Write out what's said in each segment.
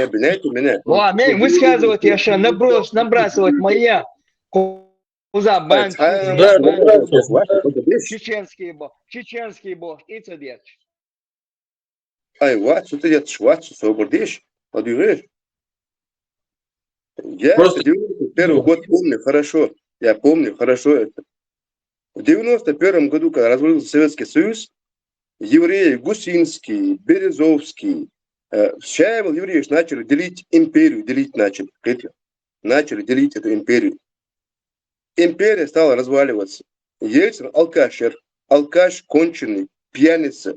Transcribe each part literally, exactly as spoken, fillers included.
Обвиняйте меня. О, мне высказывать я щас, наброс, набрасывать моя. Куза Ай, банк, ца- Да, да, да, да. чеченский бог, чеченский бог, и цадец. Ай, вац, что ты делаешь, вац, собор дишь, подвигай. Я Просто- это девяносто первый год помню хорошо. Я помню хорошо это. В девяносто первом году, когда развалился Советский Союз, евреи Гусинский, Березовский, э, Шаевал Евреевич начали делить империю, делить начали. Видите? Начали делить эту империю. Империя стала разваливаться. Ельцин алкашер, алкаш конченый, пьяница.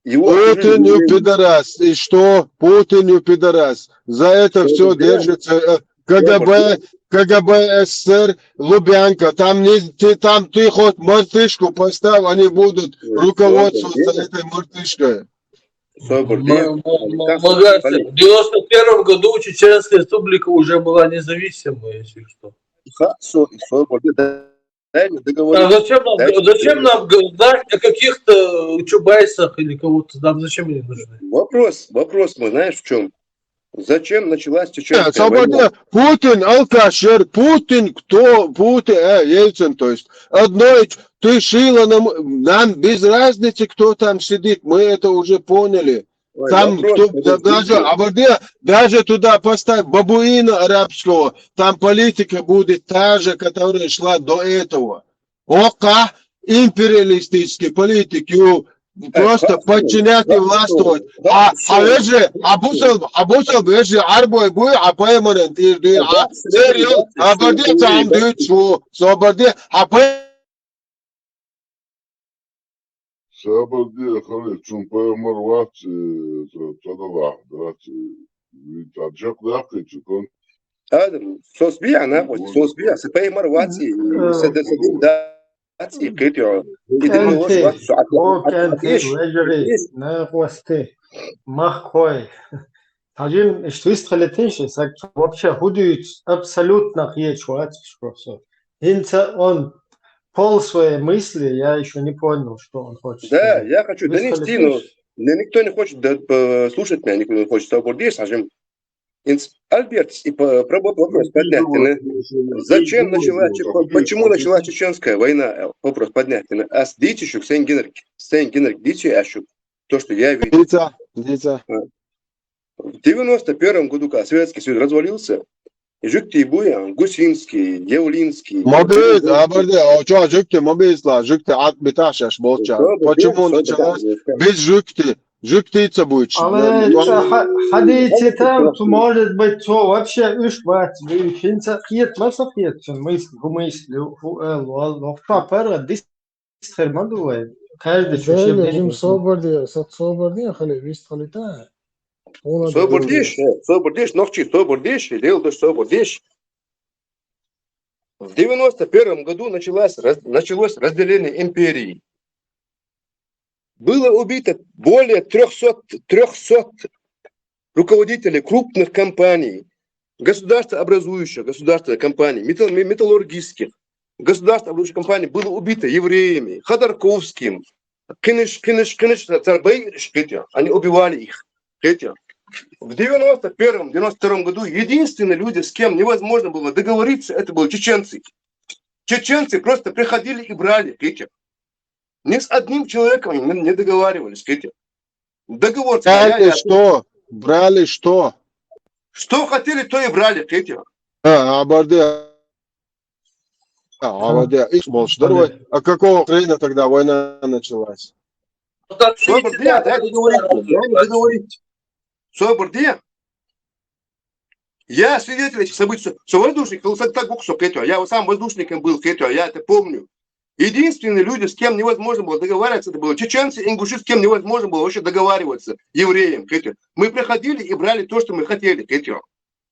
Его Путин окружили и пидорас. И что? Путин и пидорас. За это все держится э, КГБ, КГБ СССР, Лубянка. Там, не, ты, там ты хоть мартышку поставь, они будут руководствоваться этой мартышкой. Собор М- дишь. м- м- Магацин, в девяносто первом году Чеченская Республика уже была независимой, если что. Ха, со- собор дишь. Да, дай мне А договорить. зачем нам, Дальше зачем нам знать о каких-то Чубайсах или кого-то? Нам зачем они нужны? Вопрос, вопрос мой, знаешь, в чем? Зачем началась Э, чеченская война? Собор дишь, Путин алкашер, Путин кто? Путин, э, Ельцин, то есть. Одно, ты шила нам, нам без разницы, кто там сидит, мы это уже поняли. Ой, Там вопрос, кто, подождите. да- даже, Собор дишь, даже туда поставь бабуина арабского, там политика будет та же, которая шла до этого. Ока империалистический политик, ю, просто хорошо, подчинять и хорошо, властвовать. А, хорошо. А вежи, а бусел, а бусел вежи арбой буй, а пайманен тир дир, а Хорошо, серьез, хорошо, а борди хорошо, там хорошо. дуть шу, Собор дишь, а пай- Собор дишь, хали, чун паймар вац, э, цадала, да, вид аджак лахи, чукон. Адам, сос биа, на, вот, сос биа, се паймар вац, и Э, се да, се да, и кытё. И ты Кенти, можешь вац, что о, от- Кенти, есть, лежери, есть. не хвасти, мах хой. Таджин, что есть халитиши, сак вообще худует абсолютно хьеч вац, что всё. Инца он пол своей мысли, я еще не понял, что он хочет Да, сказать. я хочу Вы донести, сказали, но видишь? мне никто не хочет да- п- слушать меня, никто не хочет. Собор дишь, Сажим. Инс- Альберт, и по- про вопрос поднять, э, зачем началась, че- почему началась чеченская война? Э, Вопрос поднять, э, а с дичью Сен-Генрик, Сен-Генрик дичью ашу, то, что я видел. Дица, дица. В девяносто первом году, когда Советский Союз развалился, Жуктибуя, Гусинский, Явлинский. Мобиз, а борди, а чё, жукти, мобиз ла, жукти, ат биташаш болча. Собор Почему дишь, началась? собор дишь. Без жукти, жукти ца буч. Але Ну, ца ха- хадийци там, то может быть, то вообще уж бац, уж инца хьет, маса хьет, чун мысль, ху мысль, ху эл, вал, вал, ху пара дис хермадувай. Каждый чуче Дали бери. жим собор дишь, сат собор дишь, хали, вист хали та. Она Собор да- дишь, э, собор дишь, нохчи, собор дишь, и дел дышь, собор дишь. В девяносто первом году началась, раз- началось разделение империи. Было убито более трёхсот, трёхсот руководителей крупных компаний, государствообразующих, государственных компаний, металл- ме- металлургических, государствообразующих компаний было убито евреями, Ходорковским, Кыныш, Кыныш, Кыныш, Царбай, Шкетя. Они убивали их. Шкетя. В девяносто первом, девяносто втором году единственные люди, с кем невозможно было договориться, это были чеченцы. Чеченцы просто приходили и брали, Шкетя. Ни с одним человеком они не, не договаривались, Шкетя. Договор Брали состояли, что? Брали что? что хотели, то и брали, Шкетя. А, а борди. А, а борди. Их молча. Здорово. А какого хрена тогда война началась? Собор дишь, дай договорить, дай мне договорить. Собор дишь. Я свидетель этих событий. Со воздушник, так, так, Шкетя. Я вот сам воздушником был, Шкетя, я это помню. Единственные люди, с кем невозможно было договариваться, это были чеченцы, ингуши, с кем невозможно было вообще договариваться, евреям, Шкетя. Мы приходили и брали то, что мы хотели, Шкетя.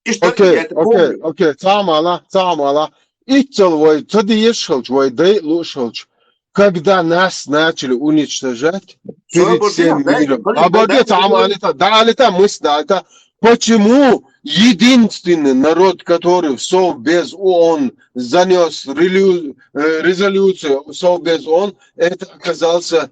И что Окей, я это помню. окей, окей, цамала, цамала. Иццал вай, цади ешхалч, вай дай лушхалч. Когда нас начали уничтожать перед Собор всем дишь, дай- миром. дай- А борди, дай- цамала, да, да, это мысль, да, это почему единственный народ, который в Совбез ООН занес релю- э, резолюцию в Совбез ООН, это оказался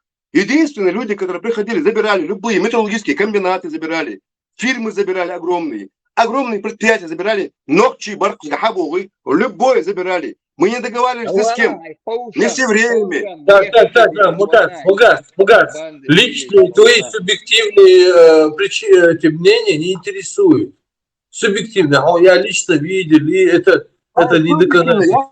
Единственные люди, которые приходили, забирали любые металлургические комбинаты, забирали, фирмы забирали огромные, огромные предприятия забирали, нохчий баркус гахабовый, любое забирали. Мы не договаривались ни с кем, не все время. Так, так, так, так, Мугас, Мугас, Мугас. Личные, твои субъективные э, причи- эти мнения не интересуют. Субъективно, а я лично видел, и это, это не доказательство.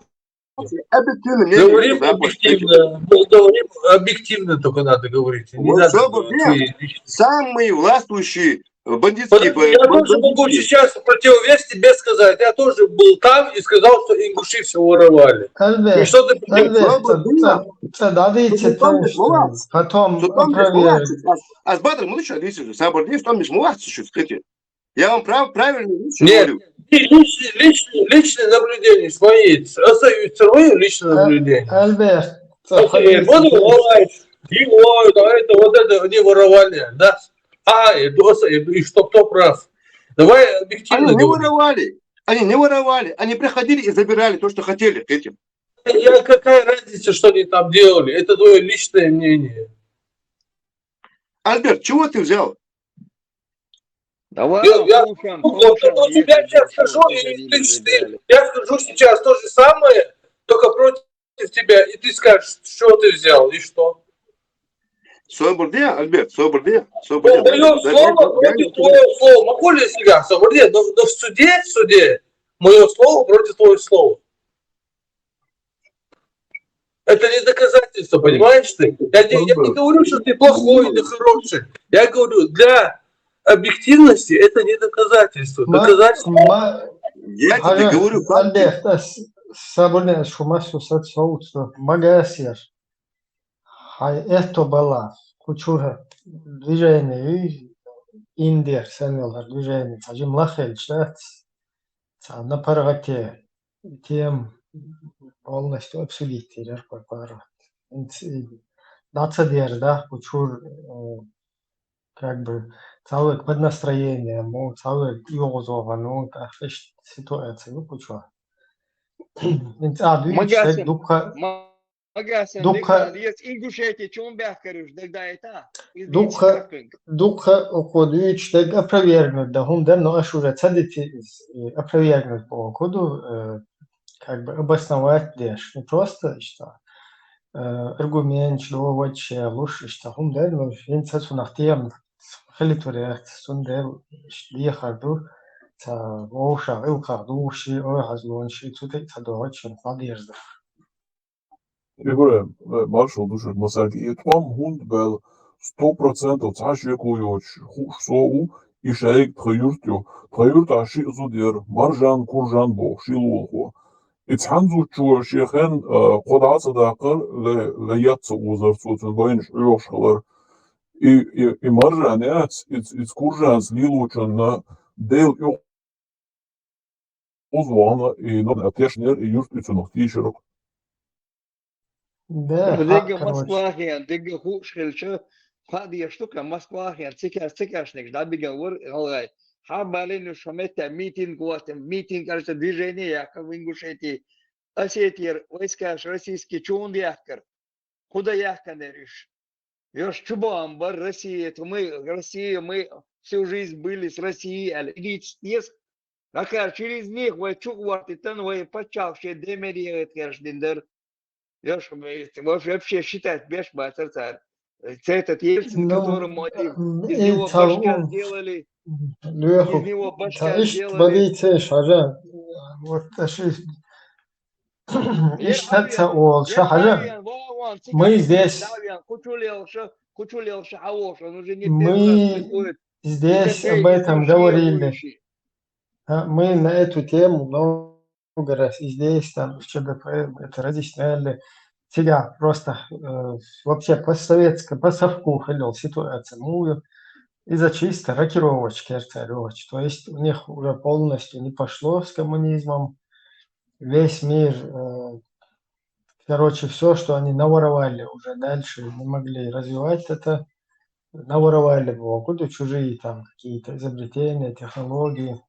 Объективно, мнение, Говорим да, объективно, мы говорим объективно только надо говорить. Не Вот надо всё объективно. Твои личные. Самые властвующие бандитские Потому что я тоже могу бандитские. Сейчас в противовес тебе сказать. Я тоже был там и сказал, что ингуши все воровали. И Альберт, что ты Альберт, Слабо было. это, это, да, видите, Что там это слова? потом Что там без проверим. А, а с Бадром, ну что, видите, Сабурдин, что там без кстати. Я вам прав, правильно лучше Нет, говорю. и личные, личные, личные наблюдения свои. Остаются свои личные А, наблюдения. Альберт, Окей, сохраните буду текст. ловить, и ловить, а это вот это не воровали, да? А, и, доса- и, и что кто прав? Давай объективно Они не говорим. Воровали. Они не воровали. Они приходили и забирали то, что хотели, этим. Я, какая разница, что они там делали? Это твое личное мнение. Альберт, чего ты взял? Давай, Я, я, слушаем, ну, вот, слушаем, вот у если тебя ты сейчас что скажу, ты и видишь ты, и ты- далее. я скажу сейчас то же самое, только против тебя, и ты скажешь, что ты взял, и что. Сабурдин, Альберт, Сабурдин, Сабурдин. Мое слово против твоего слова. Могу ли я себя, Сабурдин? Но, но в суде, в суде, мое слово против твоего слова. Это не доказательство, понимаешь ты? Я не, я не говорю, что ты плохой или хороший. Я говорю, для объективности это не доказательство. Ма- Доказательство ма- Я тебе Ага, говорю, факты. Альберт, а с- Сабурдин, шумасу сацоуцу, Магасер. Хай это была, кучура движение, и Индер, Сенвелар движение, хажим лахель, шац, са напаргате, тем полностью обсудить, терер, папарат. Даца дер, да, кучур, э, как бы, целый под настроение, ну, целый йогозова, ну, так, ситуация, ну, кучур. Инц а Магасер. Дукха, Магасен, Дукха- Дукха, Ингушетия, чун бяхкарыш, дагдаета. Дукха- Дукха окодуич, так, опровергнуть, да, хун дер, но аш уже цадити из, э, опровергнуть по окоду, э, как бы обосновать деш, не просто, что, э, аргумент, что вообще лучше, что хун дер, но инца сунахтиям, хелитуре, сун дер, дия харду, ца, оуша, илкарду, ши, ой, хазлон, ши, цуте, ца, дорочен, надежда. Игорь, э, маршал душир масаки. И тхом хунд бел сто процентов цхьа шеко йоч, хуш соу, и шайк тха юрт ю. Тха юрт а ши зуд ер, маржан, куржан бо, ши лулхо. И цхьан зуд чуа шехен, э, кхо даца дакъар, ле, ле ятца узар цуцун байнш уйош халар. И, и, и маржан яц, и, и куржанс лилучун на дел ю узвана, и, ну, тешнер, и юрт и цунух тишерок. Да, Дига короче. Москва хен, дига хуш хелча, падия штука Москва хен, цикаш, цикашник, да, бига вор, галгай. Ха балин шамета митинг вот, митинг, кажется, движение, я как в Ингушетии. Осетия, войска ж российские, чун яхкар. Куда яхканериш? Ёш чубам бар Россия, это мы, Россия, мы всю жизнь были с Россией, а идите съест. Какая через них, вы чук вот, и тан, вы почал все демерия, это, конечно, диндер. Ёш, мы, это, вообще, вообще считать, беш, бацар цар. Этот Ельцин, Ну, которому они м, из и него цал башка ун. сделали, Леху, из него башка цаиш сделали. Бадице шажа. Вот аши Иштта ца олуш хьажа. Мы здесь, мы здесь об этом говорили. А, мы на эту тему много раз и здесь, там, в ЧДП, мы это разъясняли. Цигахь просто, э, вообще по-советски, по совку хилла ситуация. Ну, иза чисто рокировочка, церковь. То есть у них уже полностью не пошло с коммунизмом. Весь мир, э, короче, все, что они наворовали, уже дальше не могли развивать это. Наворовали богу, да, чужие там какие-то изобретения, технологии.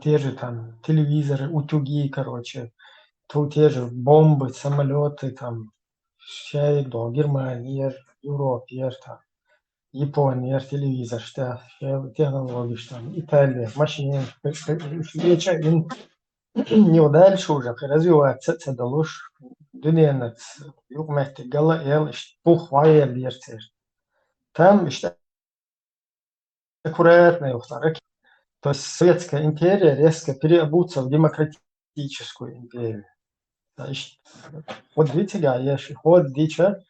Те же там телевизоры, утюги, короче, то те же бомбы, самолеты, там, шайдо, Германия, Европа, там, Япония, телевизор, что, технологии, что, Италия, машины, веча, не дальше уже развиваться, ца далуш, дунена, юкъ метте гала эл, иш, пух ваел ерцер. Там, иш, аккуратно, во-вторых. То есть Советская империя резко переобуться в демократическую империю. То есть, вот видите, да, я ж ход дича,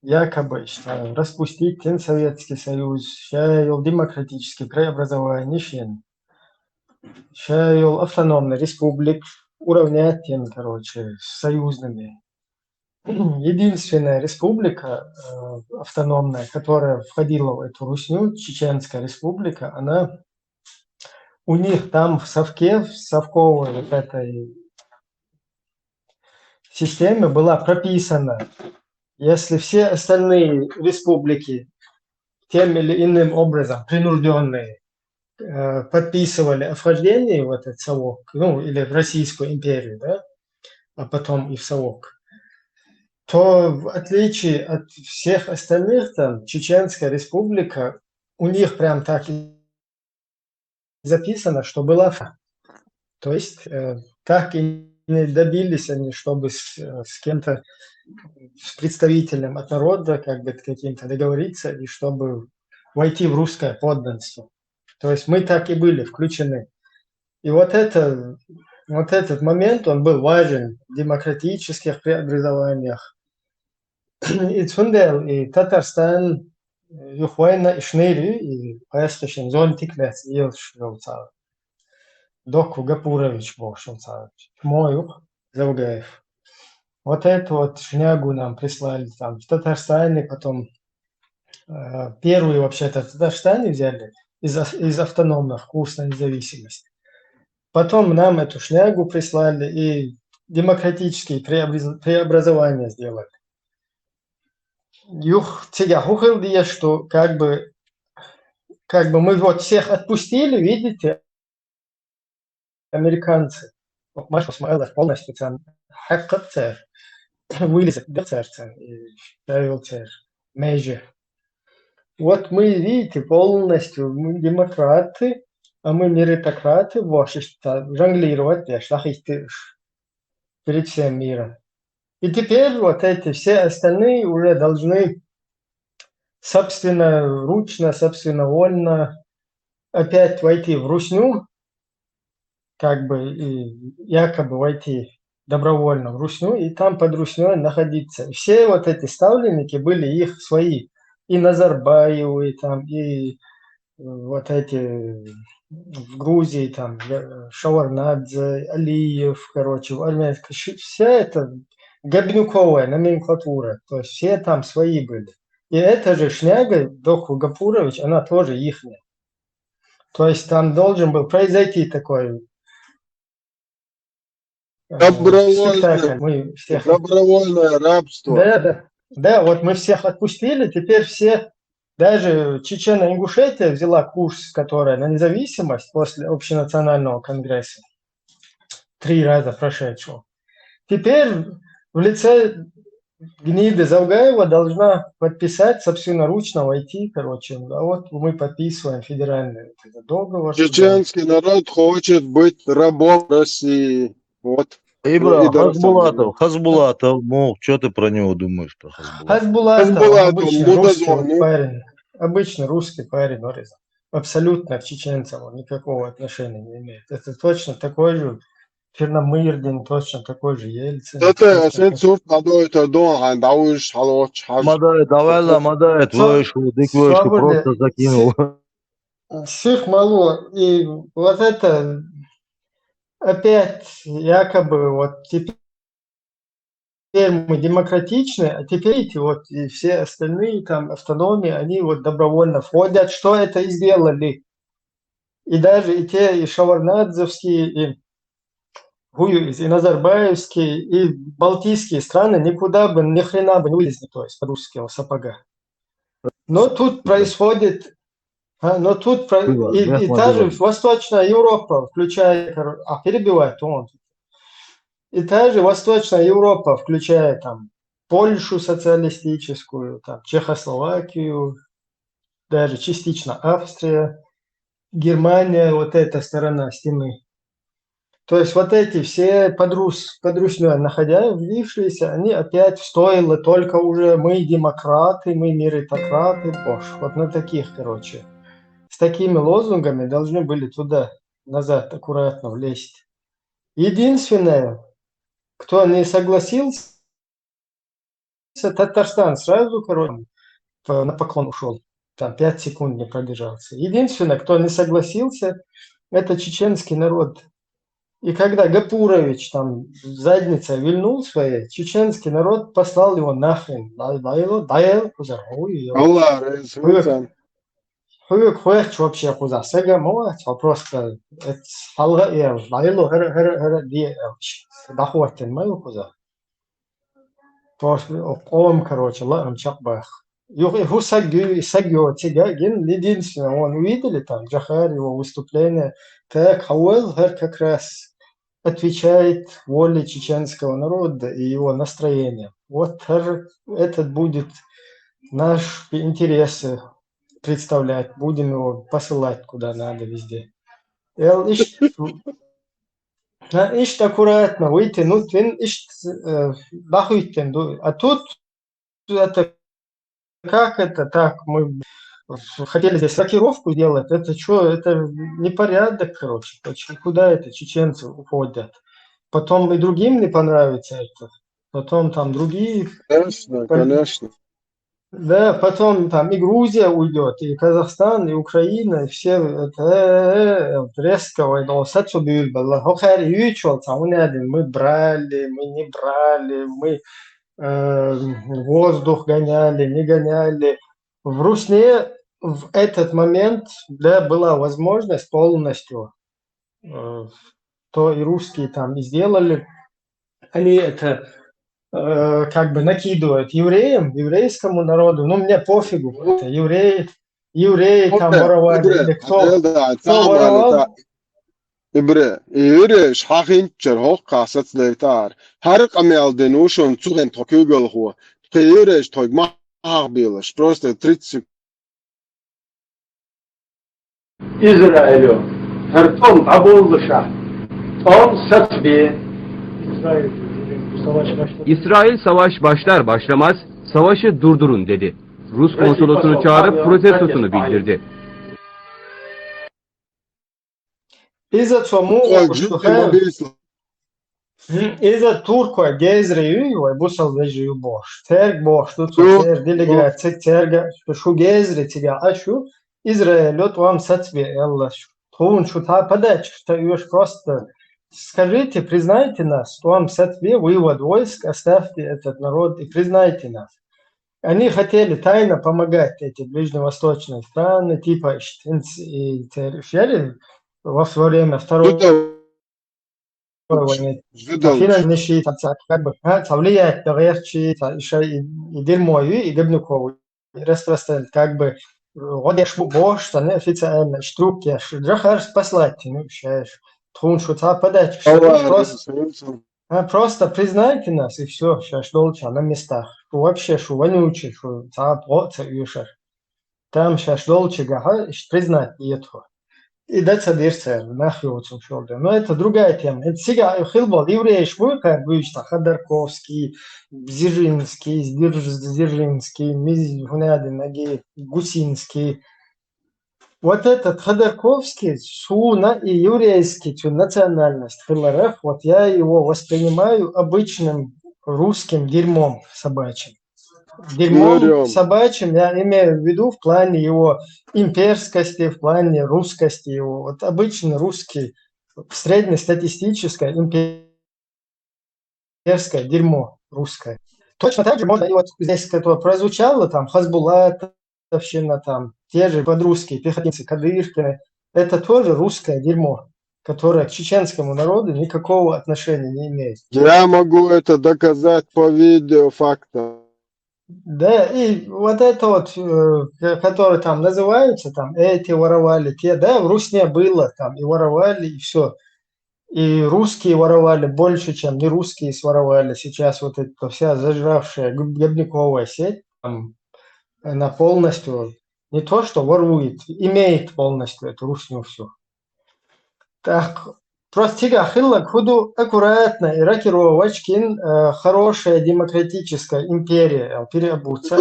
якобы, что распустить тен Советский Союз, ща йол демократический преобразование шен, ща йол автономный республик уравнять тен, короче, с союзными. Единственная республика, э, автономная, которая входила в эту русню, Чеченская республика, она у них там в совке, в совковой вот этой системе была прописана, если все остальные республики тем или иным образом принужденные, э, подписывали о вхождении в этот совок, ну, или в Российскую империю, да, а потом и в совок, то в отличие от всех остальных, там, Чеченская республика, у них прям так и записано, что была фа-, то есть, э, так и не добились они, чтобы с, э, с кем-то, с представителем от народа, как бы, каким-то договориться, и чтобы войти в русское подданство. То есть мы так и были включены. И вот это, вот этот момент, он был важен в демократических преобразованиях. И цундел, и Татарстан, э, юхвайна, и шныри, и поясхишин зонтик лес, и ел шелца. Доку Гапурович бошелца. Моюх, Завгаев. Вот эту вот шнягу нам прислали там в Татарстане, потом, э, первый вообще-то Татарстане взяли из ав-, из автономных курс на независимость. Потом нам эту шнягу прислали и демократические преобраз-, преобразования сделали. Юх, цигахь хӀу хилла деза, что как бы, как бы мы вот всех отпустили, видите, американцы. Вот Машка Смаилов полностью там хьаккхацар, вылезет, да, царца, и ставил цар, межи. Вот мы, видите, полностью, мы демократы, а мы меритократы, вообще, что жонглировать, я шахистыш перед всем миром. И теперь вот эти все остальные уже должны собственноручно, собственновольно опять войти в русню, как бы и якобы войти добровольно в русню, и там под руснёй находиться. И все вот эти ставленники были их свои. И Назарбаевы, и там, и, э, вот эти в Грузии, там, э, Шеварднадзе, Алиев, короче, в армянской, ши-, вся эта гобнюковая номенклатура, то есть все там свои были. И эта же шняга, Доку Гапурович, она тоже ихняя. То есть там должен был произойти такой, э, Добровольное, спектакль. Мы всех... добровольное рабство. Да, да. Да, вот мы всех отпустили, теперь все, даже Чечено-Ингушетия взяла курс, которая на независимость после общенационального конгресса, три раза прошедшего. Теперь в лице гниды Завгаева должна подписать, собственноручно войти, короче. А вот мы подписываем федеральный этот договор. Чеченский народ хочет быть рабом России. Вот. Ибра, И Дархан Хасбулатов, Хасбулатов, ну, что ты про него думаешь, про Хасбулатова? Хасбулатов, Хасбулатов, обычно ну, русский да, ну. Парень. Обычно русский парень, Борис. Абсолютно к чеченцам он никакого отношения не имеет. Это точно такой же Черномырдин, точно такой же Ельцин. Тата сен сурт надо это дон хан давуш халоч хаш. Мадай, давай ла, мадай, твой шу, дик твой шу, Свобода. Просто закинул. Всех мало. И вот это опять якобы вот теперь мы демократичны, а теперь эти вот и все остальные там автономии, они вот добровольно входят, что это и сделали. И даже и те, и шеварднадзевские, и Гуюис, и назарбаевские, и балтийские страны никуда бы, ни хрена бы не вылезли, то есть под русского сапога. Но тут происходит, а, но тут про- Было, и, да, и было. Та же Восточная Европа, включая, кор- а перебивает он, и та же Восточная Европа, включая там Польшу социалистическую, там, Чехословакию, даже частично Австрия, Германия, вот эта сторона стены. То есть вот эти все подрус, подручные находившиеся, они опять стоило только уже мы демократы, мы меритократы, Бош. Вот на таких, короче, с такими лозунгами должны были туда назад аккуратно влезть. Единственное, кто не согласился, Татарстан сразу, короче, на поклон ушел. Там пять секунд не продержался. Единственное, кто не согласился, это чеченский народ. И когда Гапурович там задница вильнул своей, чеченский народ послал его нахрен. Дайло, дайл, кузар. Ой, ё. Алла результат. Хуйк хуйк вообще кузар. Сега мова, просто это халга эл. Дайло, хэр, хэр, хэр, ди эл. Дахуаттен май кузар. Просто ом, короче, ла ам чак бах. Юх, и ху сагю, и сагю, тига, ген, единственное, он увидели там, Джахар, его выступление. Так, Хауэл, хэр как раз отвечает воле чеченского народа и его настроениям. Вот хэр этот будет наш интересы представлять, будем его посылать куда надо везде. Эл ишт, на, ишт аккуратно вытянуть, вин ишт, э, дахуйтен ду. А тут это как это так? Мы хотели здесь рокировку делать. Это что? Это непорядок, короче. Почему, куда это чеченцы уходят? Потом и другим не понравится это. Потом там другие. Конечно, конечно. Да, потом там и Грузия уйдет, и Казахстан, и Украина, и все это, э, э, э, резко, ой, да, сацу бюль была. Хохар и учёл, там, у меня один, мы брали, мы не брали, мы э, воздух гоняли, не гоняли. В Русне в этот момент, да, была возможность полностью, э, то и русские там и сделали, они это, э, как бы накидывают евреям, еврейскому народу, ну, мне пофигу, это евреи, евреи там Окей, воровали, Ибре, или кто, Адель, да, кто Тамали, воровал, да. Ибре, и Юрьевич хахинчер хокка сацлейтар. Хар камел ден ушон цуген токюгел ху. Юрьевич тог мах билаш. Просто тридцать Израилю хӀара тӀом дӀаболлаша, тӀом сацабе. İsrail savaş başlar başlamaz savaşı durdurun dedi. Rus konsolosunu çağırıp protestosunu bildirdi. Иза цо му Ой, ош жуткий тухайл. мобильство. Иза туркой гезре юй, вай бусал вежи ю бош. Церг бош, ду цо Ну, церг делегация церга, шу гезре цига ашу, Израиль от вам сацбе Элла шу. Тхун шу та подача, что юш просто. Скажите, признайте нас, вам сацбе вывод войск, оставьте этот народ и признайте нас. Они хотели тайно помогать эти ближневосточные страны, типа, ш-, инс-, и цер-, шери во время Второй Жидов, войны. жидов. Афина не ши, там, ца-, как бы, а, ца влияет на верчи, ца, и ша-, и, и дерьмо, и, и Габнюкову. И распространить, как бы, вот я ж бош, ца, неофициально, штрук, я ж, джахар спаслать, ну, шеш. Тхун шу ца подать, Алла просто разы болсун. А, просто признайте нас, и все, сейчас долча на местах. Что вообще, что вонючий, что ца плотца юшер. Там сейчас долча гаха, ищ признать нету. И да ца дирцер, нах его цум шолдер. Но это другая тема. Это сига хилбол, евреи швы, как бы, что Ходорковский, Дзержинский, Дзерж-, Дзержинский, Миз-, Гунядин, Наги, Гусинский. Вот этот Ходорковский, суна и еврейский, цю национальность хиларах, вот я его воспринимаю обычным русским дерьмом собачьим. Дерьмом собачьим я имею в виду в плане его имперскости, в плане русскости его. Вот обычный русский, среднестатистическое имперское дерьмо русское. Точно так же можно, и вот здесь это прозвучало, там, Хасбулатовщина, там, те же подрусские пехотинцы, кадыркины, это тоже русское дерьмо, которое к чеченскому народу никакого отношения не имеет. Я могу это доказать по видеофактам. Да, и вот это вот, э, которые там называются, там, эти воровали, те, да, в Русне было, там, и воровали, и все. И русские воровали больше, чем не русские своровали. Сейчас вот эта вся зажравшая грибниковая сеть, там, она полностью не то что ворует, имеет полностью эту русню всю. Так, просто тига хилла худу аккуратно и рокировочкин, э, хорошая демократическая империя, э, переобуться.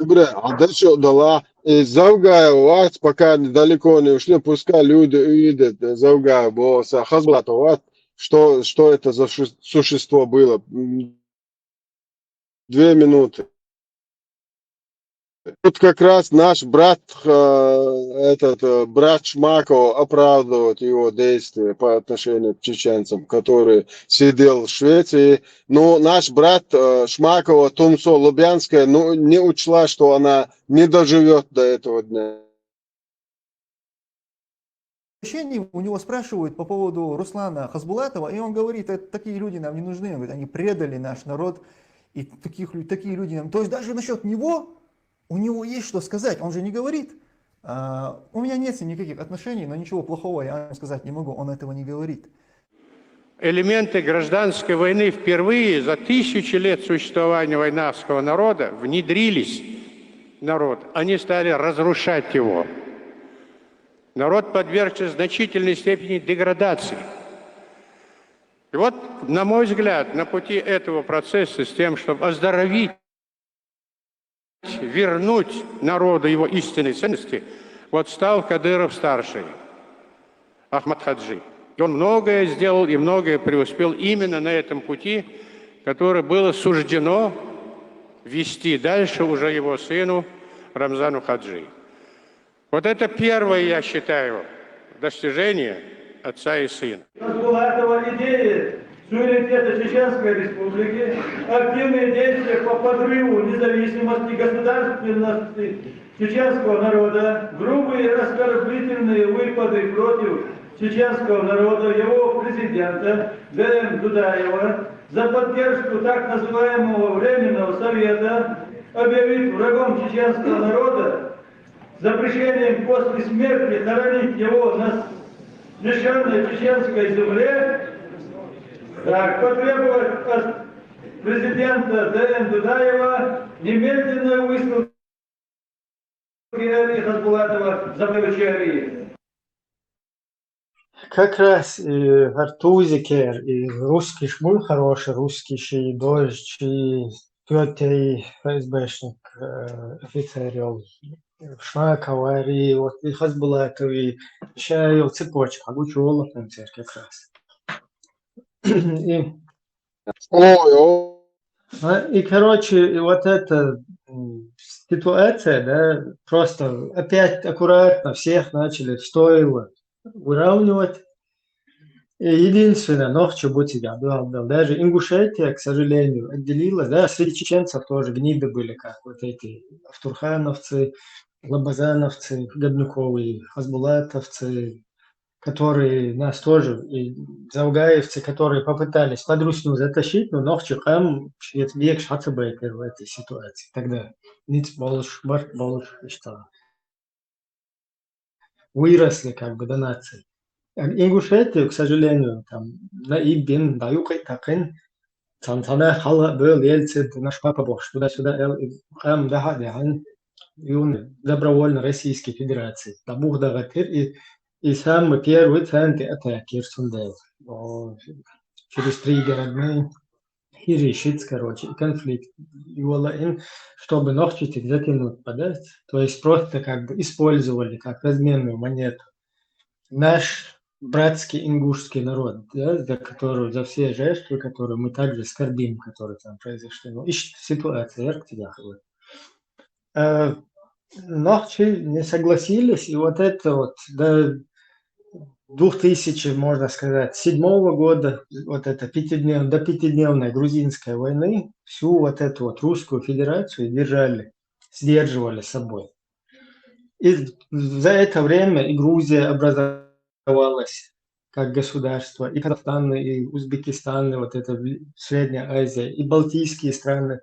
Бре, а дальше дала. И Завгаева, пока далеко не ушли, пускай люди увидят, э, Завгаева, Боса, Хасбулатова, что, что это за существо было. Две минуты. Тут как раз наш брат, э, этот э, брат Шмакова оправдывает его действия по отношению к чеченцам, который сидел в Швеции. Но наш брат э, Шмакова, Тумсо Лубянская, ну, не учла, что она не доживет до этого дня. У него спрашивают по поводу Руслана Хасбулатова, и он говорит: «Это, такие люди нам не нужны». Он говорит: «Они предали наш народ, и таких, такие люди нам». То есть даже насчет него у него есть что сказать, он же не говорит: «А, у меня нет с ним никаких отношений, но ничего плохого я сказать не могу», он этого не говорит. Элементы гражданской войны впервые за тысячи лет существования вайнахского народа внедрились в народ, они стали разрушать его. Народ подвергся значительной степени деградации. И вот, на мой взгляд, на пути этого процесса с тем, чтобы оздоровить, вернуть народу его истинные ценности, вот стал Кадыров-старший, Ахмад Хаджи. И он многое сделал и многое преуспел именно на этом пути, которое было суждено вести дальше уже его сыну Рамзану Хаджи. Вот это первое, я считаю, достижение отца и сына. Хасбулатова идеи суверенитета Чеченской Республики, активные действия по подрыву независимости, государственности чеченского народа, грубые оскорбительные выпады против чеченского народа, его президента Д М Дудаева, за поддержку так называемого Временного Совета, объявить врагом чеченского народа, запрещением после смерти хоронить его на священной чеченской земле, так, потребовать от президента Д Н Дудаева немедленной высылки Эли Хасбулатова за Бавичери. Как раз и Артузикер, и русский шмуль хороший, русский ши дождь, и тётей Ф С Б-шник, э, офицер, Шмакова, и вот и Хасбулатов, и ща цепочка, Гучулов, например, как раз. И Ой, о, А, И, короче, и вот эта м, ситуация, да, просто опять аккуратно всех начали в стойло выравнивать. И единственное, нохчо бутига, да, да, даже Ингушетия, к сожалению, отделилась, да, среди чеченцев тоже гниды были, как вот эти автурхановцы, лабазановцы, Годнуковы, хасбулатовцы, которые нас тоже, и завгаевцы, которые попытались под русню затащить, но нохчо къам век шхацабайтер в этой ситуации. Тогда ниц болуш, барт болуш, что выросли как бы до нации. А Ингушетию, к сожалению, там, на Ибин, да, Юкай Такын, там, там, хала был, Ельцин, наш папа бог, туда-сюда, эл, и къам, да, да, ан, юн, добровольно Российской Федерации. Да, бух да гатир, и, и самый первый центр это Кирсундел. О, через три городные. киришиц, короче, и конфликт. И вала ин, чтобы нохчитик затянуть, подать. То есть просто как бы использовали как разменную монету наш братский ингушский народ, да, за которую, за все жертвы, которые мы также скорбим, которые там произошли. Ну, и ситуация, я к тебе говорю. Э, Нохчи не согласились, и вот это вот до двух тысяч, можно сказать, седьмого года, вот это пятиднев, до пятидневной грузинской войны всю вот эту вот Русскую Федерацию держали, сдерживали собой. И за это время и Грузия образовалась как государство, и Казахстан, и Узбекистан, и вот это Средняя Азия, и Балтийские страны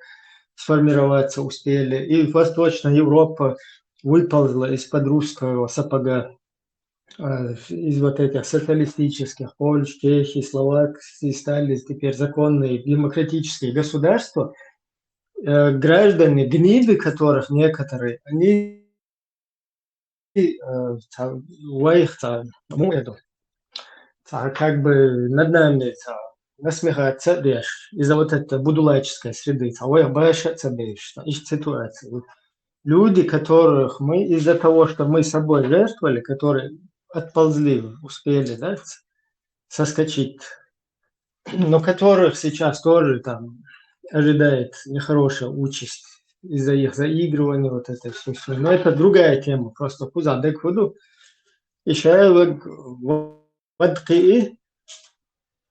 сформироваться успели, и Восточная Европа выползла из-под русского сапога, э, из вот этих социалистических Польш, Чехии, Словакии стали теперь законные демократические государства, э, граждане, гниды которых некоторые, они э, ца-, вайх ца-, ну, это, ца-, как бы над нами ца-, насмехаться деш из-за вот этой будулайческой среды, ца-, вайх баша ца беш, ца-, из ситуации. Вот люди, которых мы из-за того, что мы собой жертвовали, которые отползли, успели, да, ц-, соскочить, но которых сейчас тоже там ожидает нехорошая участь из-за их заигрывания, вот это все. Но это другая тема, просто куза декуду. И вот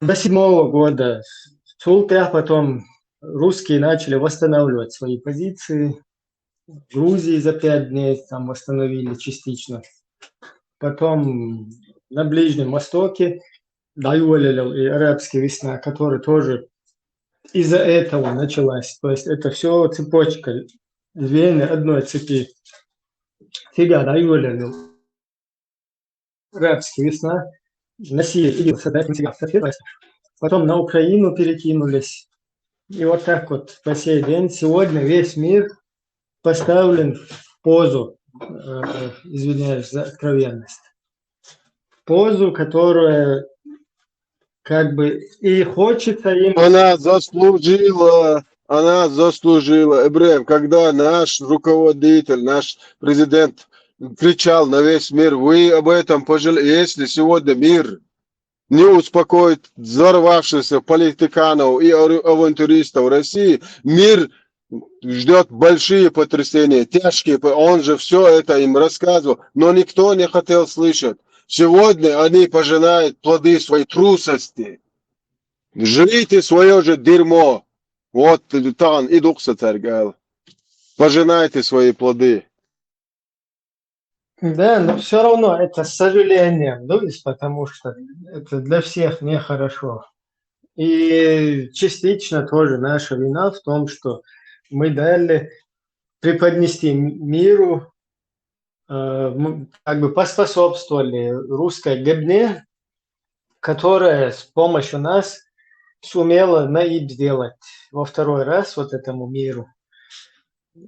до седьмого года Султя, потом русские начали восстанавливать свои позиции. В Грузии за пять дней там восстановили частично. Потом на Ближнем Востоке даювалил и арабская весна, который тоже из-за этого началась. То есть это все цепочка, звенья одной цепи. Тебя даювалил арабская весна, на Сирию, и создать материал. Потом на Украину перекинулись. И вот так вот по сей день. Сегодня весь мир поставлен в позу, э, извиняюсь за откровенность, в позу, которая как бы и хочется им... Она заслужила, она заслужила. Ибрагим, когда наш руководитель, наш президент кричал на весь мир: «Вы об этом пожалеете», если сегодня мир не успокоит взорвавшихся политиканов и авантюристов России, мир ждет большие потрясения, тяжкие. Он же все это им рассказывал, но никто не хотел слышать. Сегодня они пожинают плоды своей трусости. Жрите свое же дерьмо. Вот там и дух сатаргал. Пожинайте свои плоды. Да, но все равно это с сожалением, ну, потому что это для всех нехорошо. И частично тоже наша вина в том, что мы дали преподнести миру, э, как бы поспособствовали русской гебне, которая с помощью нас сумела наиб сделать во второй раз вот этому миру,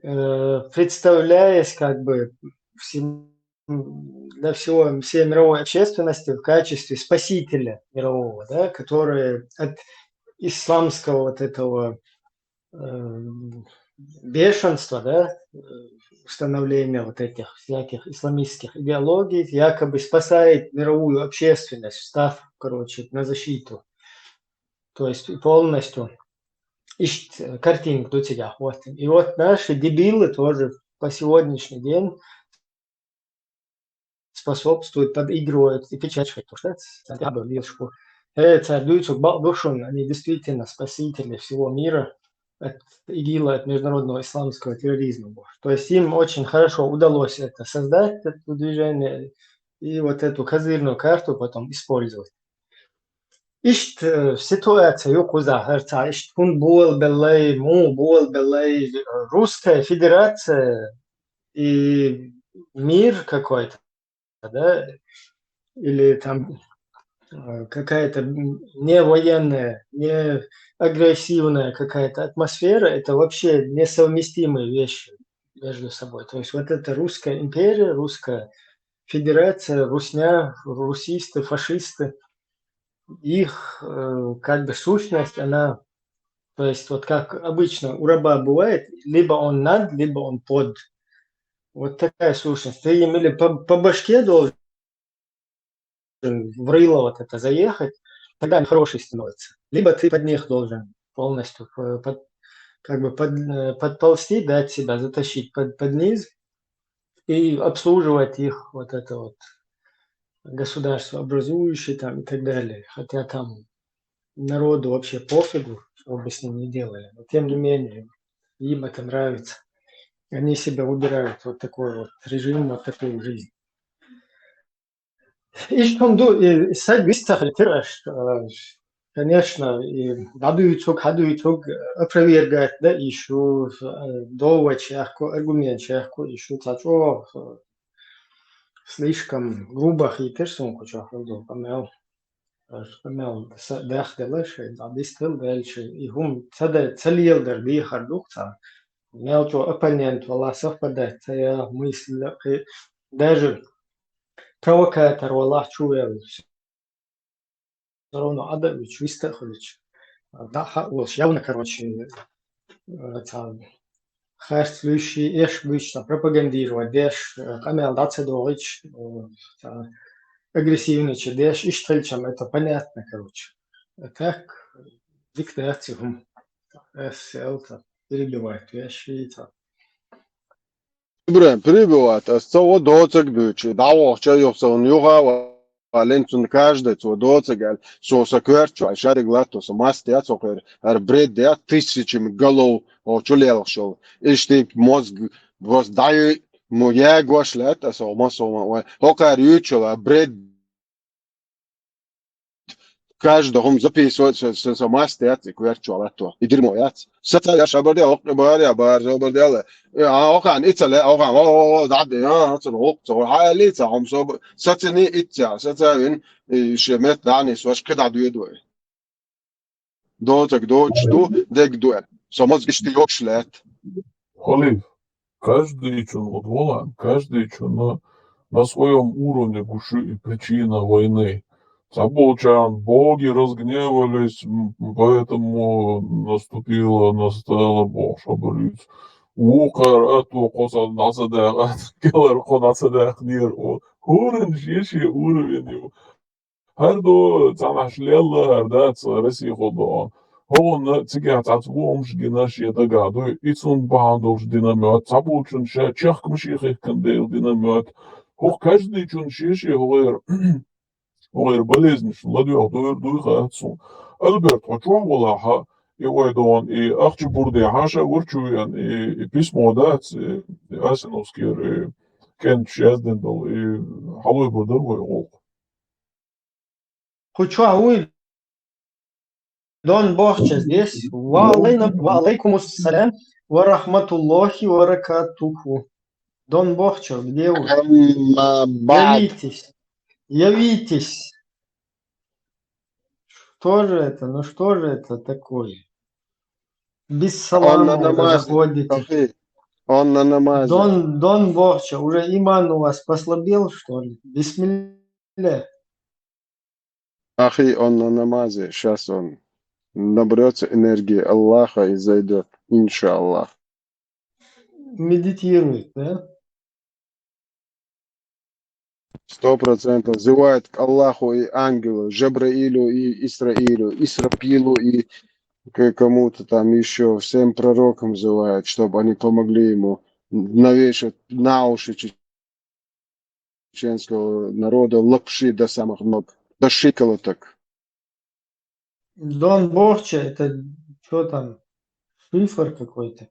э, представляясь как бы всем, для всего, всей мировой общественности в качестве спасителя мирового, да, который от исламского вот этого э, бешенства, да, э, установления вот этих всяких исламистских идеологий, якобы спасает мировую общественность, встав, короче, на защиту. То есть и полностью ищет картинку до тебя хватит. И вот наши дебилы тоже по сегодняшний день способствует, подыгрывает и печать, то что Сантьяго вышку. Э, царь Дуйцук Бакбушун, они действительно спасители всего мира от ИГИЛа, от международного исламского терроризма. То есть им очень хорошо удалось это создать, это движение, и вот эту козырную карту потом использовать. Ишт, э, ситуация юкуза харца, ишт кун буэл беллай, му буэл беллай, э, Русская Федерация и мир какой-то, да, или там, э, какая-то не военная, не агрессивная какая-то атмосфера, это вообще несовместимые вещи между собой. То есть вот эта Русская империя, Русская Федерация, русня, русисты, фашисты, их, э, как бы сущность, она То есть вот как обычно у раба бывает, либо он над, либо он под. Вот такая сущность. Ты им или по, по башке должен в рыло вот это заехать, тогда они хорошие становятся. Либо ты под них должен полностью э, под, как бы под, э, подползти, дать себя затащить под, под низ и обслуживать их вот это вот государство образующее там и так далее. Хотя там народу вообще пофигу, что бы с ним ни делали. Но тем не менее, им это нравится. Они себе выбирают вот такой вот режим, вот такую жизнь. Иш тун ду, и саг вист ца хилтир аш, э, конечно, и дадуй цуг, хадуй цуг, э, опровергать, да, ишу, э, доводчехку, аргументчехку, ишу ца чо, э, слишком грубо хитир сун кучо хилду, камел. Аш камел са-, дах делаш, э, да, дистил дальше. И хум ца да, ца лиел дар ди хардух ца. Мел чо оппонент вала совпадать, ца я мысль, э, даже провокатор вала чуял. Всё равно адавич, вистахвич. Да, ха, вот, явно, короче, э, ца, харц луьши, эш луьш, ца, пропагандировать деш, э, камел даца догич, э, ца, агрессивный че деш, иш тельчам, это понятно, короче. А так, диктация, хм, эс, ца, перебивать, веши, ца. Ибрагим, перебивать, ас ца во доцаг дуйчи, да, вохча юхса, он юха, ва, вален цун каждый цо доцаг, ал, со са кверчу, ал шарик латто, са маст я, со квер, ар бред я, тысячами голов, о, чулелх шол. Ишти мозг, просто дай, мо я гош лет, а со ма, со ма, ва, хокар ючул, а бред, каждый хум записывать, со, со, со маст яц, и кверчу алатто. И дерьмо яц. Саца я шабарди, ох, баря, бар, шабарди, але. Э, а, охан, ицале, охан, о, о, о, да, да, а, ацал, ох, со, а, лица, хум, со, сацини, иця, саца вин, и шемет, дани, со, аш, кеда дуе дуе. Доцаг доч ду, дег дуэ. Со мозг ишти йокш лет. Халиф, каждый чун, вот, валан, каждый чун на, на своём уровне гуши и причина войны. Ца болчан, боги разгневались, м, поэтому наступило, настало, бо, шабарюц. Ухар, а то коса нацадах, а то келар ко нацадах нир, о. Хурин шеши уровень его. Хар до цанаш лелла, хар да, ца Россия ходо. Хогон цига цац вомш гина шия дага до, ицун баан долш дина мёт, ца болчун ша, чех кмши хехкан дейл дина мёт. Хох каждый чун шеши хогер, хогер болезнь, ладуя хогер дуй хацу. Альберт, хочо вала ха, и ой дон, и ахчи бурде, хаша урчуян, и, и письмо дац, и, и асиновский, и кенч язден дол, и халой бурдер вой гол. Хоча уй. Дон Бохча здесь. Ва алейна-, ва алейкум ассалям ва рахматуллахи ва баракатуху. Дон Бохча, где вы? Амма бад. Явитесь. Явитесь. Что же это? Ну что же это такое? Без салама уже заходите. Ахи, он на намазе. Дон, Дон Бохча, уже иман у вас послабел, что ли? Бисмилля. Ахи, он на намазе. Щас он наберётся энергии Аллаха и зайдёт, иншаллах. Медитирует, да? Сто процентов. Взывает к Аллаху и ангелу, Жабраилю и Исраилю, Исрапилу и к кому-то там ещё, всем пророкам взывает, чтобы они помогли ему навешать на уши чеченского народа лапши до самых ног, до щиколоток. Дон Бохча, это чё там? Шифр какой-то?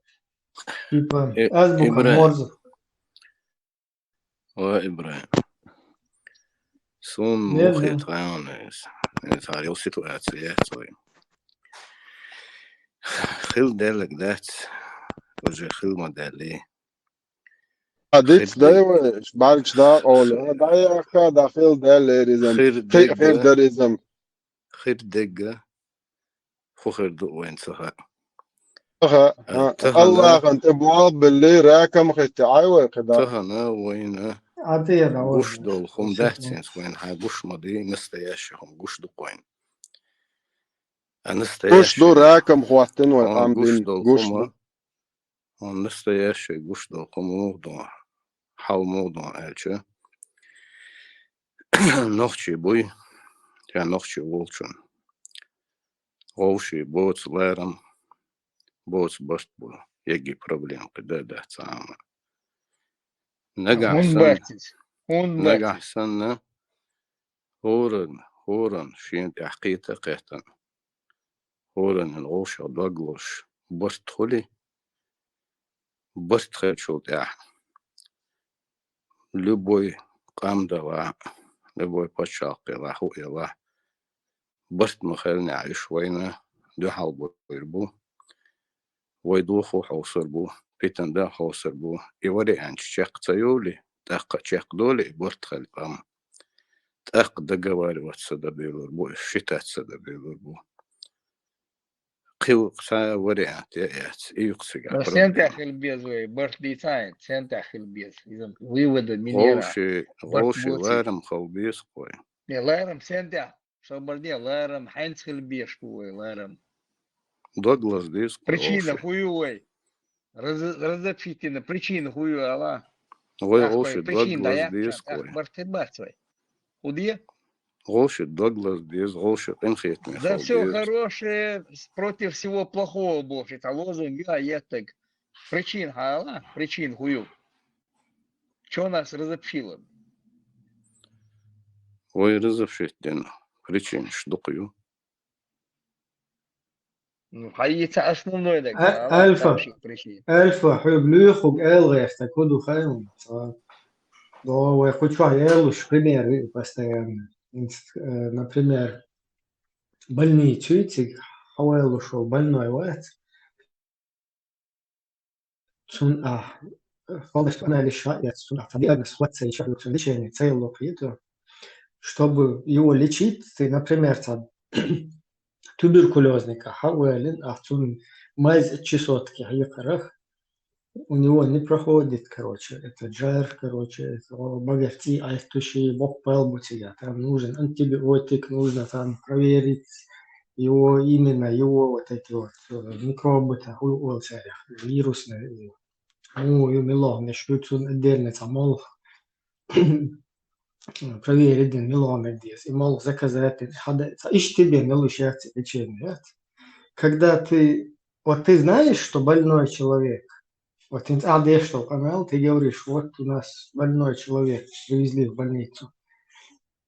Типа Э, азбука Ибра-, Морзе. О, Ибра. Сун Не, мухе не. Твоён, э, с-, э, царил ситуация, твой. Хил делек дац, уже хил модели. А диц Хир дай дег-, вы, барч да, оля, да, я ха, да, хил делеризм. Хир Хи-, дег-, хир деризм. Хир дега. Ху хир ду вайн цаха. Аха, Э, а, таха Аллах, на, анта буал билли, ракам хитти, ай вай кида. Таха на вайна. А ты я на Гуш вайна. Дол, хум Слушай, дацин, вайн ха гуш моди, настоящий хум гуш ду вайн. А гуш ду настоящий раком хӀоттийна вай хӀун къам гуш дина, долу гуш хӀума, ду. ХӀун настоящий гуш долу хӀума муха ду, хьал муха ду аьлча, нохчий буй, я нохчий волчун. Вовший боцу ларам, боцу барт бу, егги проблема кхидӀа а дац цхьа а. Нагахь хӀунда санна, бац иза? ХӀунда бац нагахь иза? Санна, хӀоран, хӀоран шена тӀехь кхета а кхеттана, хӀоранна вовшах дог лозуш барт хуьлий, барт хилчул тӀаьхьа любой къам далахь, любой пачхьалкх елахь, хӀу елахь, барт ма хиллехь, уьш вайна дуьхьал буьйлур бу, вай дохо хьовсур бу, питана дан хьовсур бу. И вариант чекх ца йолий, тӀаккха чекхдолий и барт хилла къам, тӀаккха договариваться дан буьйлур бу, уьш считаться дан буьйлур бу. Кхин юкъа цхьа а вариант я яц, и юкъа цигахь проблема. Сен тӀехь хила беза вай, барт дийца хьайна, сен тӀехь хила беза? Иза выводы минера. Вовший, барт вовший боций? Ларам хила беза-кх вай. Не, ларам сен тӀехь? Собар де, ларам хьаьнца хила безаш бу вай, ларам? Дог лаза деза-кх вай. Причина хӀун ю вай? Раз-, разобщить йина причина хӀун ю ала? Вай тӀаккха вовший дог причина лаза дӀаяккха, деза-кх тӀаккха вай. Барт хир бац вай. ХӀун де? Вовший дог лаза деза, вовший къинхетаме хила деза. Да всё хорошее против всего плохого бохуш, цхьа лозунг ю а еттаг. Причина хьала, причина хӀун ю? Чё нас разобщило? Вай разобщить дина причинаш дукха ю. Ну, хьайца основной даг, а, ала, Альфа, там ши причина. Альфа, хьоьга лоьхург ала гӀерта, кху ду хаьий хьуна? Цхьа, до вай кху чохь ялуш пример ю постоянно. Инст-, э, например, больницу ю цига, хьаваллуш волу больной вац. Цунна ахь, э, фалдаш анализ ша а эцна, цунна ахь цхьа диагноз хӀотта ца йича, цунна лечение ца яло кхету. Чтобы его лечить, ты, например, цхьа туберкулёзника хьа а валлина, ахь цунна мазь чесотки хьекхарах, у него не проходит, короче, этот жар, короче, это, о, багарцӀий Ӏаьттуш, боккха бала бу цигахь. Там нужен антибиотик, нужно там проверить его, именно его вот эти вот, э, микробы, та, хӀун олу царех, вирусные, ну, и меломнаш, шу цунна отдельно цхьа молха проверить дина, меломнаш деза, и молха заказать дина, и хьада, цхьа иштта бен мел уьш яц, лечение яц. Когда ты, вот ты знаешь, что больной человек, вот хӀинца ахь деш долу къамел, ты говоришь: «Вот у нас больной человек, привезли в больницу.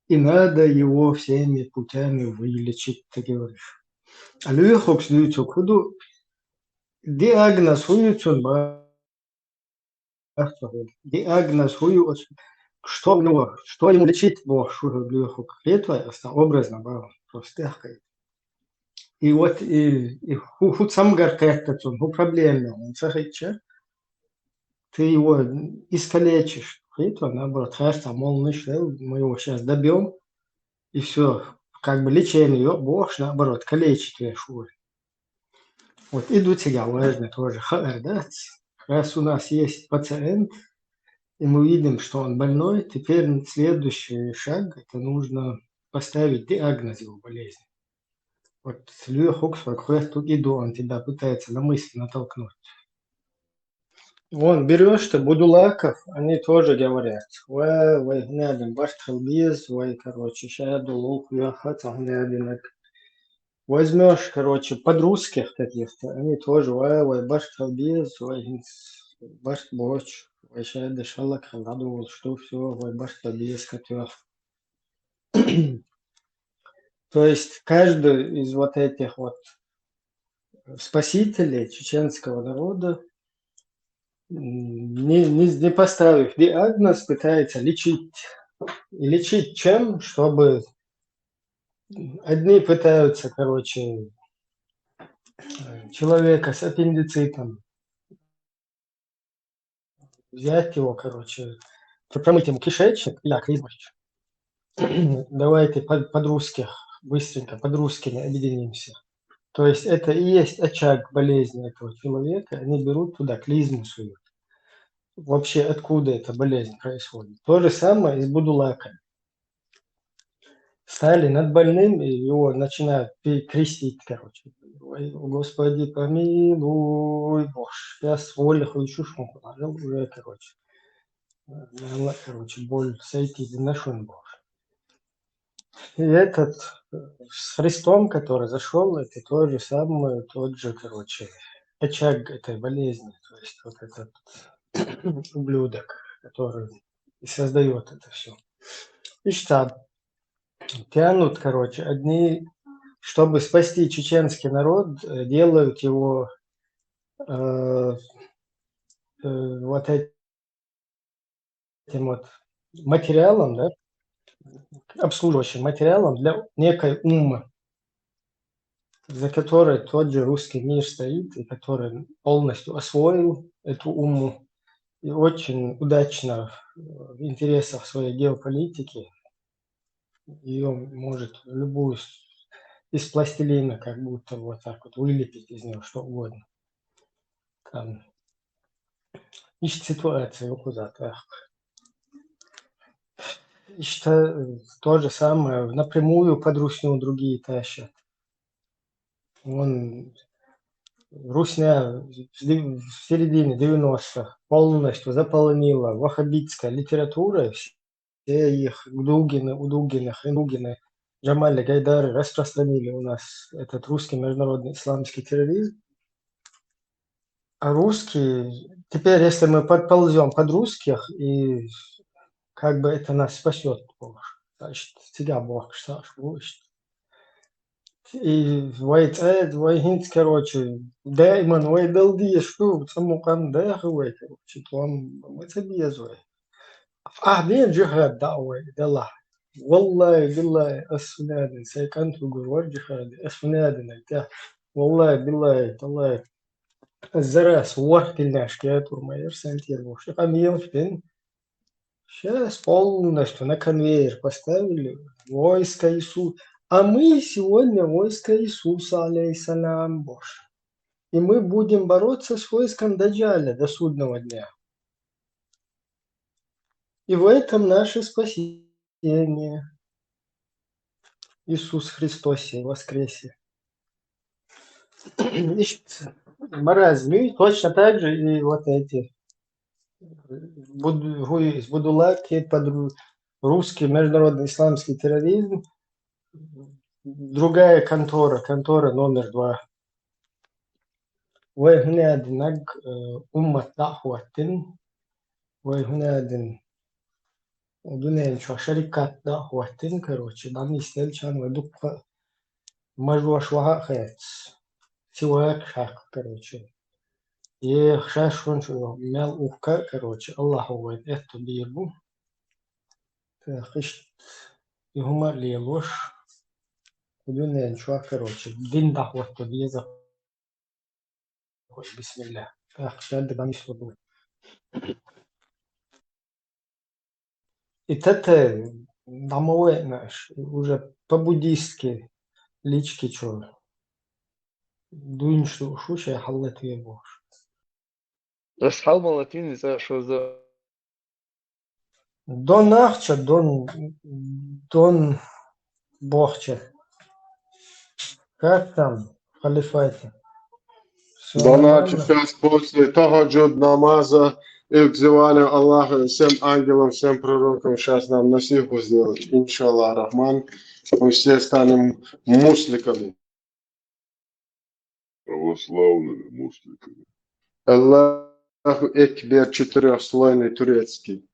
И надо его всеми путями вылечить», ты говоришь. А лоьхургс дуьйцург хӀун ду? Диагноз хӀун ю цунна, бах, ца хуьлу? Диагноз хӀун ю оцу? Что у него? Что ему лечить, бохуш шу хӀара лоьхург? Кхетий вай, аса образно бахьана, просто тӀехкхайта. И вот, и, и хӀу, хӀу цамгар кхетта цунна, хӀу проблема хьуна ца хиъча, ты его искалечишь, кхетий вай, наоборот, харцахь молханаш, да, мы его щас добьём, и всё, как бы лечение йо а бохуш, наоборот, калечить веш ву. Вот и ду цигахь важно тоже хаар дац. Раз у нас есть пациент, и мы видим, что он больной, теперь следующий шаг, это нужно поставить диагноз его болезни. Вот лоьхургс вай кхетта, и ду, он тебя пытается на мысль натолкнуть. Вон, берёшь ты будулаков, они тоже говорят: «Ва, вай, хӀун аьлла, барт хила беза, вай, короче, ша долу гӀуллакх йоьхна цхьа хӀун аьллинарг». Возьмёшь, короче, подрусских каких-то, они тоже: «Ва, вай, барт хила беза, вай, хӀинца барт боцуш, вай, ша деш хӀаллакьхьа дӀадолуш ду, всё, вай, барт хила беза», катёх. То есть каждый из вот этих вот спасителей чеченского народа, м, не, не, не поставив диагноз, пытается лечить. И лечить чем? Чтобы одни пытаются, короче, э, человека с аппендицитом взять его, короче, пр-, промыть ему кишечник, я, клизмочек. Давайте под, под русских, быстренько, под русскими объединимся. То есть это и есть очаг болезни этого человека, они берут туда, клизму суют. Вообще, откуда эта болезнь происходит? То же самое и с будулаками. стали над больным, и его начинают пе-, крестить, короче. «Ой, Господи, помилуй, Боже, я с воли хочу, чтобы он положил уже, короче». Э, короче, боль сойти, да на шум, Боже. И этот, э, с Христом, который зашёл, это тот же самый, тот же, короче, очаг этой болезни. То есть вот этот ублюдок, который и создаёт это всё. И что? Тянут, короче, одни, чтобы спасти чеченский народ, э, делают его, э, э, вот этим вот материалом, да, обслуживающим материалом для некой уммы, за которой тот же русский мир стоит, и который полностью освоил эту умму и очень удачно в интересах своей геополитики её может любую с-, из пластилина как будто вот так вот вылепить из него что угодно. Там, ищет ситуацию куда-то. Ищет, э, то же самое, напрямую под русню другие тащат. Вон русня в дев-, в середине девяностых полностью заполонила ваххабитская литература, все их Гдугины, Удугины, Хиндугины, Джамали Гайдары распространили у нас этот русский международный исламский терроризм. А русские, теперь, если мы подползём под русских, и как бы это нас спасёт, Бог, значит, тебя Бог, Саш, вуйшт. И вай цӀе, вай хӀинца, короче, даиман вай дала дезаш ду, цӀа мукъан даьха вай, короче, тхьовра ма ца беза вай. Ахь ден джихад дӀа а вай, делахь. Валлахьи, биллахьи, ас хӀунда аьлла, сайн кӀант вуьгур вара джихаде, ас хӀунда аьлла тӀехь. Валлахьи, биллахьи, таллахьи, ас зарас ворхӀ диллинехь кхетар ма яра сан тӀера бохуш. И къамелаш дина. Сейчас полностью на конвейер поставили войско Иису-, а мы сегодня войско Иисуса, алейхиссалям, Боже. И мы будем бороться с войском Даджаля до судного дня. И в этом наше спасение. Иисус Христос воскресе. Ишт маразм, точно так же и вот эти буд-, хӀу из, будулаг, кхета под ру-, русский международный исламский терроризм, другая контора, контора номер два. Вай хӀунда аьлла, э, уммат дӀа а хӀоттийна, вай хӀунда аьлла, дуьнен чохь шарикат дӀа а хӀоттийна, короче, дӀанисделчарна вай дуккха а мажош ваха а хецна. Сивак хьаькхна, короче. Еха шаьш хӀун шу мел ухка а, короче, Аллахьо вайна аьтто бийр бу. ТӀаккха иштта и хӀума а лелош, кху дуьнен чохь, короче, дин дӀахӀотто деза. Бисмилла. ТӀаккха шаьрда дӀанисло ду. И тата дӀа ма вайна аш, уже по-буддистски лички чу дуьйнаш ду шу шайн хьаллатве бохуш. Ас хьал ма латийна, иза шоза. Дон нахча, дон, дон бохча. Как там, халифайте? Всё нормально? Донача, сейчас после тахаджуд намаза, и взыванием Аллаха, всем ангелам, всем пророкам, сейчас нам насиху сделать, иншаллах рахман, мы все станем мусликами. Православными мусликами. Аллаху Экбер, четырёхслойный турецкий.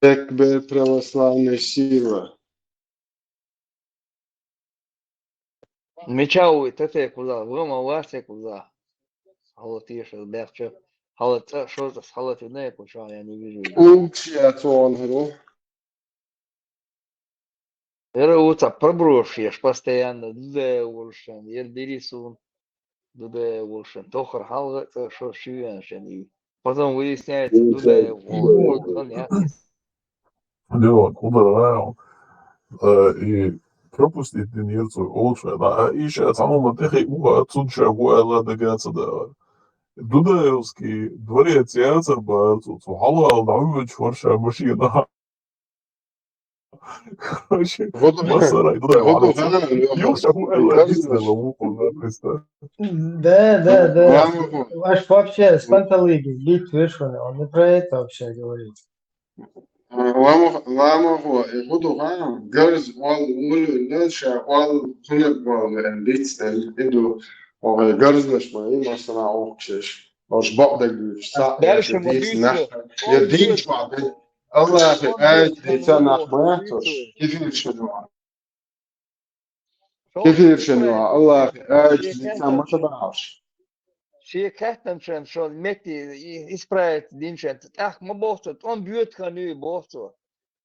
Экбер, православная сила. Мича вуй, тате куза, вума васе куза. Хьала тешал бяхча, хьала цӀа шоза, хьала тине куча, я не вижу. Улчи я цон хру. Эра уца проброшьеш постоянно, дуда волшен, ер дирисун, дуда волшен, тохар хьалга цӀа шо шивен шен и. Потом выясняется, дуда волшен, я. Леон, ударил, э, и пропустить дин ерцу олша, да, а иша самому тихий уха отсунча гуала дагаться да. Дудаевский дворец яцар бац, цу хьалал дӀавоьдуш вара ша машина. Короче, массара а Дудаев хьалал. Юха ша хӀун аьлла, дицдала вукхунна, представь. Да, да, да. Аш вообще с панталыги сбить вышел, он не про это вообще говорит. Ламах, ламахо, и хӀун ду хаьа, гарз оал, улуьлла ша оал, хӀунаг оал, веана дицдала, и ду, оха гарзнаш ма, и массана оха кхишаш. Ош бакъдерг дуьйцуш, цхьаъ Дальше я дийца нах, я дийца чохь де. Аллахе аьлча дийца нах ма яц ош, кефиршина юкъа. Кефиршина юкъа, Аллахе аьлча дийца ма ца бахьаш. Шен кхаьттанчан шо метте и-, исправить динчан, тӀаккха ма боху цо, тӀом боьду хан юй, боху цо.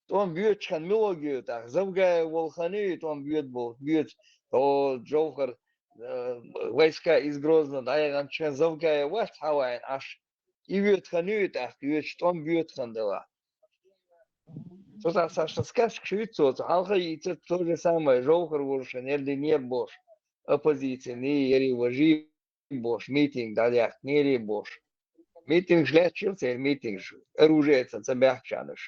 ТӀом боьдучу хан мила гӀо гоьду тӀаккха? Завгаев волу хан юй, тӀом боьду боху, боьду. О, Джовхар, э, войска из Грозного дӀаяханчу хан Завгаев вац хьаваийна Ӏаш? И воьду хан юй тӀаккха, йоьдуш тӀом боьду хан делахь? Цо цхьа сашна сказкаш юьйцу цо, цо хьалха йийцира то же самое, Джовхар волуш хан яра динера бохуш, оппозицина яра важи бохуш, митинг дӀадаьккхинера бохуш. Митингаш лаьтташ яра церан митингаш, оружиеца ца баьхкачарна уьш.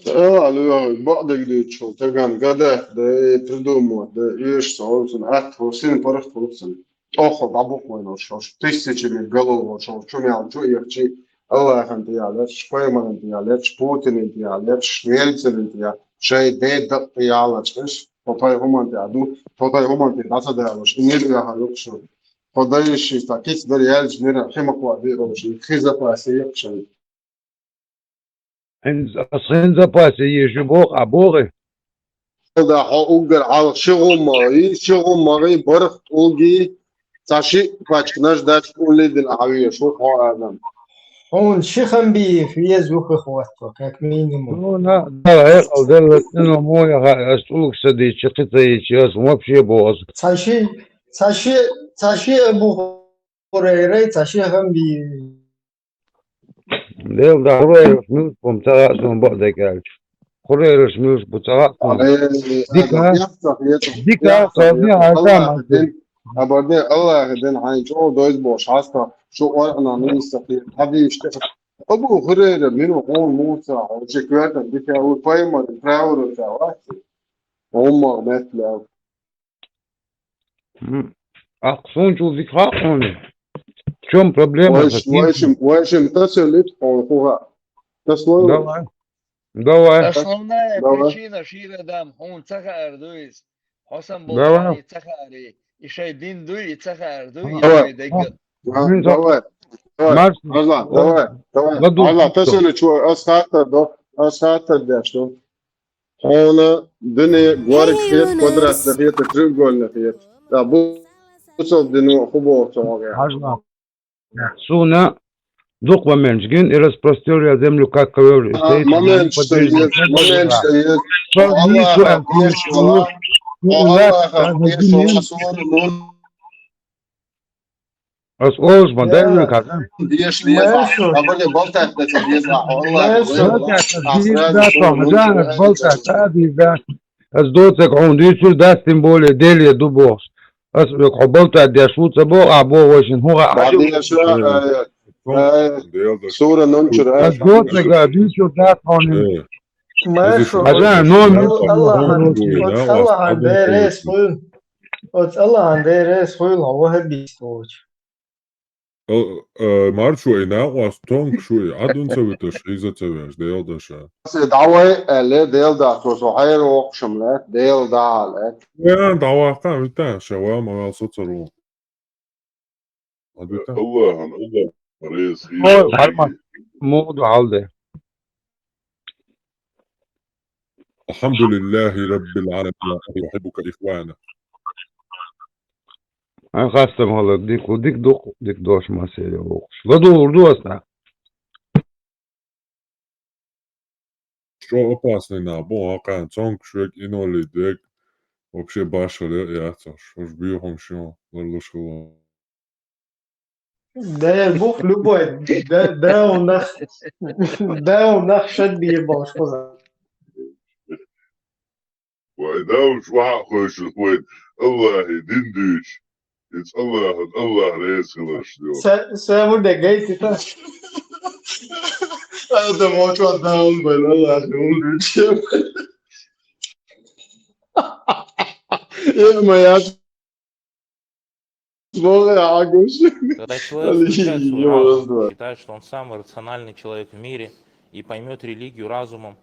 Ала, бакъдерг дуьйцуш, тагана гадаьтта да, придумать да, оьшуш ца олу цунна, атта хӀу сина паргӀат хуьлу цунна. ТӀоххал дӀабукъ вайна уьш, уьш тысячами голов, уьш чу мел чу ихчи, Аллахана тӀехь лаьтташ, пайхамарна тӀехь лаьтташ, Путинна тӀехь лаьтташ, Ельцина тӀехь, шайн ден дакъа тӀехь лаьтташ, хӀу пайхамарна тӀехь ду, хӀу пайхамарна тӀехь дӀа ца далуш, и нир яхьа юкъ шу. Хьо дайша шиста кица дар яьлча нира хи ма кхоа биъ болуш, хи запасе яхча. Хин, ас хин запасе еш ю боху, а боху? Да, хьо уггар хьалха ши гӀум ма гӀий, ши гӀум ма гӀий, барх тӀулгий, цхьа шиъ пачканаш дач уллий дина Ӏан веш ву хьо, Адам. Хьуна ши хан бийр веза ву хи хӀотто, как минимум. Ну, на, да, хьекъал делла, ну, мо яхьа, ас тӀулг ца дийча, кхин ца йийча, ас вообще боху ас. Цхьа ши, цхьа ши, цхьа ши а бу Хурайрай, цхьа ши хан бийр. Дела да, Хурайрас муьлш бу ца хаьа суна бакъдерг аьлча. Хурайрас муьлш бу ца хаьа суна. Дика, дика, Аллахе дин, хьайна чӀогӀа дойза бохуш, хьаста шу Къуръанах нийса хир, хьадисаш тӀе. Абу Хурайра мила ву хьуна, Муса, хьо ши коьртан дика ву, пайхамар, правила ца вац. ХӀумма метта лаьа. М, ахь суна чул дика хаьа хьуна. В чём проблема? Вайшим, вайшим, вайшим тасалит хьуна хӀун хаьа. Таслой? Давай. Давай. Основная причина шира дам хьуна ца хаар ду иза. Хьо сам болчарний ца хаари. И шайн дин дуй, и ца хаар дуй, и шайн дегга. Давай. Давай. Марш. Марш, давай. Давай. Марш, тасалит чу, ас хаттар до, ас хаттар деш ду. Хьуна дуьне горга хета, квадратна хета, треугольна хета. Да, бу-, бусалба дино хӀун боху цу хьогӀехь? Хьажа. Суна дукха моменташ гина, и распростёр я землю, как ковёр, и стоит моменташ дан еза, моменташ дан еза. Аллахах деш ву, Аллахах деш ву, суна, ну, Ас олуш ма дай вуьйка, да? Деш леза, абале балтат даца леза, Аллах. Балтат дац, да, ас балтат ца дийр, да. Ас доцург хьуна дуьйцур дац, тем более Деле ду бохуш. Ас век хьо балтат деш ву ца боху, ахь боху вайшин хӀун хаьа хьажа. Сура нун чура. Ас доцург а дуьйцур дац хьуна. Маршо, Аллахьан, Аллахьан деррес хуьлу. Оцу Аллахьан деррес хуьлу, хьо ваххабист волчу. Ал-, э, маршо и накъост тонкаш ю и, Ӏадун ца виташ, хьийза ца веш, Дела даша. Се дӀавай, аьлле, Дела даха, со хьайра воккхушам лаьтта, Дела даха лаьтта. Я, дӀаваккха, вита, ша ван ма ваьлла со ца ру. Ӏадвита? Аллахьан, Аллахьан реза хила. Ой, хьарма. Муха ду хьал де. الحمد لله رب العالمين. أحبك إخوانا. Ай, хастам хала, дика, дика ду, дика дош ма сели воккхуш. ЛадугӀур ду ас нах. Чо опасный нах бу, хьакхана цонкаш вег, инвалид вег, вообще башхалла яц уьш. Уьш буьйхамаш ю, ларлуш хилла. Да, бух любой, да, да, у нас, да, у нас шад бийр болуш хуза. Вай, да, уж ваха хойшур хойн, Аллахьи дин дуьйцуш. It's Allah, Allah raised him. Seven de gate ita. Adam watch what down by Allah. Yeah, my ass. Когда человек включает свой разум, считает, что он самый рациональный человек в мире и поймет религию разумом,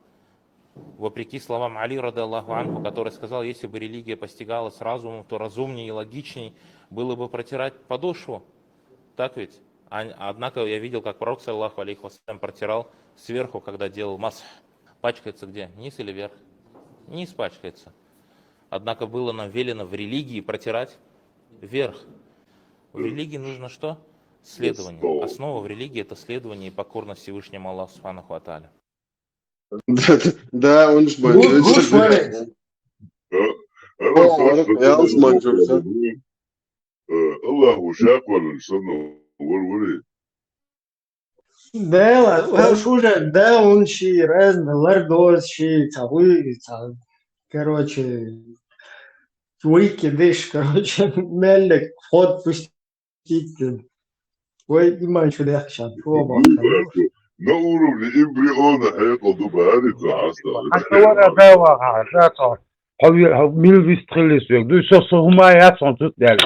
вопреки словам Али, радиаллаху анху, который сказал, если бы религия постигалась разумом, то разумнее и логичней было бы протирать подошву. Так ведь? А, однако я видел, как пророк, саллаллаху алейхи вассалям, протирал сверху, когда делал масх. Пачкается где? Вниз или вверх? Вниз пачкается. Однако было нам велено в религии протирать вверх. В религии нужно что? Следование. Основа в религии — это следование и покорность Всевышнему Аллаху, субханаху ва тааля. Да, он же Гуш варе. Аллаху шаквалын соно вар-варе. Дела, уж уже, да, он ши разный, лардос ши, цавы, цавы. Короче, выкидыш, короче, меллик, вход пустить. Ой, иман шудяхшан, шо бакшан. На уровне эмбриона хьекъал ду бари цо хьастагъа. Хьастагъа да ваха, да цо. Хьо мил вистрилис век. Ду со со хумай яц он тут дел.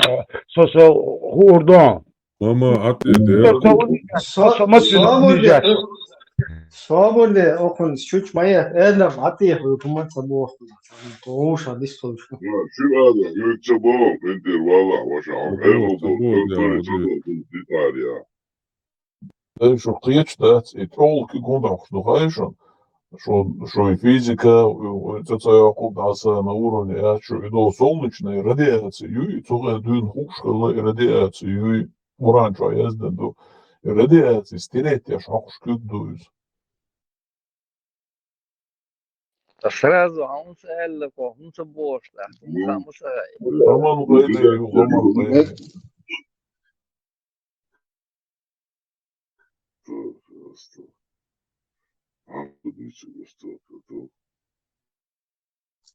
Со со хурдон. Мама, ат эдер. Со со ма Соболе, соболе, охун чуч мая, эдам ат их хукумат сабох. Оуша дис толуш. Шура да, юрча бо, бендер вала, ваша. Эго бо, бо, бо, бо, бо, Дай шо кхеташ дац, и тӀолки гундахуш ду хай шун, шо, шо и физика, цо ца якъуб даса на уровне, я шо и до солнечной радиации юй, цо гӀе дуьн хукшкала и радиация юй, Къуран чу яздан ду. И радиация стереть я шо хукш куд ду из. Сразу хӀунца аьлла-кх, хӀунца бохуш дац, хӀунца хӀунца гӀай. Роман гӀайда ю, Роман гӀайда.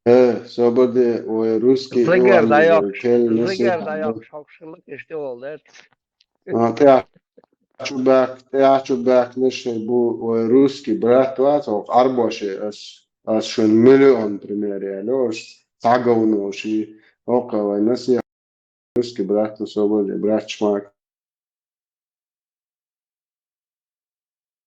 Э, собаде, ой, русский. Зыгар дайоккхуш, зыгар дайоккхуш, хьокхуш хилла, иштта волу, да? А, тӀаьхьа чу баьхк-, тӀаьхьа чу баьхкинарш бу вай русский брат вац, хӀокху Ӏарбоше ас, ас шуна миллион пример яло, аш схьаговно ши, хӀокху вай насихьа русский брат особенно, брат Чмак.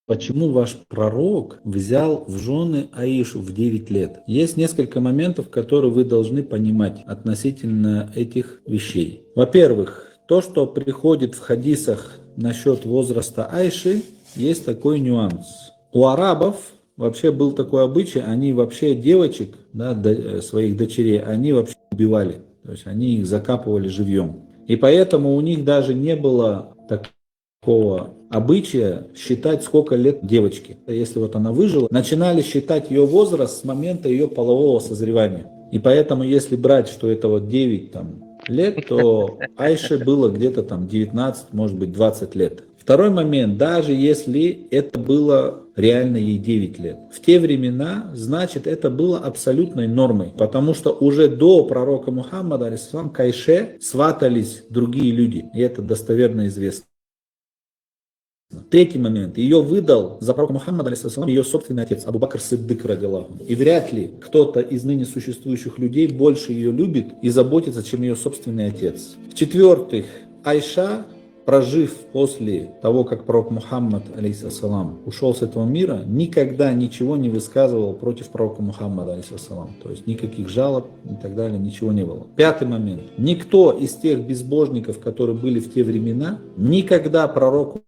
Почему ваш пророк взял в жены Аишу в девять лет? Есть несколько моментов, которые вы должны понимать относительно этих вещей. Во-первых, то, что приходит в хадисах насчет возраста Айши, есть такой нюанс. У арабов вообще был такой обычай, они вообще девочек, да, до- своих дочерей, они вообще убивали. То есть они их закапывали живьем. И поэтому у них даже не было такого обычая считать, сколько лет девочки. Если вот она выжила, начинали считать ее возраст с момента ее полового созревания. И поэтому, если брать, что это вот девять там, лет, то Айше было где-то там девятнадцать, может быть, двадцать лет. Второй момент, даже если это было реально ей девять лет. В те времена, значит, это было абсолютной нормой, потому что уже до пророка Мухаммада, алейхиссалам, к Айше сватались другие люди, и это достоверно известно. Третий момент. Ее выдал за пророка Мухаммада, алейхиссалам, ее собственный отец Абу Бакр Сиддик, радиаллаху анху. И вряд ли кто-то из ныне существующих людей больше ее любит и заботится, чем ее собственный отец. В-четвертых, Айша, прожив после того, как пророк Мухаммад, алейхиссалам, ушел с этого мира, никогда ничего не высказывал против пророка Мухаммада, алейхиссалам. То есть никаких жалоб и так далее, ничего не было. Пятый момент. Никто из тех безбожников, которые были в те времена, никогда пророку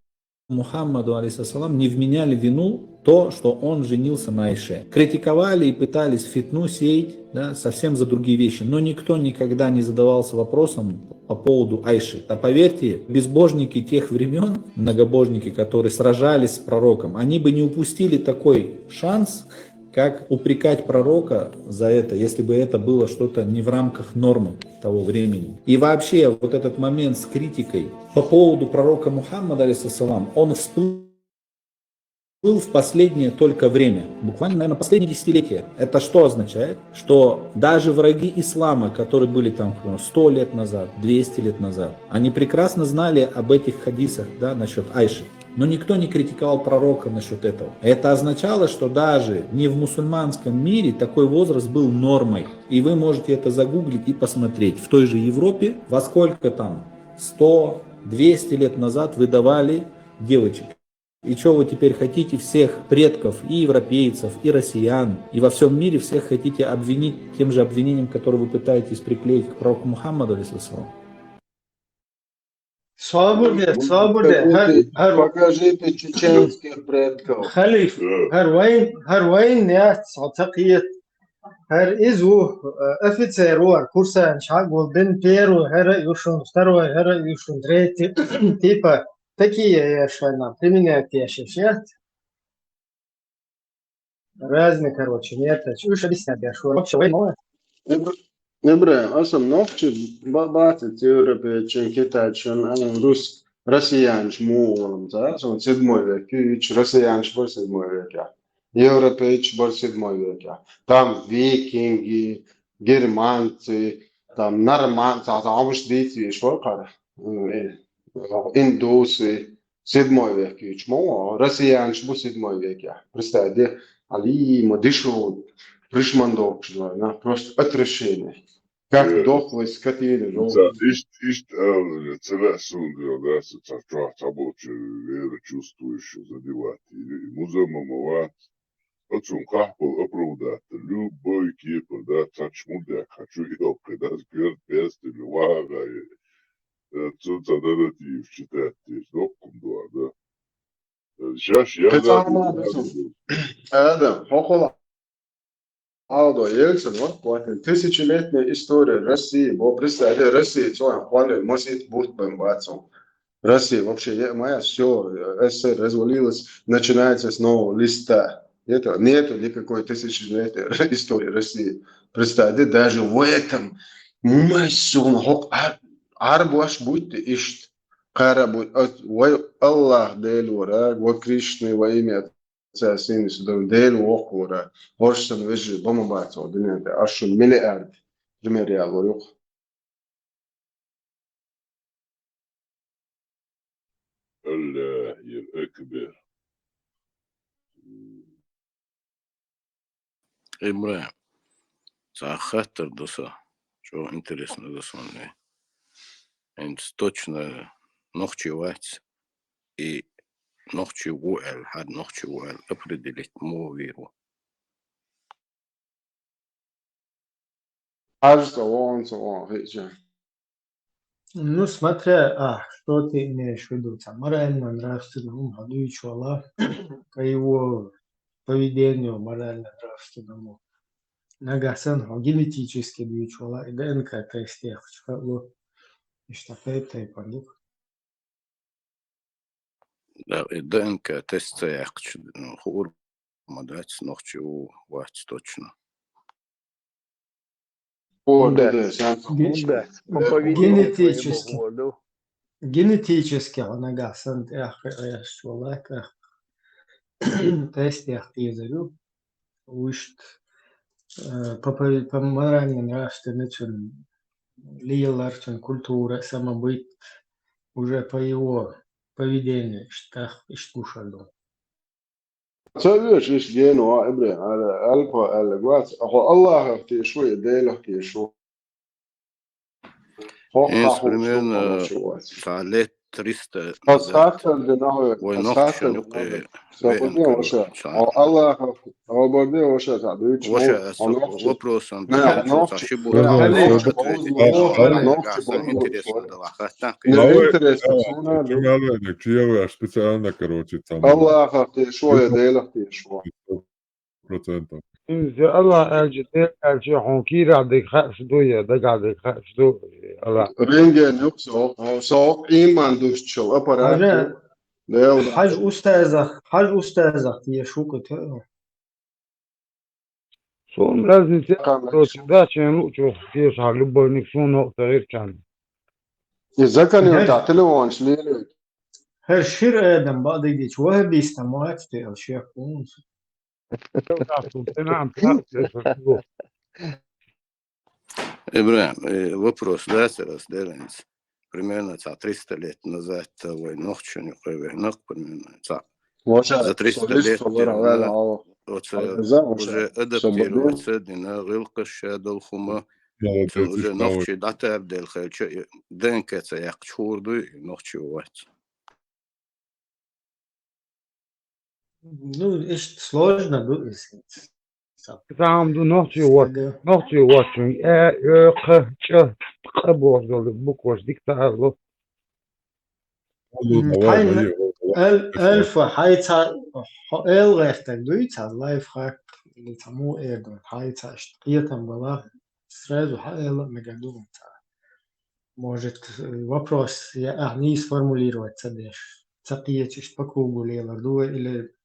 Мухаммаду, алейхиссалам, не вменяли вину то, что он женился на Айше. Критиковали и пытались фитну сеять, да, совсем за другие вещи. Но никто никогда не задавался вопросом по поводу Айши. А поверьте, безбожники тех времен, многобожники, которые сражались с пророком, они бы не упустили такой шанс, как упрекать пророка за это, если бы это было что-то не в рамках нормы того времени. И вообще, вот этот момент с критикой по поводу пророка Мухаммада, алейхиссалам, он всплыл был в последнее только время, буквально, наверное, последние десятилетия. Это что означает? Что даже враги ислама, которые были там, ну, сто лет назад, двести лет назад, они прекрасно знали об этих хадисах, да, насчет Айши. Но никто не критиковал пророка насчет этого. Это означало, что даже не в мусульманском мире такой возраст был нормой. И вы можете это загуглить и посмотреть. В той же Европе, во сколько там, сто, двести лет назад выдавали девочек. И что вы теперь хотите всех предков, и европейцев, и россиян, и во всем мире всех хотите обвинить тем же обвинением, которое вы пытаетесь приклеить к пророку Мухаммаду, алейхиссалам? Собур де, собур де. Хар, хар, Покажите чеченских предков. Халиф, хар вайн, хар вайн яц, ца кхият. Хар из ву, э, офицер ву, хар курсант шаг ву, бен первый, хар юшун, второй, хар юшун, третий, типа, такие я шайна, применять я сейчас. Разные, короче, нет, уж объяснять, я шо, вообще, вайн, Ибр- Ибрагим, аса нохчи ба- баьцац европейцашкара, китайцашкара, а, рус, россиянаш мо олам, да, сон седьмой век, кхы ич россиянаш бар седьмой векъяь, европейцаш бар седьмой векъяь. Там викинги, германцы, там норманцы, а там уж дийца веш вар кхара, э, индусы, седьмой век ич мо, россиянаш бу седьмой векъяь. Представь, де, али ма дишо, пришмандовкаш, на, просто отвращение. Как Э, дохлый скотина, Ца, ишт, ишт, а, цара сунда, да, са ца чо, ца боча вера чувствующего задевать. И, и муза мама ва, отцом кахпал оправдать, любой кепа, да, ца чмудяк, хочу и опка, да, сгверт пестили, вага, и, э, цу ца дадати читать, есть, доккум дуа, да. Э, щас я Кхы цхьа забыл, хӀама я ду. забыл. Адам, хӀокхула Алдо Ельцин, вот, вот, тысячелетняя история России, бо представь, Россия цоян хвалил, масит бурт бен бацун. Россия вообще, е- моя, все, СССР развалилась, начинается с нового листа. Это, нету никакой тысячелетней истории России. Представь, да, даже в этом массон хок арбуаш будьте ишт. Кара будь, а, вай Аллах Делора, во Кришны, во имя Отца, Сына, Святого Духа, Дела вокхура, хӀорш санна вежарий ба ма бац оха дунен тӀа, аш шун миллиард пример яла юха. Аллахир акбар. Ибрагим, цхьа хаттар да са, чӀоагӀа интересно да сона. ХӀинца точно нохчи вац, и нохчи ву аьлла, хьа нохчи ву аьлла определить мо вийр ву. Хьажа цӀа вон, цӀа вон, хӀиъча. Ну, смотря, а, что ты имеешь в виду, там, морально-нравственному, а, дуйчу вала, по его поведению морально-нравственному. Нагахь санна хьо генетически дуйчу вала, и ДНК тест яхача хаалу, иштта тайп-тайпан ду. Да, и ДНК тест ца яьккхача, ну, хуур ма дац, нохчи ву вац точно. О, Да. да, да, сам. Ге- Да, по поведению Генетически. Твоему Генетически хьо нагахь санна тӀех кхиъеш вала, тӀех тест яхка езар ю. Вуьшта, э, по, по, по морально-нравственной цун лелар, цун культура, самобыт, уже по его поведению, иштта, иштта гуш ду. Ца веш иш гено а, Ибрагим, аьлла, аьлла, аьлла, гвац, а хьо Аллахах тешо, я Делах тешо. Хьо Эс хахуш, примерно хьо хахуш вац. Цхьа лет триста Хьо назад сатар де нахуй, вай хьо нохча сатар нукъе Ца веан бадне кара ваша. цхьа Хьо Аллахах, хьо бадне ваша, ца дуйч, Ваша хьо аса нохча. вопросам Не, дилаьца нохча. ши Не, буха нохча, ответ нохча, дала нохча, гаса нохча. интересно дала хаттан Не кайна. интересно, суна, Чувствовали, чувствовали, специально, короче, там. Аллахах тешо, я Делах тешо. Процентов. Инза Аллах аьлча, Дела аьлча, хьуна кийрахь дерг хаьаш ду, я дагахь дерг хаьаш ду, Аллах. Рентген юкъ со, со иман душчал аппарат. Хьажа, Дел. хьажа устазах, хьажа устазах, те шука те. Суна разница, Кам короче, да, чем лучше, те ша любовник, суна нокъ цагӀир чан. И заканил Хьажа. Та телефонаш леле. ХӀара шира адам бакъдерг дийцича, ваххабистам вац те аьлла шеко хӀунца. ИбрахӀим, э, вопрос дац, раз делаем. Примерно цхьа триста лет назад вай нохчашна юкъе вехнакх, примерно цхьа Вожа, за триста лет оцу уже адаптироваться дина, гӀиллакхаш ша долу хӀума, цунна уже нохчий дӀатарделла хилча, и ДНК ца яьккхича хӀора дуй, нохчий вац. Ну, иштта сложно ду иза. Цхьа хӀума ду нохчий вац, нохчий вац, э, э, кх, чӀ, къ бохуш долу букваш дика ца аьлла. Хьайн альфа, хьай ца, хьо эл гӀертаг дуй, ца лайфхак, или ца му эр ду, хьай ца иштта кхетам бала, сразу хьа эла мега ду ца. Может, вопрос я ахь нийса формулировать ца деш, ца кхеча иштта по кругу лелар ду вай, или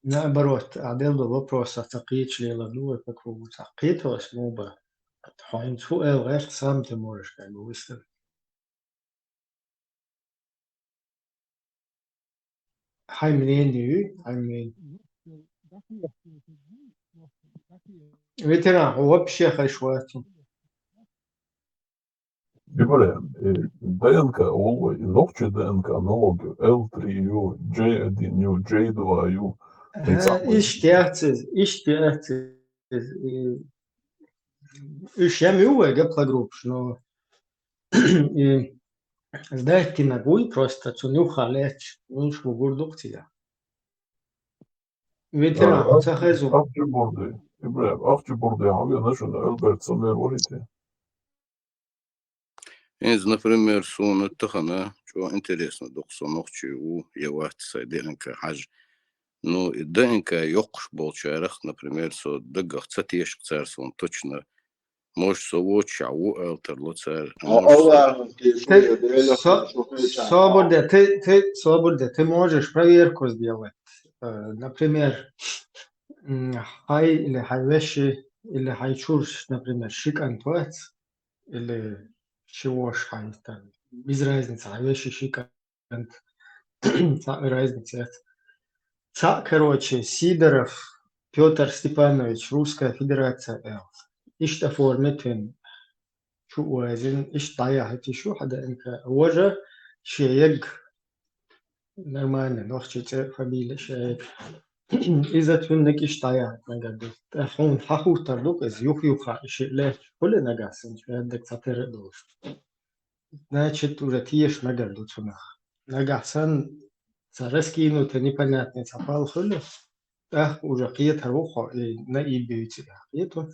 наоборот, а дел ду вопросах ца кхеча лелар ду вай по кругу, ца кхеталаш му ба. Хьайн цу эл гӀерт сам ты можешь как бы выставить. Хьайн мнение ю, хьайн мнение. Ветеран, хьо вообще хаш вац. Дибаре, э, ДНК олу вай, и нохчий ДНК ногӀу ю, Л три ю, Джей один ю, Джей два ю. Ага, иштта яц иза, иштта яц иза. И уьш ям ю вай гаплогруппаш, но и сдать динарг вуй просто, цунна юххе лаьтташ, вуьш ву гур ду-кх цига. Ветеран, хӀун ца хезу? Ахча бурди. ИбрахӀим, ахча бурди хьан вена шуна Альберт Самер варите? Иза, например, суна тахана чӀо интересно ду-кх, со нохчий ву я вац сайн ДНК хьажа. Ну, и ДНК йоккхуш болчарах, например, со дагах ца тешах цара суна точно, может, со воччахь ву аьлла тарло цара. Собар де, ты, ты, собар де, ты можешь проверку сделать. Э, например, м, хьай или хьай веши, или хьай чурш, например, ши кӀант вац, или ши вош хьай, там, без разницы, хьай веши ши кӀант, цхьа разница яц. Цхьаъ, короче, Сидоров Пётр Степанович, Русская Федерация аьлла. Иштта оформить вина. Чу вазина, иштта дӀаяхьийта шу хьан ДНК. Важа шен ягга нормально, нохчий цӀе, фамилия шен ягга. Иза цуьнниг иштта дӀаяхьийта мегар ду. ТӀаккха хьуна хьахӀуттар ду-кх иза, юх-юха и шиъ лаьтташ хуьлу нагахь санна, шен яггаг цхьатерра а долуш. Значит, уже теша мегар ду цунах. Нагахь санна, цхьа раскинутый, непонятный цхьа пал хуьлу, тӀаккха уже кхетар ву хьо, и наиб буьйцу, кхето.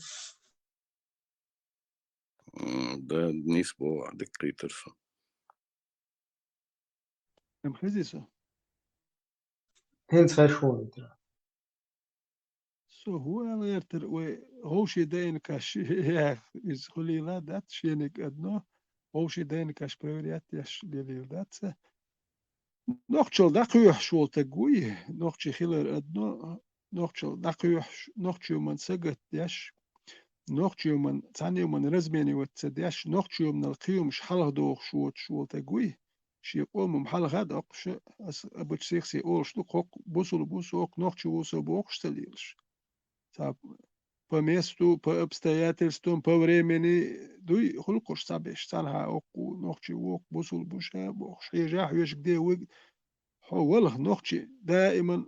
М, да, нийса боху ахь, дика кхийтира со. Ам хези со? ХӀинца хезаш ву витара. Со хӀун ала гӀертара, вай вовшийн ДНК-ш яха, иза хуьлийла дац, шениг одно, вовшийн ДНК-ш проверять еш лелийла дац. Нохчалла дӀакхоьхьуш волу таг вуй, нохчий хилар одно, нохчалла дӀакхоьхьуш, нохчийн юман сагатдеш, нохчийн юман, цхьана юман разменивать ца деш, нохчийн юманал кхин юмаш хьалха дохуш воцуш волу таг вуй. Шен къоман хьалха а доккхуш, аса обычно сих-сих олуш ду, кхоккха бусулба ву со, кху нохчи ву со бохуш ца лелаш. Цхьа по месту, по обстоятельствам, по времени дуй, хӀуллакхаш цхьаберш, цхьанхьа оккху нохчи ву, бусулба ву ша бохуш, хьежахь, вешиг де вуьг, хьо валха нохчи, даиман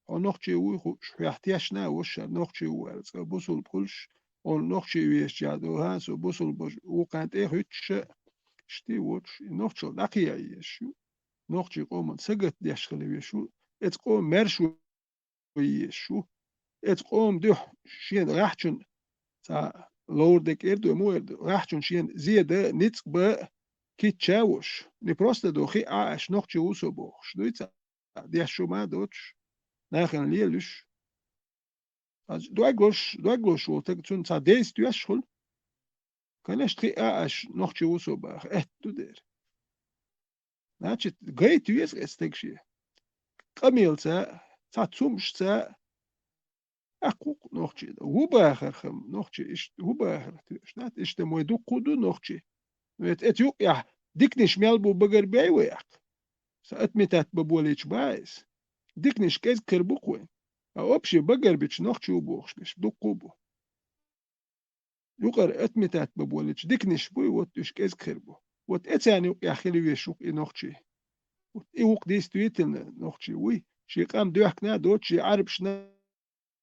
хьо нохчи вуй хууш, хьоьх тешна а вуш ша нохчи ву аьлла, цкъа бусулба хуьлуш, хьуна нохчи вешча а ду, хӀан, со бусулба ву кхана тӀе а хуьттуш ша, шти воцуш, и нохчалла дӀакхайа езаш ю. Нохчийн къоман сагатдеш хила веш ву, эцу къоман маьрша вай езаш ву. Эцу къоман дуьхьа шена гӀахьчун, цхьа ловр де кӀира ду, му эр ду, гӀахьчун шена зен дан, ницкъ бан кийча а вуш. Не просто ду, хиъ Ӏа аьлча нохчи ву со бохуш. Дуй цхьа деш шу ма доцуш, нахана лелуш. Ас дог луш, дог луш волу таг цунна цхьа действиеш хуьлу. Конечно, хиъ Ӏа аьлча нохчи ву со баха, аьтта ду дера. Значит, гайта веза эцу стаг шен. Къамелца, цхьа цумашца, аккху нохчи. ХӀун бахар хам, нохчи, иштта хӀун бахар тоьаш дац, иштта ма вай дуккху ду нохчи. Вет эцу юкъехь диканаш мел бу багар бей вай аккха. Ца отметать бан болийча бац иза. Диканаш кӀезига хир бу-кх вайн. А общий багарбича нохчий бохуш берш дуккха а бу. Юкъара отметать бан болийча диканаш буй, вот уьш кӀезига хир бу. Вот эцарна юкъехь хила везаш ву-кх и нохчий. Вот и ву-кх действительно нохчий вуй. Шен къам доьхкина а доцуш, шен Ӏарбашна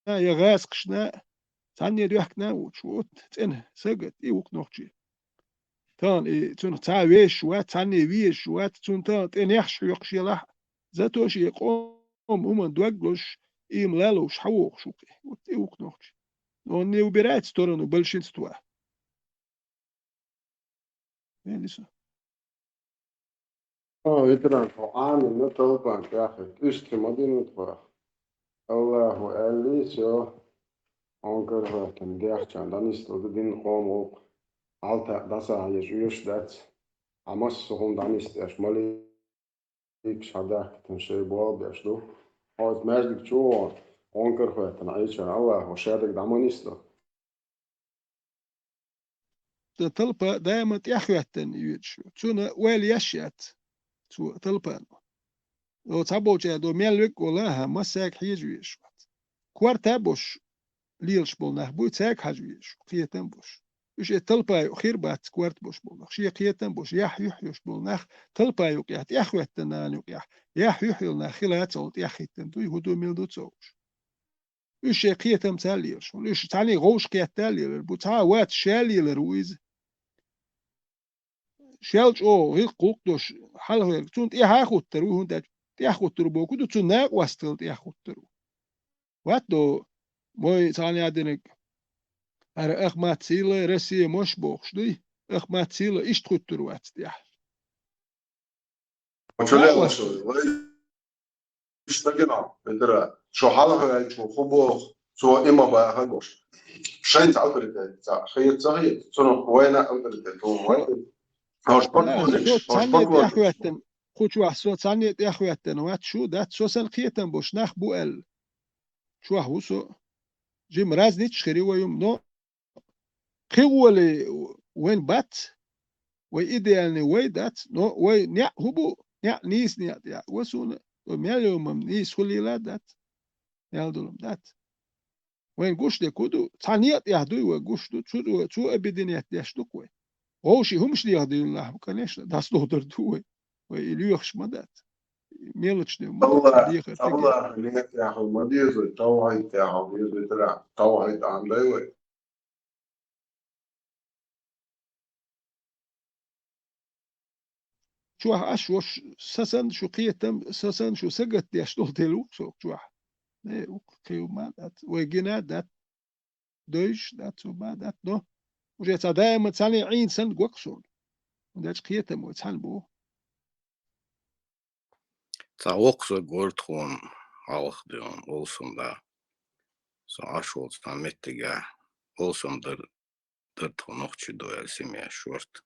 а, я гӀазкхашна а, цхьанне доьхкина а воцуш, вот цӀена сагат, и ву-кх нохчий. Тахана и цунах цхьа а вешаш вац, цхьанне везаш вац, цунна тахана тӀе нехаш хьоькхуш елахь а, зато шен къоман хӀуманна дог лозуш, и-м лалуш хьан вохуш ву-кх и. Вот и ву-кх нохчий. Но он не убирает в сторону большинства. Вели со. А, ветеран, хьо Ӏамийна талпан тӀехь, уьстагӀий ма дина тхо. Аллахо аьллий, всё, хьуна карахӀоьттина дехчан дӀанисло ду дин къоман гӀуллакх. Хьалта дӀасахьежа оьшуш дац. Хьан массо а хӀума дӀанисдеш, маликаш хьан дахкийтина шайн болх беш ду. Хьо оцу маьждиг чу вахана, хьуна карахӀоьттина Ӏийчарна Аллахо шадерг дӀа ма нисло. Сан талпа даима тӀехӀоьттина йоьдуш ю. Цунна ойла еш яц цу талпано. О, цхьаболчара до мел вег а волу, хьан массаьрга хьежа везаш вац. Корта а босуш лелаш болу нах буй, цаьрга хьажа везаш, кхетам а босуш. Уьш и талпа юкъа хир бац, корта босуш болу нах. Шен кхетам а босуш, яхь юьхь йолуш болу нах талпа юкъехь, тӀехӀоьттина нахана юкъехь, яхь юьхь йолу нах хила а ца хуьлу, тӀехӀиттина дуй, хӀун ду, мила ду ца хууш. Уьш шайн кхетамца а лелаш хуьлу. Уьш цхьаьний вовшахкхетта а лелар бу, цхьа а вац, ша лелар ву иза. Шел чӀогӀа гӀиллакх-гӀуллакх долуш хьалхавер, цунна тӀаьхьа а хӀуттур ву, хӀунда аьлча тӀаьхьахӀуттур бохург ду, цунна накъост хилла тӀаьхьахӀуттур ву. Вац до, вай цхьана а динарг, хӀара Ахмат Сила, Россия мош бохуш дуй, Ахмат Сила иштта хӀуттур вац тӀаьхьа. Хьо чу лелаш вай? Иштта гина, Петра, шу хьалхаваьллачо хӀун боху, цо и ма бахара бохуш. Шайца авторитет ца хета, ца хета, цунах вайна авторитет хӀун вай? Хьо шу Да, покойник, со хьо шу цхьанне покойник. ТӀехӀоьттина, кху чохь со цхьанне тӀехӀоьттина вац шу, дац, со сан кхетам болуш нах бу аьлла. Чохь ву со. Жима разницаш хир ю вай юма, но кхин волий вайн бац, вай идеальный вай дац, но вай неӀ хӀун бу, неӀ нийса неӀ тӀехь, ва суна, вай мел йомам нийса хӀу лела дац, мел долу дац. Вайн гуш дерг хӀун ду, цхьа некъа тӀехь дуй вай гуш ду, цу, цу объединять деш ду-кх вай. Вовшийн хӀумаш дехадевллахь, конечно, дӀасадохур ду вай. Вай и лоьхуш ма дац. Мелочь де ма дац, Аллах, дехар цига. Аллах, некъа тӀехь ма деза, тавхьид тӀехь деза, тара, тавхьид Ӏамдай вай. Чохь аш вош, са санна шу кхетам, са санна шу сагатдеш долу дела ву-кх со чохь. Э, ву-кх кхин ма дац, вай гина дац, дойш дац, цу ма дац, но уже цхьа даима цхьаьна Ӏийна санна го-кх суна. ХӀунда аьлча кхетам вай цхьаьна бу. Цхьа воккха саг вара тхуна хьалха дуьйна, олуш ма ду. Со Ӏаш волчу цхьана меттигехь, олуш ма дара, дара тхо нохчий ду аьлла семья шорта.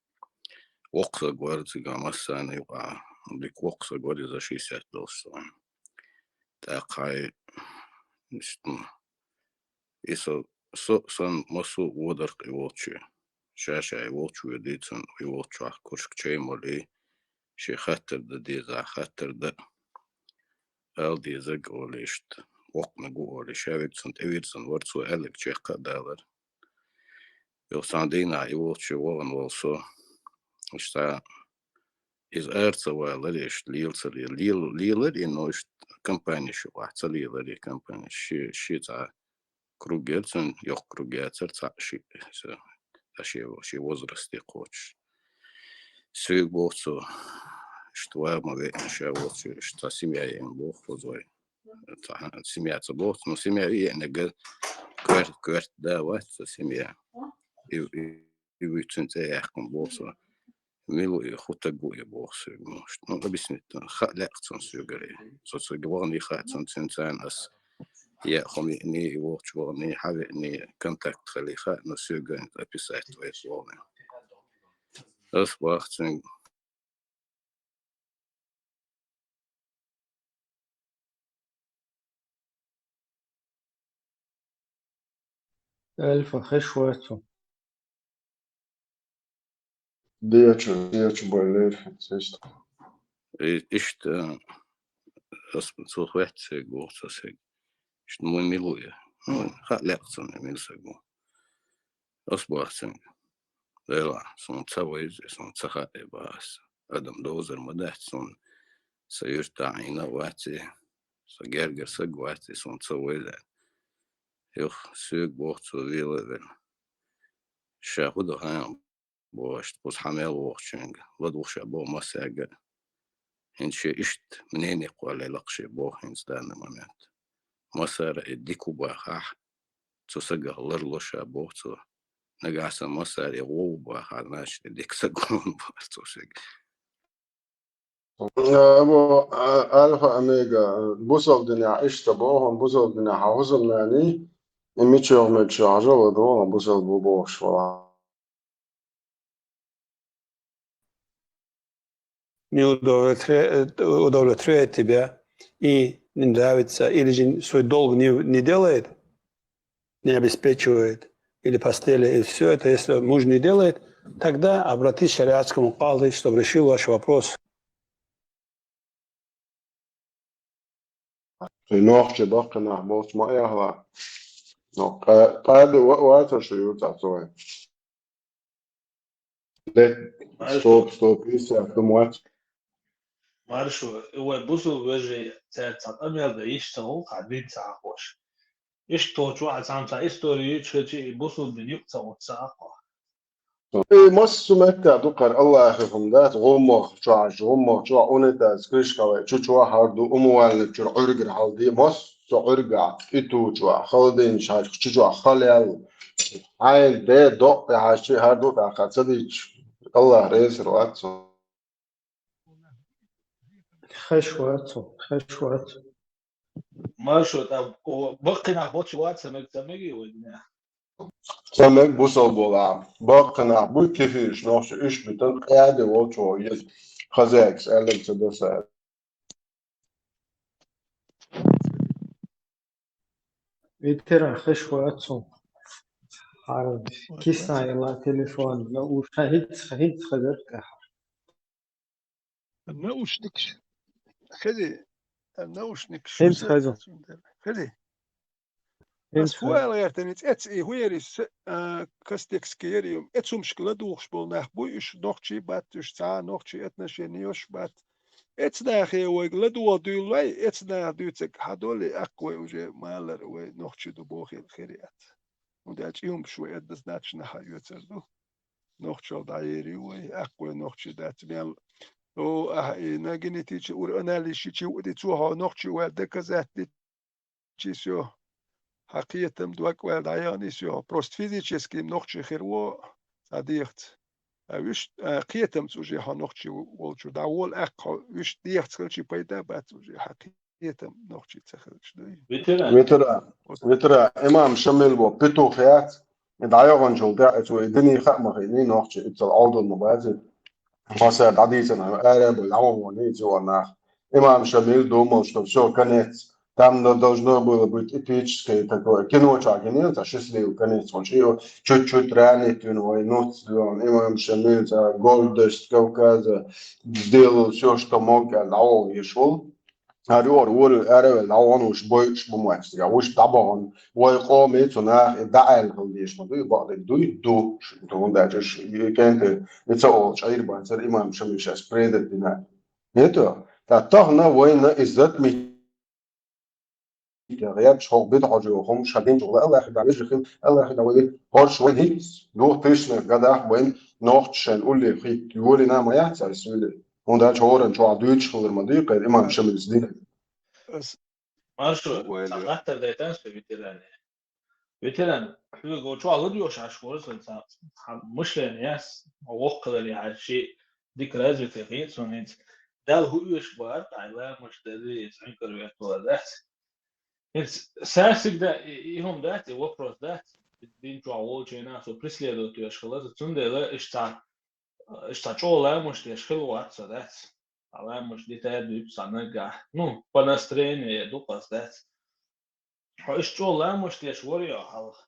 Воккха саг вара цигахь массарна юкъахь, дика воккха саг вара иза шестьдесят долуш сан. ТӀаккха хьайн, иштта, и со, со, сан массо а водарх и волчу. Ша-ша и волчу воьдий цунна, и волчохь куршка чай молий, шен хаттар дан дезахь, хаттар дан, ала дезарг олий иштта, воккханиг ву олий, ша верг цунна тӀевирзина вара, цо аьлларг чекх а далара. Юха цхьана дийнахь и волчу вахана волу со, иштта иза ара ца валара, иштта лела ца лела, лела, лелара и, но иштта компанеш юкъахь ца лелара и компанеш, ши, ши цхьа круг яра цуьнан, йоккха круг яцара цхьаъ шиъ, со, ша шен, шен возрасте кхочуш. Соьга боху цо, иштта ван ма веана, ша воцуш, иштта цхьа семья еана боху хӀозой. Цхьа семья ца боху, ну, семья еанарг, коьрта, коьрта да вац цо семья. И, и, и вуьйцун цӀе яьккхина боху цо. Мила ву и, хӀун стаг ву и боху соьга, ну, ш-, ну, объяснить, ну, хаа лаьа цунна соьгара. Со цига вахана хаьа цунна, цуьнца ас яа хӀума йиъний, и воккхачу вахана хьан веъний, контакт хилий хаьа, но соьга описать вай вахана. Ас боху цуьнга. Эльфа, хеш вац хьо? Дечу, дечу, больнейхи, цисто. И-, иштта, ас цо хоьтту сага, боху цо сага. Иштта ма мила ву и. Ну, хаа лаьа цунна, мила сага ву. Ас боху цуьнга: «Делахь, суна ца вайза, суна ца хаьа», — боху ас. «Адам довзар ма дац суна, сан юьртахь Ӏийна а вац и, сан гергара саг а вац и, суна ца вайза». Юха соьга боху цо, вела а велла: «Ша хӀун до хьан?» — боху, иштта кхуза хьан мел вохучуьнга ладугӀуш а боху массаьрга. ХӀинца шен иштта мнение кхоллай лакха шен боху хӀинца данный момент. Массара и дика ву бахахь, цу сагах ларло ша боху цо. Нагахь санна массара и гӀо ву бахахь, значит, и дика саг ву боху цо шега. Абу, а, Альфа Омега, бусалба динехь иштта боху, бусалба динехь хьан хӀусамнаний, и мича мегаш хьажа ладогӀа бусалба ву бохуш вала. Не удовлетворя-, э, удовлетворяет тебя и не нравится, или же свой долг не, не делает, не обеспечивает, или постели, и всё это, если муж не делает, тогда обратись к шариатскому кади, чтобы решил ваш вопрос. Цу нохчий баккхий нах болчу ма а яхьа. Но къа-, къади ва-, вацара шу юьртахь цо вайн. Де, стоп, стоп, иштта хӀума вац. Маршо, и вай бусулба вежарий, цаьрца цхьа къамел дан йиш ца хуьлу, хьан дин ца хьахош. Иштта тохучу хьан цхьамца истори юьйцуш хилча, и бусулба дин юкъа ца гӀутту ца Ӏа кхо. И массо а меттехь ду кхара, Аллахьан хӀума дац, гӀуммагӀ чохь, гӀуммагӀ чохь унитаз, крышка вай чу чохь хьар ду, умувальник чуьра Ӏуьргара хьал де, массо а Ӏуьргахь, и ту чохь, холодильник хьаьжча, чу чохь хала ял. Хьайн де докъа тӀе хьаьжча, хьар ду тӀаккха ца дича, Аллахь реза вац цунна. Хеш вац, хеш вац. Маршо, тӀа, о, баккхий нах болчу вац, ца мега, ца мега вай динехь. Ца мега бусалба волахь. Баккхий нах буй кефираш нохчий, уьш битан къаьде волчу ван еза хазаьгас аьлларг ца даса. Ветеран хеш вац цунах. Хьара кисан йила телефон, но уж хӀинца, хӀинца хазар тӀехь. Наушникаш. Хези, наушникаш. ХӀинца хаза. Хези. Ас хӀинца хӀу хаза. Аьлла гӀертани, цӀец и хӀу яри с-, а, Костекский яри юм. Эцумашка ладугӀуш болу нах буй, уьш нохчий бац, уьш цхьа а нохчий отношени йолуш бац. Эцу нахе вайга ладогӀа дуьйлалой, эцу наха дуьйцург хьан долу, аккха вай уже малар, вай нохчий ду бохийла хир яц. ХӀунда аьлча и хӀумаш вай однозначно хьаоьцур ду. Нохчалла дӀаер ю вай, аккха вай нохчий дац мел. О, ахьа, и на генетичи ур анализ ши чи вуди цо хьо нохчий ваьлла доказать дичи сё. Хьан кхетам дог ваьлла дӀаяхана и сё. Просто физически нохчий хир во, цхьа дехац. А вуьш, а, кхетамца уже хьо нохчий волчу дӀавола, аккха хьо вуьш дехац хилчи пайда бац уже хьан кхетам нохчий ца хилча дуй. Ветеран. Ветеран. Ветеран. Имам Шамил бо петух яц. И дӀайогӀанчул тӀаьхьа цо и дини хаа ма хиъний нохчий, иццал Ӏовдал ма бац и. Масар дӀадийцина, арабал дӀавахана и цо нах. Имам Шамил думал, что всё, конец. Там но-, должно было быть эпическое такое. Кино чохь гинера, ца счастливый конец. Он чуть-чуть ранит, вай нуц, имам Шамил, ца гордость Кавказа, сделал всё, что мог, а дӀавахана еш волу. Ара юххера вора аравелла, дӀавахана уьш бойуш бу моьтту цигахь, уьш дӀабахана, вай къоман цу наха и дӀааьлла хила дезаш ма дуй, бакъдерг дуй, ду, шу-, ду, хӀунда аьлча уьш и кӀентий, и ца олу чӀагӀйир бацара имам Шамил шаьш предать дина. ХӀета, ткъа тахана вайна иззат ми-, яхаш хӀокху бидхьожа йоху хӀума ша динчух ла Аллахьи да вежарий хила, Аллахьи да вай вит, хӀорш вай дийца, двух тысячных годах вайн нохчашна улле хӀитта йолийна ма яц аса вили. ХӀунда аьлча хӀоранна чохь дуьйцуш хилар ма дуй, кхайра имам Шамилс дина. Ас Маршо, вай цхьа ле- хаттар дайтан со ветеране. Ветеран, хьоьга чохь ладоьгӀуш Ӏаш вара сан цхьа, цхьа мышление яц, воккха хиларе хьаьжчи, дика развитый хета суна хӀинца. Дала хӀу оьшуш бахара, хьайн ламаш дарри, иза хьуьнкара ветталар дац. ХӀинца саьрсиг да, и, и хӀума дац, и вопрос дац. Дин чохь волчу хенахь со преследовать веш хилар, цундела иштта цхьа, иштта цхьа чӀогӀа ламаш деш хила вац со, дац. Цхьа ламаш дита а дуьйцу цхьа наггахь. Ну, по настроению ду-кх ас, дац. Хьо иштта чӀогӀа ламаш деш вара йо хьалха?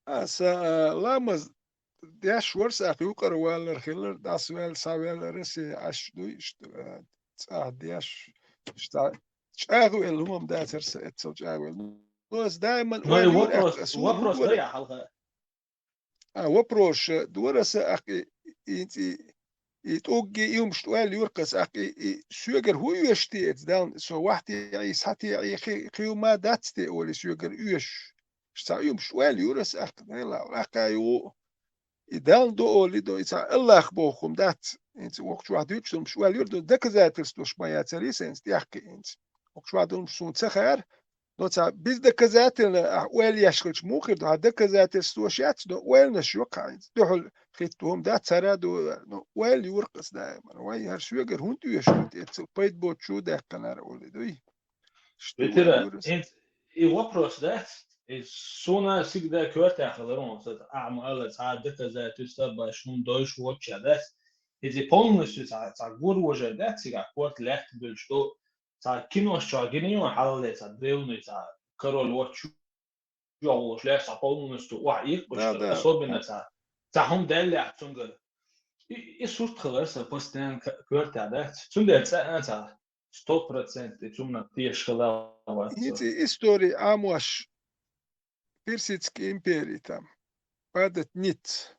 Аса, а, ламаз деш вара са, юкъара валар хилар, дӀасаваьлла, схьаваьлла Россия Ӏаш дуй, иштта, э, цӀа деш, иштта чӀагӀвелла хӀума дацар са, эццал чӀагӀвелла. Ну, ас даиман Ну, и оалийра вопрос, аьлла, ас вопрос хӀун да дора? Я хьалха? А, вопрос, э, дора са, ахь и, и, и, и тӀугги, и хӀумаш оалийра ас, ахь и, и соьгара хӀун оьшу те эца, Далла, со вахьте Ӏийса, хьате Ӏийса, кхи, кхи хӀума дац те, олий, соьгара оьшу. Ша цхьа хӀумаш оалийра ас, ахь, Дала, ахь ю, и Далла до олий до, и цхьа Аллах боху хӀума дац, хӀинца вокху чохь дуьйцуш долу хӀумаш оалийра до, доказательствош ма яцара, и сайна тӀехкхиънца. Вокху чохь долу хӀумаш суна ца хаьара, Но цхьа бездоказательно ахь ойла еш хилча муха хир ду? Хьан доказательствош яц, но ойланаш йо кхаьнца. Дуьхьал хӀитта хӀума дац, цара ду, но ойла юркъаца даиман. Вай, хӀара соьгара хӀунда оьшу ду те, цу пайда боцу чу даьккхинара олий дуй? Ветера, и вопрос дац, и суна всегда коьртехь хилар, он ца ахьа ма ала, цхьа доказательство баш хӀума дойш воцча дац. Иза полностью цхьа, цхьа гур вожар дац, цигахь корта лаьтта буьлуш ду. Цхьа кинош чохь гина ю хьалале, цхьа древний, цхьа король воцчу чохь волуш леш, цхьа полностью охьа иккхуш Да, хилар, да, особенно да. цхьа, цхьа хӀума даьллехь цуьнгара. И, и сурт хилар сан постоянно к-, коьртехь дац. Цундела цкъа а цхьа сто процент и цунна тешаш хила вац со. ХӀинца и истори Ӏамош Персидский импери там падать ниц.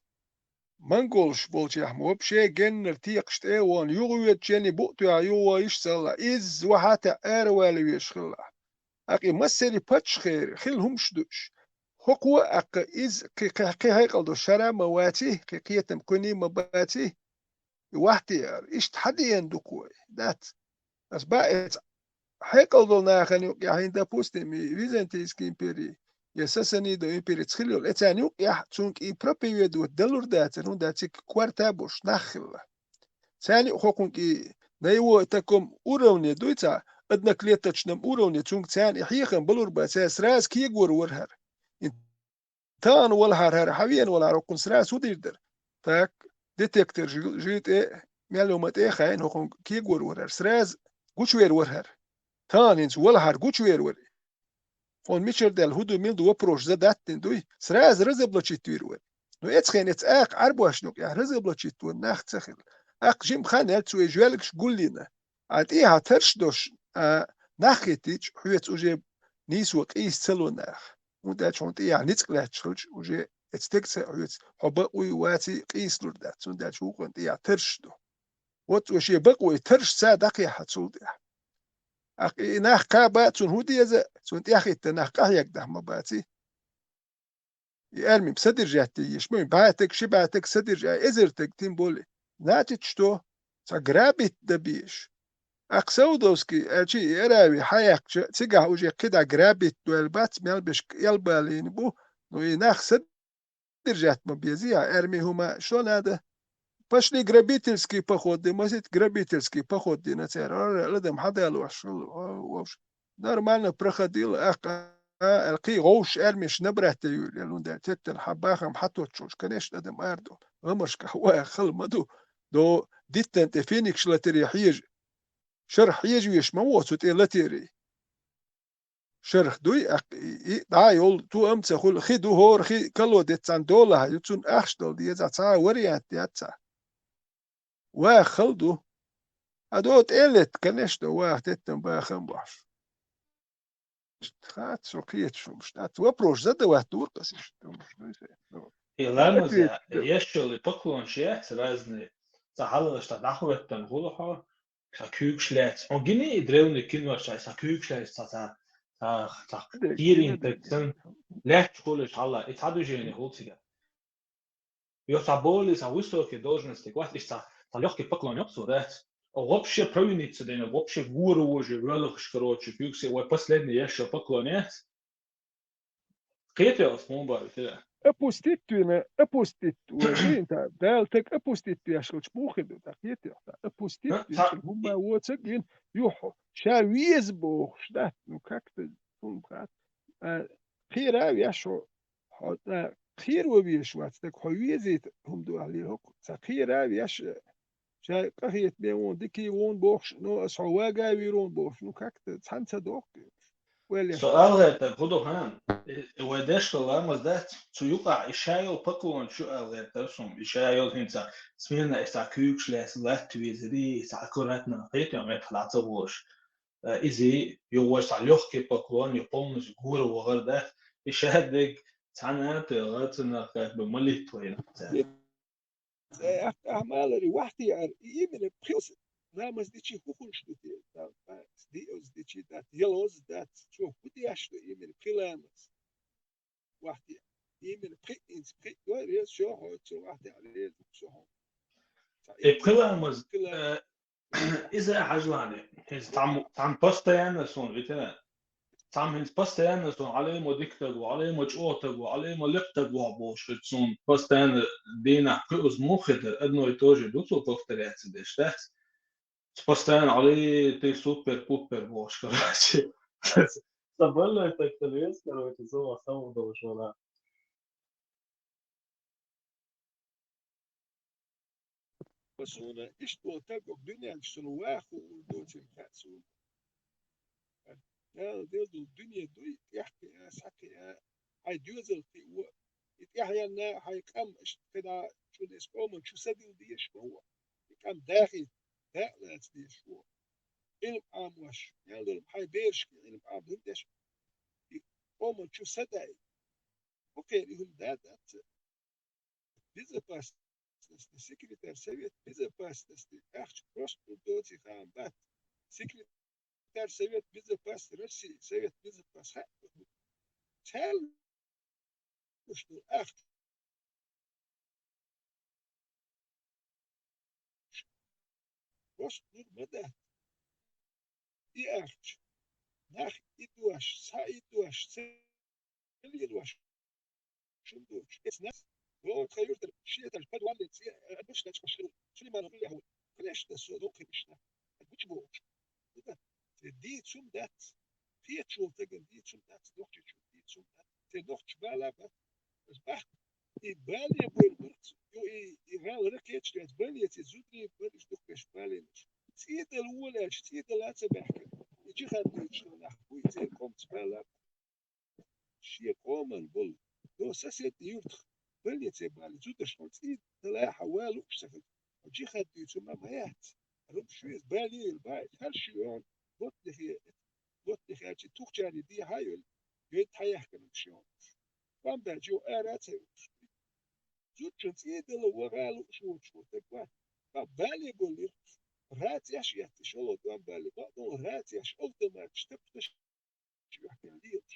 Монголаш болчехь ма вообще геннара текхаш тӀе а вахана, юхавоьдучу шен букъ тоьхна юхаван йиш ца хилла, изза вахьа а таьӀна ара вала везаш хилла. Аккха и массеран паччахьера хилла хӀумаш ду уьш. ХӀокхо а аккха изза кхин, кхин, кхин хьекъал долуш шара а ма ваций, кхин кхетам кхуьний ма баций, и вахьте ара. Иштта хьан деана ду кхо? Дац. Ас бан эца хьекъал долу нахана юкъехь, хӀинца, допустим, и Византийский импери, я Сасанида импери ца хилла йолу, эцарна юкъехь цунга и проповедовать далур дацара, хӀунда аьлча цига корта а болуш нах хилла. Царна юкъахь хӀокхунга и на его таком уровне дуй цхьа, одноклеточном уровне, цунга царна и хьехам балур бац, цара сразу кегор вара хӀара. И тахана валахьара хӀара, хьан вена валахьара, хӀокхунна сразу хӀун дийр дара? Так, детектор жи-, жи тӀе, мел ю ма тӀе а хаийна, хӀокхунна кегор вара хӀара, сразу гучувер вара хӀара. Тахана хӀинца валахьара гучувер вара. Хьуна мичара даьлла, хӀун ду, мила ду, вопрос задать дина дуй, сразу разоблачить вийр вара. Ну, эцу хенахь эца акха Ӏарбошна юкъехь разоблачить ван нах ца хилла. Аккха жимма хан яьлла цо и жоьлгаш гулйина. А тӀехьа тарш долуш, а, нах хӀиттича, хьоьца уже нийсо къийса ца ло нах. ХӀунда аьлча хьуна тӀехьа ницкъ лаьтташ хилча, уже эцу стегца хьоьца хьо бакъвий, ваций, къийсалур дац. ХӀунда аьлча вукхунна тӀехьа тарш ду. Вот цо шен бакъо и тарш ца дӀакхехьа цул тӀехьа. Аккха и нах кхаба а цунна хӀун деза, цунна тӀехӀитта нах къахьегнах ма баций. И арми содержать де езаш ма ю, бӀе стаг, ши бӀе стаг содержать, эзар стаг, тем более. Значит, что? Цхьа грабить дан безаш. Аккха Саудовский, аьлча и Арави хьаяьккхича, цигахь уже кхидӀа грабить дойла бац, мел беш кӀелбалийна бу, но и нах содержать ма безий, а арми хӀума, что надо? Пошли грабительский поход, дин, масит грабительский поход дина цара. Ара, ладам хьадалош, вовш. Нормально проходил, аккха, а, кхин вовш армеш набрать юьйлу, хӀунда аьлча теттана хьан бахам хьан тоттуш, конечно, адам ардо. ГӀамаршкахь ваха хала ма ду. До диттан тӀе феникс латаре хьежа. Шарх хьежа веш ма ву цу тӀе латаре. Шарх дуй, аккха и, и, дӀа йолу, ту амца хуьлу, хи ду, хӀора хи кало деццан долахь, ю цунна ахча дала деза, цхьа а вариант яц цхьа. Ваха хала ду. А до тӀе а летта, конечно, ваха теттан бахам бохьуш. Хац со кхеташ хӀумаш. ТӀаккха вопрос задавать дора ас иштта хӀумаш. Ну, и ладно, ответ, я, да. Ешшал и поклонаш яц разные. Цхьа хьалалаш цхьа дӀахӀоьттина хуьлу хьо, цхьа куьйгаш лаьцна. Хьо гиний и древний кинош, цхьа куьйгаш лаьцна, цхьа, цхьа, цхьа, цхьа кийрин тек сан лаьтташ хуьлуш хьала, и цхьа движение хуьлу цигахь. Йо, цхьа боли, цхьа высокий должностник вац, иштта цхьа, цхьа лёгкий поклонник цо дац. Вообще провиниться дина, вообще гора вожа, велахаш, короче, куьйгаш, вай последний ешшал поклонец. Кхетий ас хӀун бара, тера? Опустить вина, опустить вина, да, Дала таг опустить веш хилча, муха ду, да, кхетий, да, опустить вина, хӀумма воцаг вина, юххьу, ша веза бохуш, да, ну, как-то, хӀун бац, а, кхера веш хьо, хьо, а, кхера ван везаш вац, таг хьо везийта, хӀума ду ахьлера хӀокху, ца кхера веш, ша къахетаме вон, дикий вон бохуш, ну, ас хьо вага вийр вон бохуш, ну, как-то, цхьаьна ца дохку. Со ала гӀертар хӀун ду хьан? Э, вай дешхал ламаз дац, цу юкъахь и ша йолу поклон шу ала гӀертар суна. И ша йолу хӀинца смирно, и цхьа куьйгаш лаьцна латта везарий, и цхьа аккуратно хетам, метта дӀа ца гӀош. Э, иза юха вай цхьа лёгкий поклон, я полностью гора вахар дац. И ша дерг цхьана а тоьгӀа, цунах как бы молитва йина. Цхьа ахь, ахь маларе вахьте ара, и именно пхи ламаз дичи хӀун хуьлуш ду те? Диъаза дичи дац, ялоза дац, чо хӀун деш ду именно пхи ламаз? Вахьте. Именно пхи, инца пхи, ой, реза шо хьо, цо вахьте, реза шо хьо. Ца И пхи ламаз, пхи ла- э, иза хьажлани. ХӀинца там, там постоянно суна, витина. Цхьамма хӀинца постоянно суна, Ӏалайма дика стаг ву, Ӏалайма чӀогӀа стаг ву, Ӏалайма лекха стаг ву бохуш, хӀинца суна постоянно дийнахь кхуьуз муха хир дара, одно и то же ду цо повторяться деш, дац? Цо постоянно, Ӏали, ты супер-пупер бохуш, короче. Ца больной стаг ца веза, короче, цо ма сам долуш вара. Суна иштта волу стаг ву дуьнен чу, суна ваха хуур доцийла хаьа суна. Дала делла долу дуьне дуй, тӀехкхиа, схьакхиа, хьайн доьзал кхио, и тӀаьхьенна хьайн къам иштта кхидӀа чу деза къоман чу садилла дезаш ма ву. И къам дахийта, дакъа лаца дезаш ву. Ӏилма Ӏамош, мел долу хьайн берашка Ӏилма Ӏама хӀунда деш? И къоман чу садаийта. ХӀокхеран и хӀума да дац. Безопасности, секретарь Совет Безопасности, ахча просто доций хаам бац. Секретарь Совет Безопасности России, Совет Безопасности, царна уьш ду ахча. Просто нур ма дац. И ахча. Нах и дош, схьа и дош, ца лелош. Шун доч. Эс нас, вон тхан юртара ши этаж подвале цӀе, э, душ дачкъаш хилла. Сулейманов Илья хьуна. Конечно, со доккхий мишна. Гучу бохуш. Церан дийца хӀума дац. Кхечо стагана дийца хӀума дац, нохчичун дийца хӀума дац. Церан нохчаша бала бац. Ас бах, и бале бойла барц. Ю и, и гӀала ракеташ доьцу, бале ци зударий, балиш дукхаш баленаш. ЦӀийдала волаьлча, цӀийдала а ца баьхкина. И жихад дуьйцуш нах буй, церан къомца бала бац. Шен къоман болу. До соседний юртах больнице бали, зударшна цӀийдала хьан ван лууш ца хилла. Жихад дуьйцу ма ма яц. Рум шуьйза бали йила бай, хӀара ши йон, ботнихе, ботнихе чи тухчарий дехьа йолу, йойт хьаяхкана ши йон. Бамбаьчу ара а ца юуш. Зудчун цӀийдала ван лууш воцуш ву, так ва. Ма бали болу ирц. Рацеш етташ олу бамбали, ма долу рацеш, автоматаш, тапнаш чуьхкина лелаш.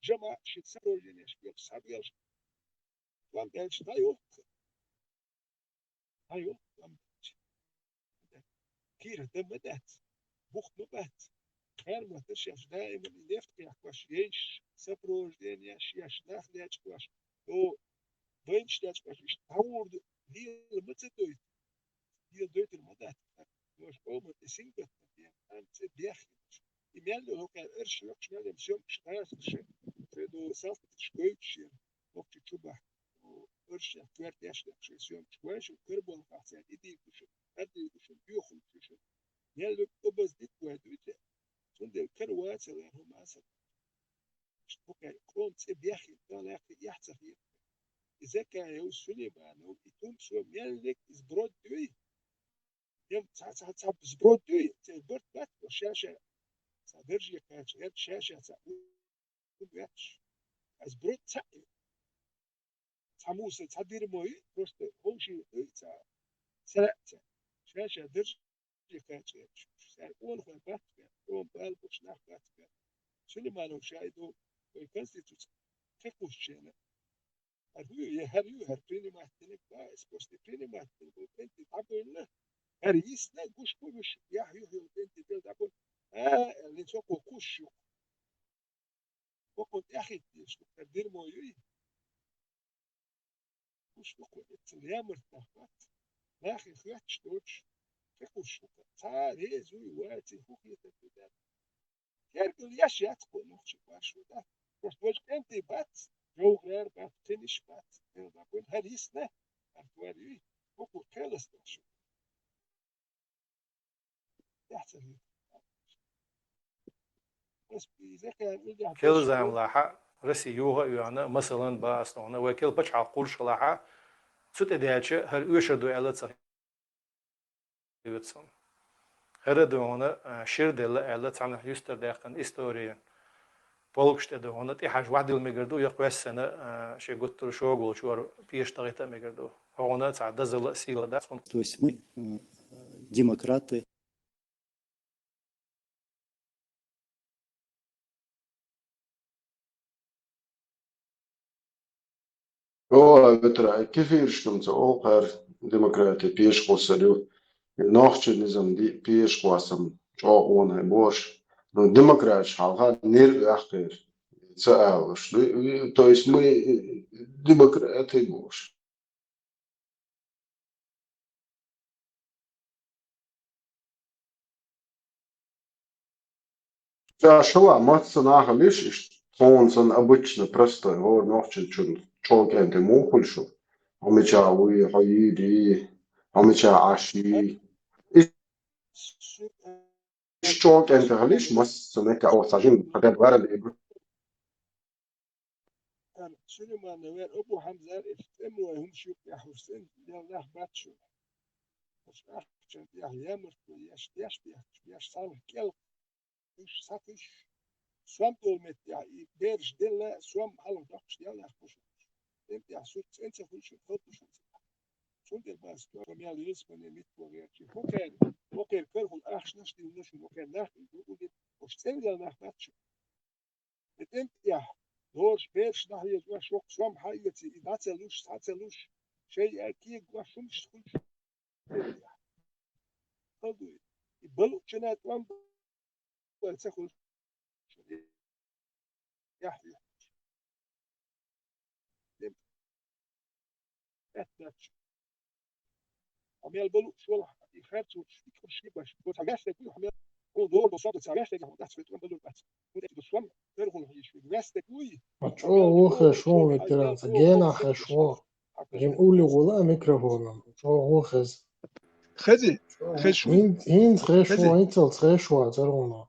ЖамаӀат ши сопровождениеш белш, схьабелш. Ван белш дӀайохку. ДӀайохку ван белш. Кийра дан ма дац. Бух ма бац. Кхаьрмоташ еш, даиман и нефть кхехкош, ейш сопровождениеш еш, нах лечкъош. О, вайнаш лечкъош, иштта дӀагӀур ду, лела ма ца дойту. Дела дойтур ма дац. Дош къоман тӀе сингаттам бен, ан цӀе беххинчу. И мел йолу хӀокхара арш йоккхуш, мел йолу съёмкаш гӀазакхаш, шайн долу салтиш гойтуш яра, нохча чу бахка. Арш яхь, коьртеш яхь, шайн съёмкаш гой, шун карболхахь цаьрга и дийгуш, хӀара дийгуш, боьхалш шун. Мел йолу обаз дика гой дуьйцу, цундела кара вацалла хӀума аса. Иштта бу кхаьрга, къоман цӀе беххийта, Дала яьккхи эхь ца хета. И Закаев, Сулейманов, и Тумсо, меллиг иза брод дуй. Ем цхьа, цхьа, цхьа сброд дуй, церан барт бац, ша-ша. Цхьа дарже кхаьча, гӀерта ша-ша цхьа у ветташ. Ас брод цхьа ю. Цхьа муса, цхьа дирмо ю, просто ховший дуй цхьа. Сара цхьа. Ша-ша дарже кхаьча гӀерта. Сара къонахой бац бен, къон бала буш нах бац бен. Сулейманов шайду, вай конституци кхекхуш шена. ХӀара ю, я хӀара ю, хӀара принимательник ба, эс после принимательник бу, кӀентий дӀабойла. ХӀара йисна, гуш бу вуьш, яхь ю, хӀара кӀентий бел дӀабойла. А, аьлла, цо кхо кхуш ю. Кхо тӀаьхьа деш ду, хӀара дирмо юй. Кхуш ду кхо, эццал ямарт нах бац. Нахе хоьттуш доцуш, кхекхуш ду. Цхьа реза вуй, ваций, хӀун хетар ду даьлла. Кергал еш яц кхо нохчий башо, да? Просто важа кӀентий бац, жовхӀар бац, кхиниш бац, хӀара йисна, хӀара твар юй, хӀокхо кхелас дош. Яц хӀара. Ас иза кхаьн уьлдахь Кел долуш замлахьа, Россия юха а йоьхна, масалан, ба ас тхуна, вай кел пачхьалкх кхуллуш хилахьа, цу тӀе даьлча, хӀара оьшур ду аьлла ца хилла цунна. ХӀара а ду хьуна, а, шира делла аьлла, цхьаннахьа юьстара даьккхина историн полкаш тӀе ду хьуна, тӀехьажа вахьдилла мегар ду, я кхоьссина, а, шен гуттар а шога волчу вара пеша тахийта а мегар ду. Хьо хьуна цхьа дозалла а, сийла дац хьуна. То есть мы, м, демократы. О, ветра, кефиршкамца олхар демократи пешкхосса ю. Нохчи низам ди пешкхоссам чӀогӀа онай бош. Ну, демократиш хьалха нир вяхкхир. Ца алаш. Ну, то есть мы, э, демократы бош. Ша шала, мацца нахал иш, иш тхуна сан обычно простой, гӀор нохчичун чӀокӀен тӀе мухуль шу. Хьо мича вуй, хьо йийри, хьо мича Ӏаш йий. Иш чӀокӀен тӀе халиш, мацца мекка о сажин, хадад варал ибу. Ан Сулейман вер Абу Хьамзар эс тӀемлой хӀума шуьп яхь хӀусен, дел нах бац шу. Аш ахчан тӀехь ямарт еш, деш бехч, еш салх кӀел, уьш сатуьш, сом долу меттехь, и бераш делла, сом хьалха доккхуш дел нах бу шу. ТӀем тӀехь суьрт цӀен ца хуьлуш, хӀалбуш хӀума ца. Цундела бас, тӀо мел йилсмане митто гӀерчи. ХӀокхер, хӀокхер карахула ахчанаш дилла шу, хӀокхер нах и гугули, уьш цӀен дел нах бац шу. И тӀем тӀехь, дораш бераш нах еза, шок сом хьаэци, и дӀа ца луш, схьа ца луш, шайн а кега гуш хӀумаш хуьлуш. Хьал дуй. И балу чана тӀом бан ца хуьлуш. Яхь, яхь. Дем. Эт дач. Хьо мел балу шолахь, и харц вуч, и кхуш ги баш. Хьо ца вестек вуй, хьо мел, хьо дор бо сом, ца вестек, хьо дац вуй, тӀом балур бац. ХӀун эцу сом, тӀерхула хьийш вуй, вестек вуй. Ма чӀогӀа ву хезаш ву, ветеран, ца гена хезаш ву. Жим улли гӀула микрофоном. ЧӀогӀа ву хеза. Хези, хезаш ву. ХӀин-, хӀинца хезаш ву, хӀинцалц хезаш ву, царгӀуна.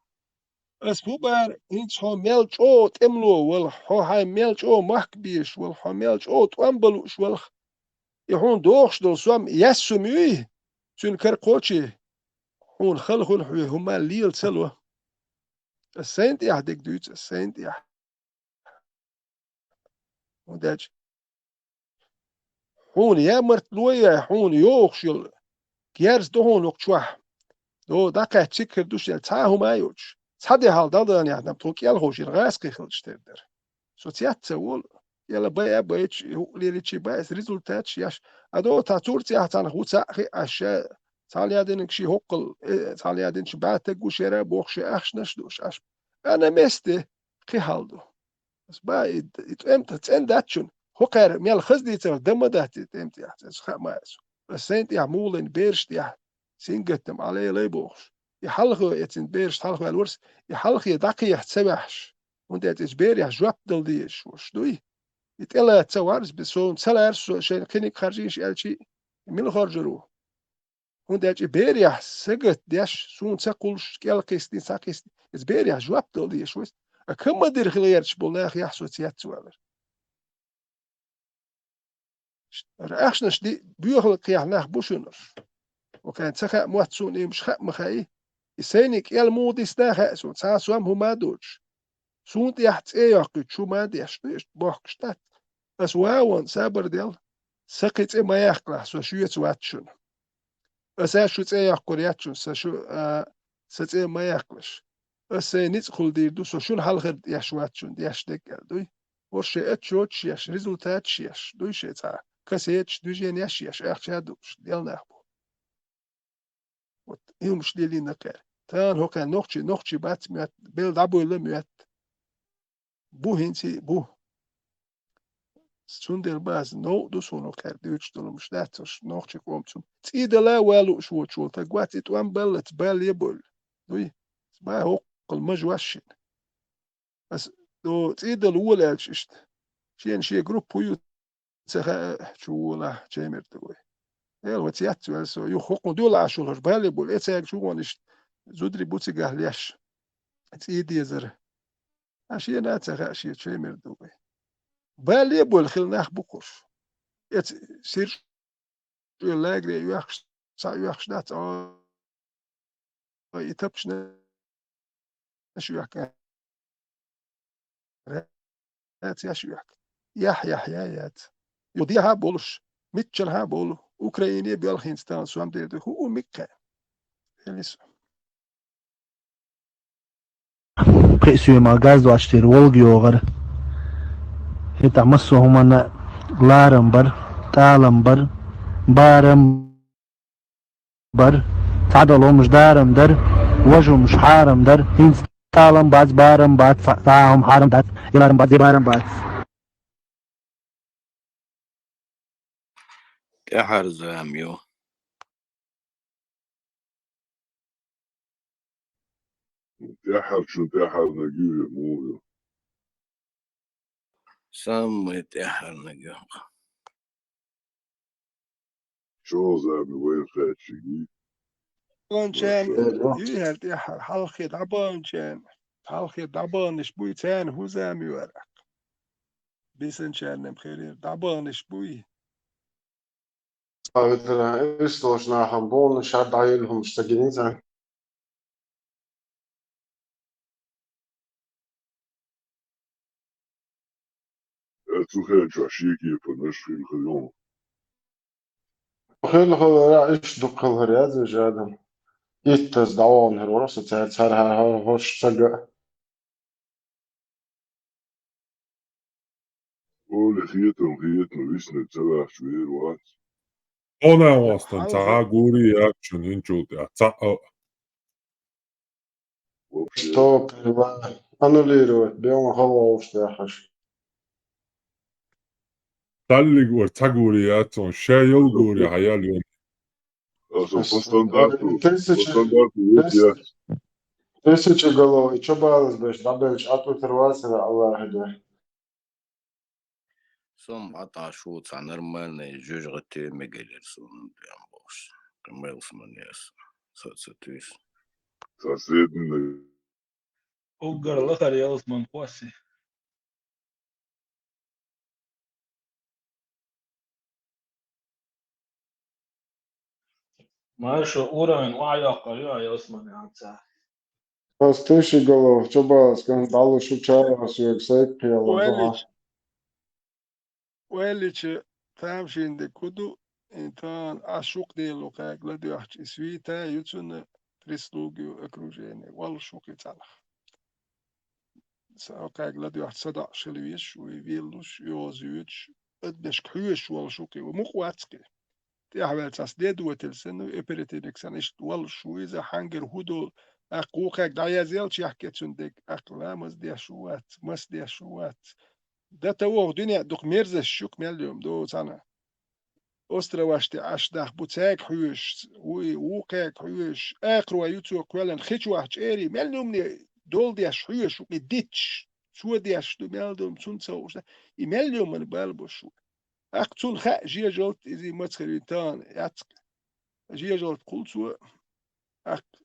Ас хӀу бара, хӀинца хьо мел чӀогӀа тӀемло валахь, хьо хьайн мел чӀогӀа махка безаш валахь, хьо мел чӀогӀа тӀом балуш валахь, и хьуна дохуш долу сом яьссум юй, цуьнан кара кхочий, хьуна хала хуьлу хьоьга хӀума лела ца ло. Ас сайна тӀехь дерг дуьйцу, ас сайна тӀехь. ХӀунда аьлча хьуна ямартло яй, хьуна йогӀуш йолу герз ду хьуна хӀокху чохь. До дӀакхаьчча цигахь ду шен цхьа а хӀума а йоцуш. Цхьа де хьал дӀадаьхьна, тхо кӀелхо шира гӀазкхи хилча тера дара. Со цец ца волу, кӀела бай а байча, юкъ леличи баьс результаташ еш. А до та цуьрцехь цхьаьна хӀу цхьаъ хи аша, цхьаьна ядинарг ши хӀоккхул, э, цхьаьна ядинчу бӀаьттаг гуш яра а бохуш, ахчанаш а душ, аш. Ана месте кхин хьал ду. Ас ба и, и тӀем тӀе цӀен дац шуна. ХӀокхара мел хаза дийцар дан ма дац и тӀем тӀехь, ас хаа ма ас. Ас сайн тӀехь мугӀлайн бераш тӀехь, сингаттам Ӏалелай бохуш. И хьалхо эцин бераш хьалхаваьлла варс, и хьалхе дӀакхехьа ца ваьхьаш. ХӀунда аьлча иза берех жоп дала дезаш вуш дуй? И тӀелаца ца варс, бе сон ца ларс, со шайна кхиниг харжийша аьлчи, мила хоржур ву? ХӀунда аьлча и берех сагатдеш, суна ца кхуллуш, кӀел кхисни, ца кхисни, иза берех жоп дала дезаш вац. А камма дира хила гӀерташ болу нах яхь со цец валар. Ахчанаш ди, боьхалла кхехьа нах бу шуна. Окайн ца хаьа мотт суна, имаш хаьа ма хаьий. И сайни кӀел муха дисна хаьа суна, цхьа сом хӀума а доцуш. Суна тӀехь цӀе йоккхуьйтуш хӀума а деш ду, иштта бохкуш дац. Ас ван сабар дел, сан кхин цӀе ма яьккхалахь, со шуьца вац шуна. Аса шу цӀе яккхур яц шуна, сан шу, а, сан цӀе ма яккхалаш. Аса сайн ницкъ хула дийр ду, со шуна хьалхар деш вац шуна, деш деггал дуй. ХӀорш шайн отчёташ еш, результаташ еш, дуй шайн цхьа, кассеташ, движениеш еш, ахча а дууш, дел нах бу. Вот, и хӀумаш лелийна кхаьра. Тахана хӀокхаьн нохчий, нохчий бац моьтту, бел дӀабуьйла моьтту. Бу хӀинца а бу. Цундела база новкъа ду суна кхаьра дуьйцуш долу хӀумаш дац, уьш нохчийн къоман цунна. ЦӀий дала а ван лууш воцуш волу стаг вац, и тӀом баллац, бале а бевлла. Дуй? Бан хӀоккхул мажа ваш шина. Ас, о, цӀий дала вола аьлча иштта. Шена шен группа хӀу ю, ца хаьа, чу волахь, чемер ду вай. Эл вац яц ваьлла со, юха хӀокхун дуьла Ӏаш волу хӀорш бале а бевлла, эцаьрга чу гӀон иштта зударий бу цигахь леш. ЦӀий дезара. Ӏа шена а ца хаьа, шен чу мер ду вай. Бале а болу хила нах бу кхуш. Эца сирж лагере оьхуш, цхьа оьхуш дац, а, и тапчанаш оьхка. Яц яш оьхка. Яхь, яхь, я, яц. Ю дехьа болуш, митчалхьа болу, Украине боьлхинца тахана сом дер ду, хӀу у миккха. Элис. Кхин а соьмал газ дош дера, Волга йогӀара. ХӀетахь массо а хӀуманна ларам бар, тӀалам бар, барам бар, цхьадолу хӀумаш дарам дар, важа хӀумаш хьарам дар, хӀинца тӀалам бац, барам бац, цхьа а хӀума хьарам дац, и ларам бац, и барам бац. ТӀаьхьара зама ю. ТӀаьхьарчун тӀаьхьарниг ю, муха ю? Самый тӀаьхьарниг ю. Чо зама вайн хаьччиге? Бончан, ю хӀара тӀаьхьара, хьалхе дӀабончан, хьалхе дӀабонаш буй, царна хӀун зама ю ара? Бисанчарна-м херера дӀабаханаш буй? Ца витара, иштта долуш нахана бохуш, ша дӀаелла хӀумаш ца гина царна. Э, цу хенчохь шен кепанаш хилла хир ю. Хилла хилара, иштта дукха хилла хир яц вешан адам. Иттаза дӀавахана хир вара со цаьрца хӀара-хӀара хӀорш ца ган. Оля, хетам хетам, виснарг ца ваьхча вер вац. Хьо нагӀостан ца гури яц шуна хӀинчул тӀаьхьа, цхьаъ а. Вообще. Стоп, аннулировать, бен хала вовш тӀехьаш. Таллиг вара ца гури яц хьуна, ша йол гури хьан ял йон. Аса по стандарту, по Тысяча, стандарту вес тыс-, яц. Тысяча голов, и чо балас беш, дӀабелча атӀутар вацара Аллахьа де. Со-м бӀатӀаш ву, цхьа нормальный жуьжгӀа тема мегар яра суна, прям бохуш. Кхин мелс ма яс, со ца туьйсу. Ца средний. Уггар лахара ялсаман кхосси. Маршо уровень охьайоккхур ю, а ялсамане хьан ца. Ас тыщи голов, чо балас, кан дӀалуш ю чарас вега сайт кхелла. Ваьллича, ваьллича, тамашийна дерг хӀун ду, и тахана Ӏаш ву-кх Дело кхаьга ладоьгӀча, и свита ю цунна, прислуга ю, окружение, валлаш ву-кх и цӀанах. Со кхаьга ладоьгӀча, са доӀуш хила везаш ву, и виллуш, йоза йоьдуш, адамашка хьоьжуш волуш ву-кх и, ву мукъа вац-кх и. ТӀехваьлла цхьацца де доьтийла санна, оперативник санна, иштта валлаш ву иза, хьаьнгара хӀун долу, тӀаккха вукхаьрга дӀаязъелча, яхкий цуьнан дерг, тӀаккха ламаз деш ву вац, маса деш ву вац. Дан тан воху дуьнен дукха мерзаш ю-кх мел йома догӀу цхьаьна. Островаш тӀе Ӏаш нах бу, цаьрга хьоьжуш ву и, вукхаьрга хьоьжуш, акхарой ю цо кхоьллина, хи чохь чӀерий, мел йомане дол деш хьоьжуш ву-кх и диташ, цо деш ду мел дома, цунна ца хууш, и мел йоман бала беш ву. ТӀаккха цунна хаьа жежалт, иза мацахир вина тахана яц-кх. Жежалт кхул цо, тӀаккха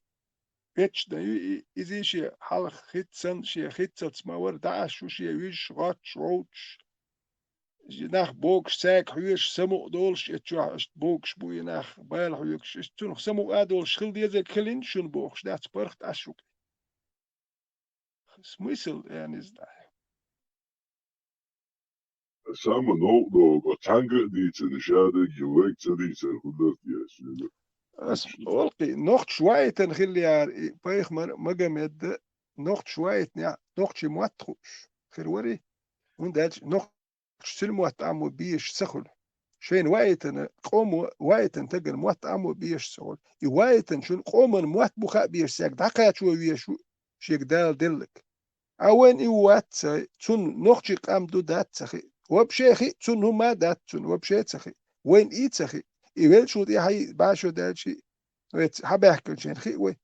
вечно ю и, иза шен хьалха хӀитта санна, шен хӀитталц ма вара, дӀа Ӏаш ву шен вуьжуш, гӀоттуш, вовтуш. Нах богуш, цаьрга хьоьжуш, самукъа долуш, эцу чохь иштта богуш бу и нах, бала хьоьгуш, иштта цунах самукъа а долуш хила дезарг хилина шуна бохуш дац, паргӀат Ӏаш ву-кх. Смысл, я не знаю. Самый новкъа догӀу, цхьаьнга а дийцина, шадерг а вайга ца дийцар, хӀун дара те ас вуьга? Ас олу-кх, нохчаш ваийтина хилла яра и пайхамар Магомед, нохчаш ваийтинехь, нохчийн мотт хууш хир варий? ХӀунда аьлча нохчаша цуьнан мотт Ӏамо безаш ца хуьлу. Шайна ваийтина къомо, ваийтина стагана мотт Ӏамо безаш ца хуьлу. И ваийтинчунна къоман мотт бу хаа безаш стаг дӀакхачо везаш ву шега Дала деллаг. Ӏа вайна и ву вац ца, цунна нохчийн къам ду дац ца хиъ. Вообще хиъ цунна хӀума а дац цунна, вообще ца хиъ. Вайна и ца хиъ. И веллачул тӀаьхьа и башо даьлча, вайца хьабаьхкинчарна хиъ вай.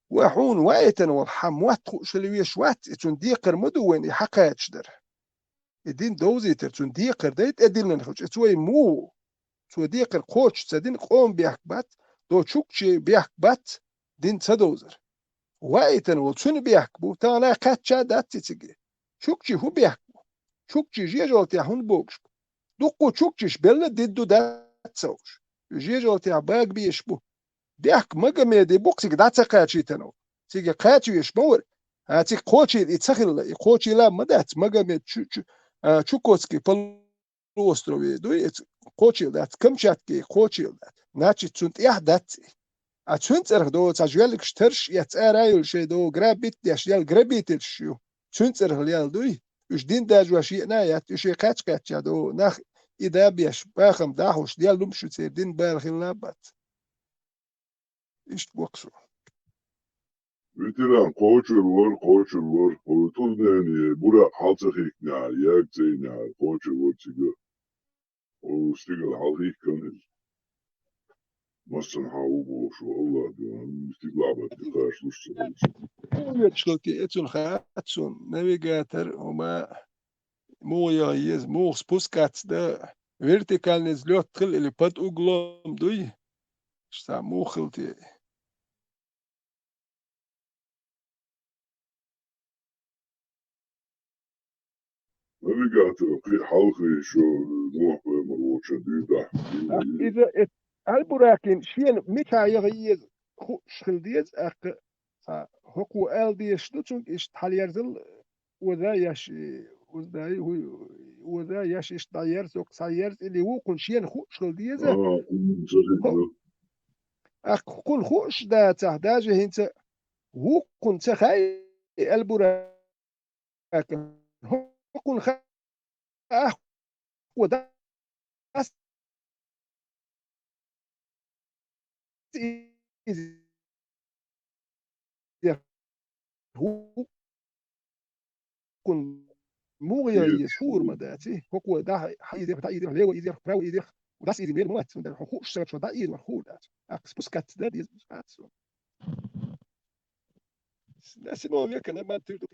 Ва хьуна ваийтина волу хьан мотт хууш хила везаш вац, и цунна декхар ма ду вайна и хьакхача дара. И дин довзийтар цунна декхар дай тӀедиллина хилча, и цо и муха ву? Цо декхар кхочуш ца дина, къоман бехк бац, до чукчийн бехк бац, дин ца довзар. ваийтина волу, цуьнан бехк бу, тахана кхаьчча дац и цига. Чукчи хӀун бехк бу? Чукчи жежалтехь хӀунда богуш бу? Дуккха чукчиш белла дидду дац ца уьш. Жежалтехь бага безаш бу. Бехк Магомеде бу цига дӀа ца кхачийтина. Цига кхача веш ма вара. А цига кхочийла и ца хилла, и кхочийла а ма дац. Магомед чу, чу, а, Чукотский полуострове дуй, и ц-, кхочийла дац, Камчатке кхочийла дац. Значит, цунна тӀехь дац и. А цуьнан цӀарах доцу цхьа жоьллигаш тарш эцна ара а йолу шайн догӀу грабит деш, ял грабительш ю. Цуьнан цӀарах лел дуй. Уьш дин дажош еана а яц, уьш и кхаьч-кхаьчча догӀу нах и да беш, бахам дахьуш, Дела луш ю церан дин бала хилла а бац. Иштта боху со. Ветеран, кхочур вара, кхочур вара, кхо турнене, буракъ хьал ца хихкинехьара, яг ца йинехьара, кхочур вара цига. О, стигала хьал хихкана иза. Массанхьа ву бохуш ву, Аллах дуьхьа, стигалахь баттахь кхачалуш ца хилча. Вуьйцуш хилти, эцунна хаьтту суна, навигатор, хӀума, муха яха еза, муха спускаться дан, вертикальный взлёт хила или под углом дуй? Ша муха хила те? Навигатор кхин хьалха йиша, Нохь-пайхамар волчу дуьйна. Иза э, Аль-Буракин шена мичахь яха еза хууш хила деза, аккха цхьа хӀокхо ала дезаш ду цуьнга, иштта хьалаерзал, оза еш, и, оза дай, хӀу-, оза еш иштта дӀаерза, хӀокху цхьа ерза или вукхунна шена хууш хила деза. А, кхунна ца хетара. Аккха кхунна хууш дацахь, даже хӀинца вукхунна ца хаьа, Аль-Бурак. ХӀокхунна хаьа, хӀокхо дац иза хӀокхунна муха яха иза хуур ма дац и. ХӀокхо дӀа хьан иза, дӀа иза, лево иза, право иза, дас иза мел ма вац, цундела хьо хууш сагатчо дӀа иза хуур дац. Аккха спускаться дан деза, дац. Восемнадцатого века нормально тир ду.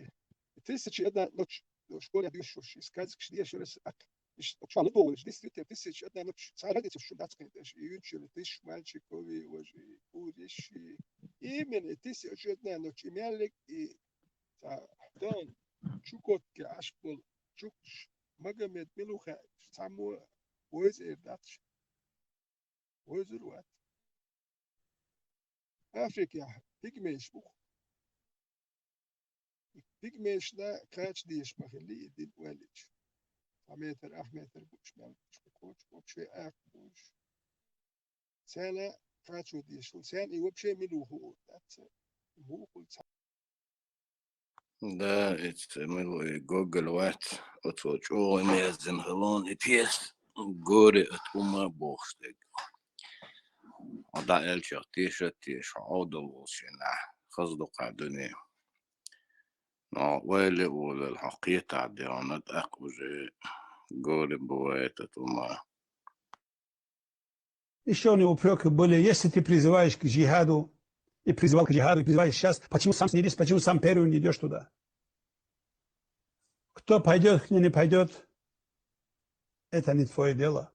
Тысяча одна ночь, ну, школе дешуш, и сказкаш дешуш, а, иш, чуьра лугӀуш, действительно, тысяча одна ночь. Цхьа разница шу дац кхин деш, и юьнчуьра тысяча мальчиков, и вожи, и куриш, и именно тысяча одна ночь, и Мялик, и цхьа Дон, Чукотке Ӏаш болу, Чукш, Магомед, мила ву хаьа, цхьаммо вайца эр дац. Вайзур вац. Африкехь пигмейш бу. Пигмейшна кхача дезаш ма хилли и дин ваьллича. Цхьа метр, ах метр буч, мел буч, кхочу, кхочу, шайн акха буч. Царна кхачо дезаш хилла. Царна и вообще мила ву хуур дац. Муха хуьлу цхьа Да, эцу мила и Гоголь вац, оцо чӀогӀа мездина хилон и пьеса, горе от ума бохуш дерг. Хьо дӀа аьллачех теша а теша, хьо Ӏовдал волчу хенахь, хаза ду кху дуьне. Но ойла а олийла, хьо кхетахь дегӀана, тӀаккха уже горе бывает от ума. Ещё у него упрёки были: если ты призываешь к джихаду, и призывал к джихаду, и призываешь сейчас, почему сам снялись, почему сам первый не идёшь туда? Кто пойдёт, кто не пойдёт, это не твоё дело.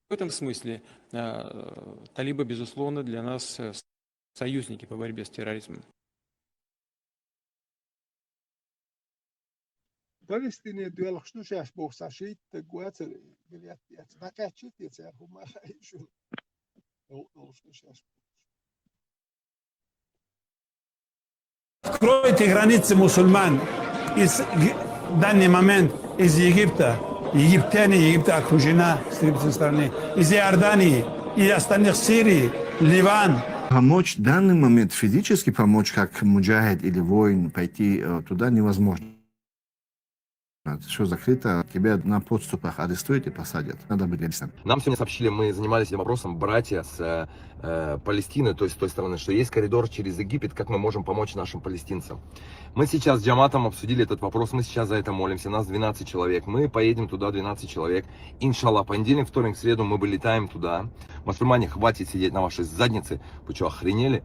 В этом смысле, э, талибы, безусловно, для нас, э, союзники по борьбе с терроризмом. Палестине доьлхуш ду шаьш бохуш цхьа шийтта стаг вацара, билет яц. ДӀакхаьчча те цара хӀума хаийша. Дол-, долуш ду шаьш бохуш. Откройте границы мусульман из г-, данный момент из Египта. Египтяне, Египет окружена с тридцать стороны. Из Иордании и остальных, Сирии, Ливан. Помочь в данный момент, физически помочь, как муджахид или воин, пойти, э, туда невозможно. Всё закрыто, тебя на подступах арестуют и посадят. Надо быть реалистом. Нам сегодня сообщили, мы занимались этим вопросом, братья с, э, э, Палестины, то есть с той стороны, что есть коридор через Египет, как мы можем помочь нашим палестинцам. Мы сейчас с джаматом обсудили этот вопрос, мы сейчас за это молимся, нас двенадцать человек, мы поедем туда, двенадцать человек. Иншаллах, понедельник, вторник, среду мы вылетаем туда. Мусульмане, хватит сидеть на вашей заднице, вы чё, охренели?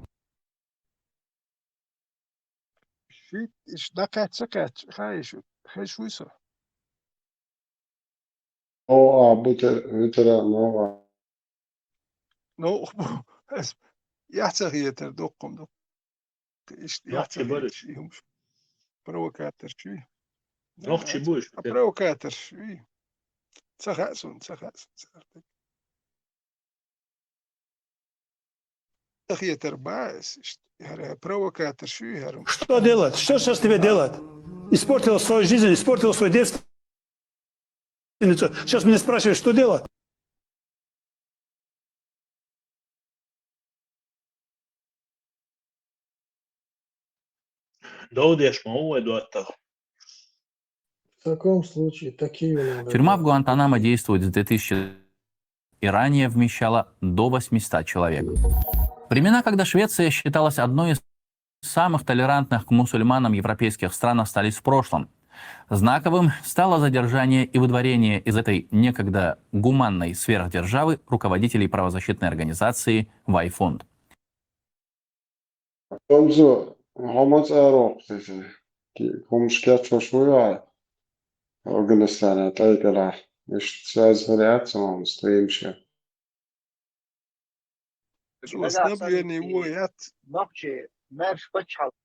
Шийтта иштта дӀакхаьчча, кхаьчча, хаийша, хезаш вуй со. Новкъа бу те-, ветеран, новкъа. Ну, ас яц хетар дуккхум ду. Иштта яц хетар шу. Провокатор шу. Нохчи бу уж. А провокатор шу. Ца хаьа суна, ца хаьа суна цара. Ца хетар бац иштта. ХӀара провокатор шу хӀара. Что делать? Что сейчас тебе делать? Испортил свою жизнь, испортил свою девственницу. Сейчас меня спрашивают, что делать? Дов деш ма ву вай доттагӀа. В таком случае такие надо. Тюрьма в Гуантанамо действует с две тысячи и ранее вмещала до восьмисот человек. Времена, когда Швеция считалась одной из самых толерантных к мусульманам европейских стран, остались в прошлом. Знаковым стало задержание и выдворение из этой некогда гуманной сверхдержавы руководителей правозащитной организации Вайфунд. Хьо ма цӀа-, хьо ма цӀа роккху тесира. Ки-, хӀумаш кечвеш вуй вай Афганистана тӀай кӀелахь. Иштта связь хир яц хьуна стримаш. Цо снабжени ву яц. Нохчий маьрша паччахьалкх.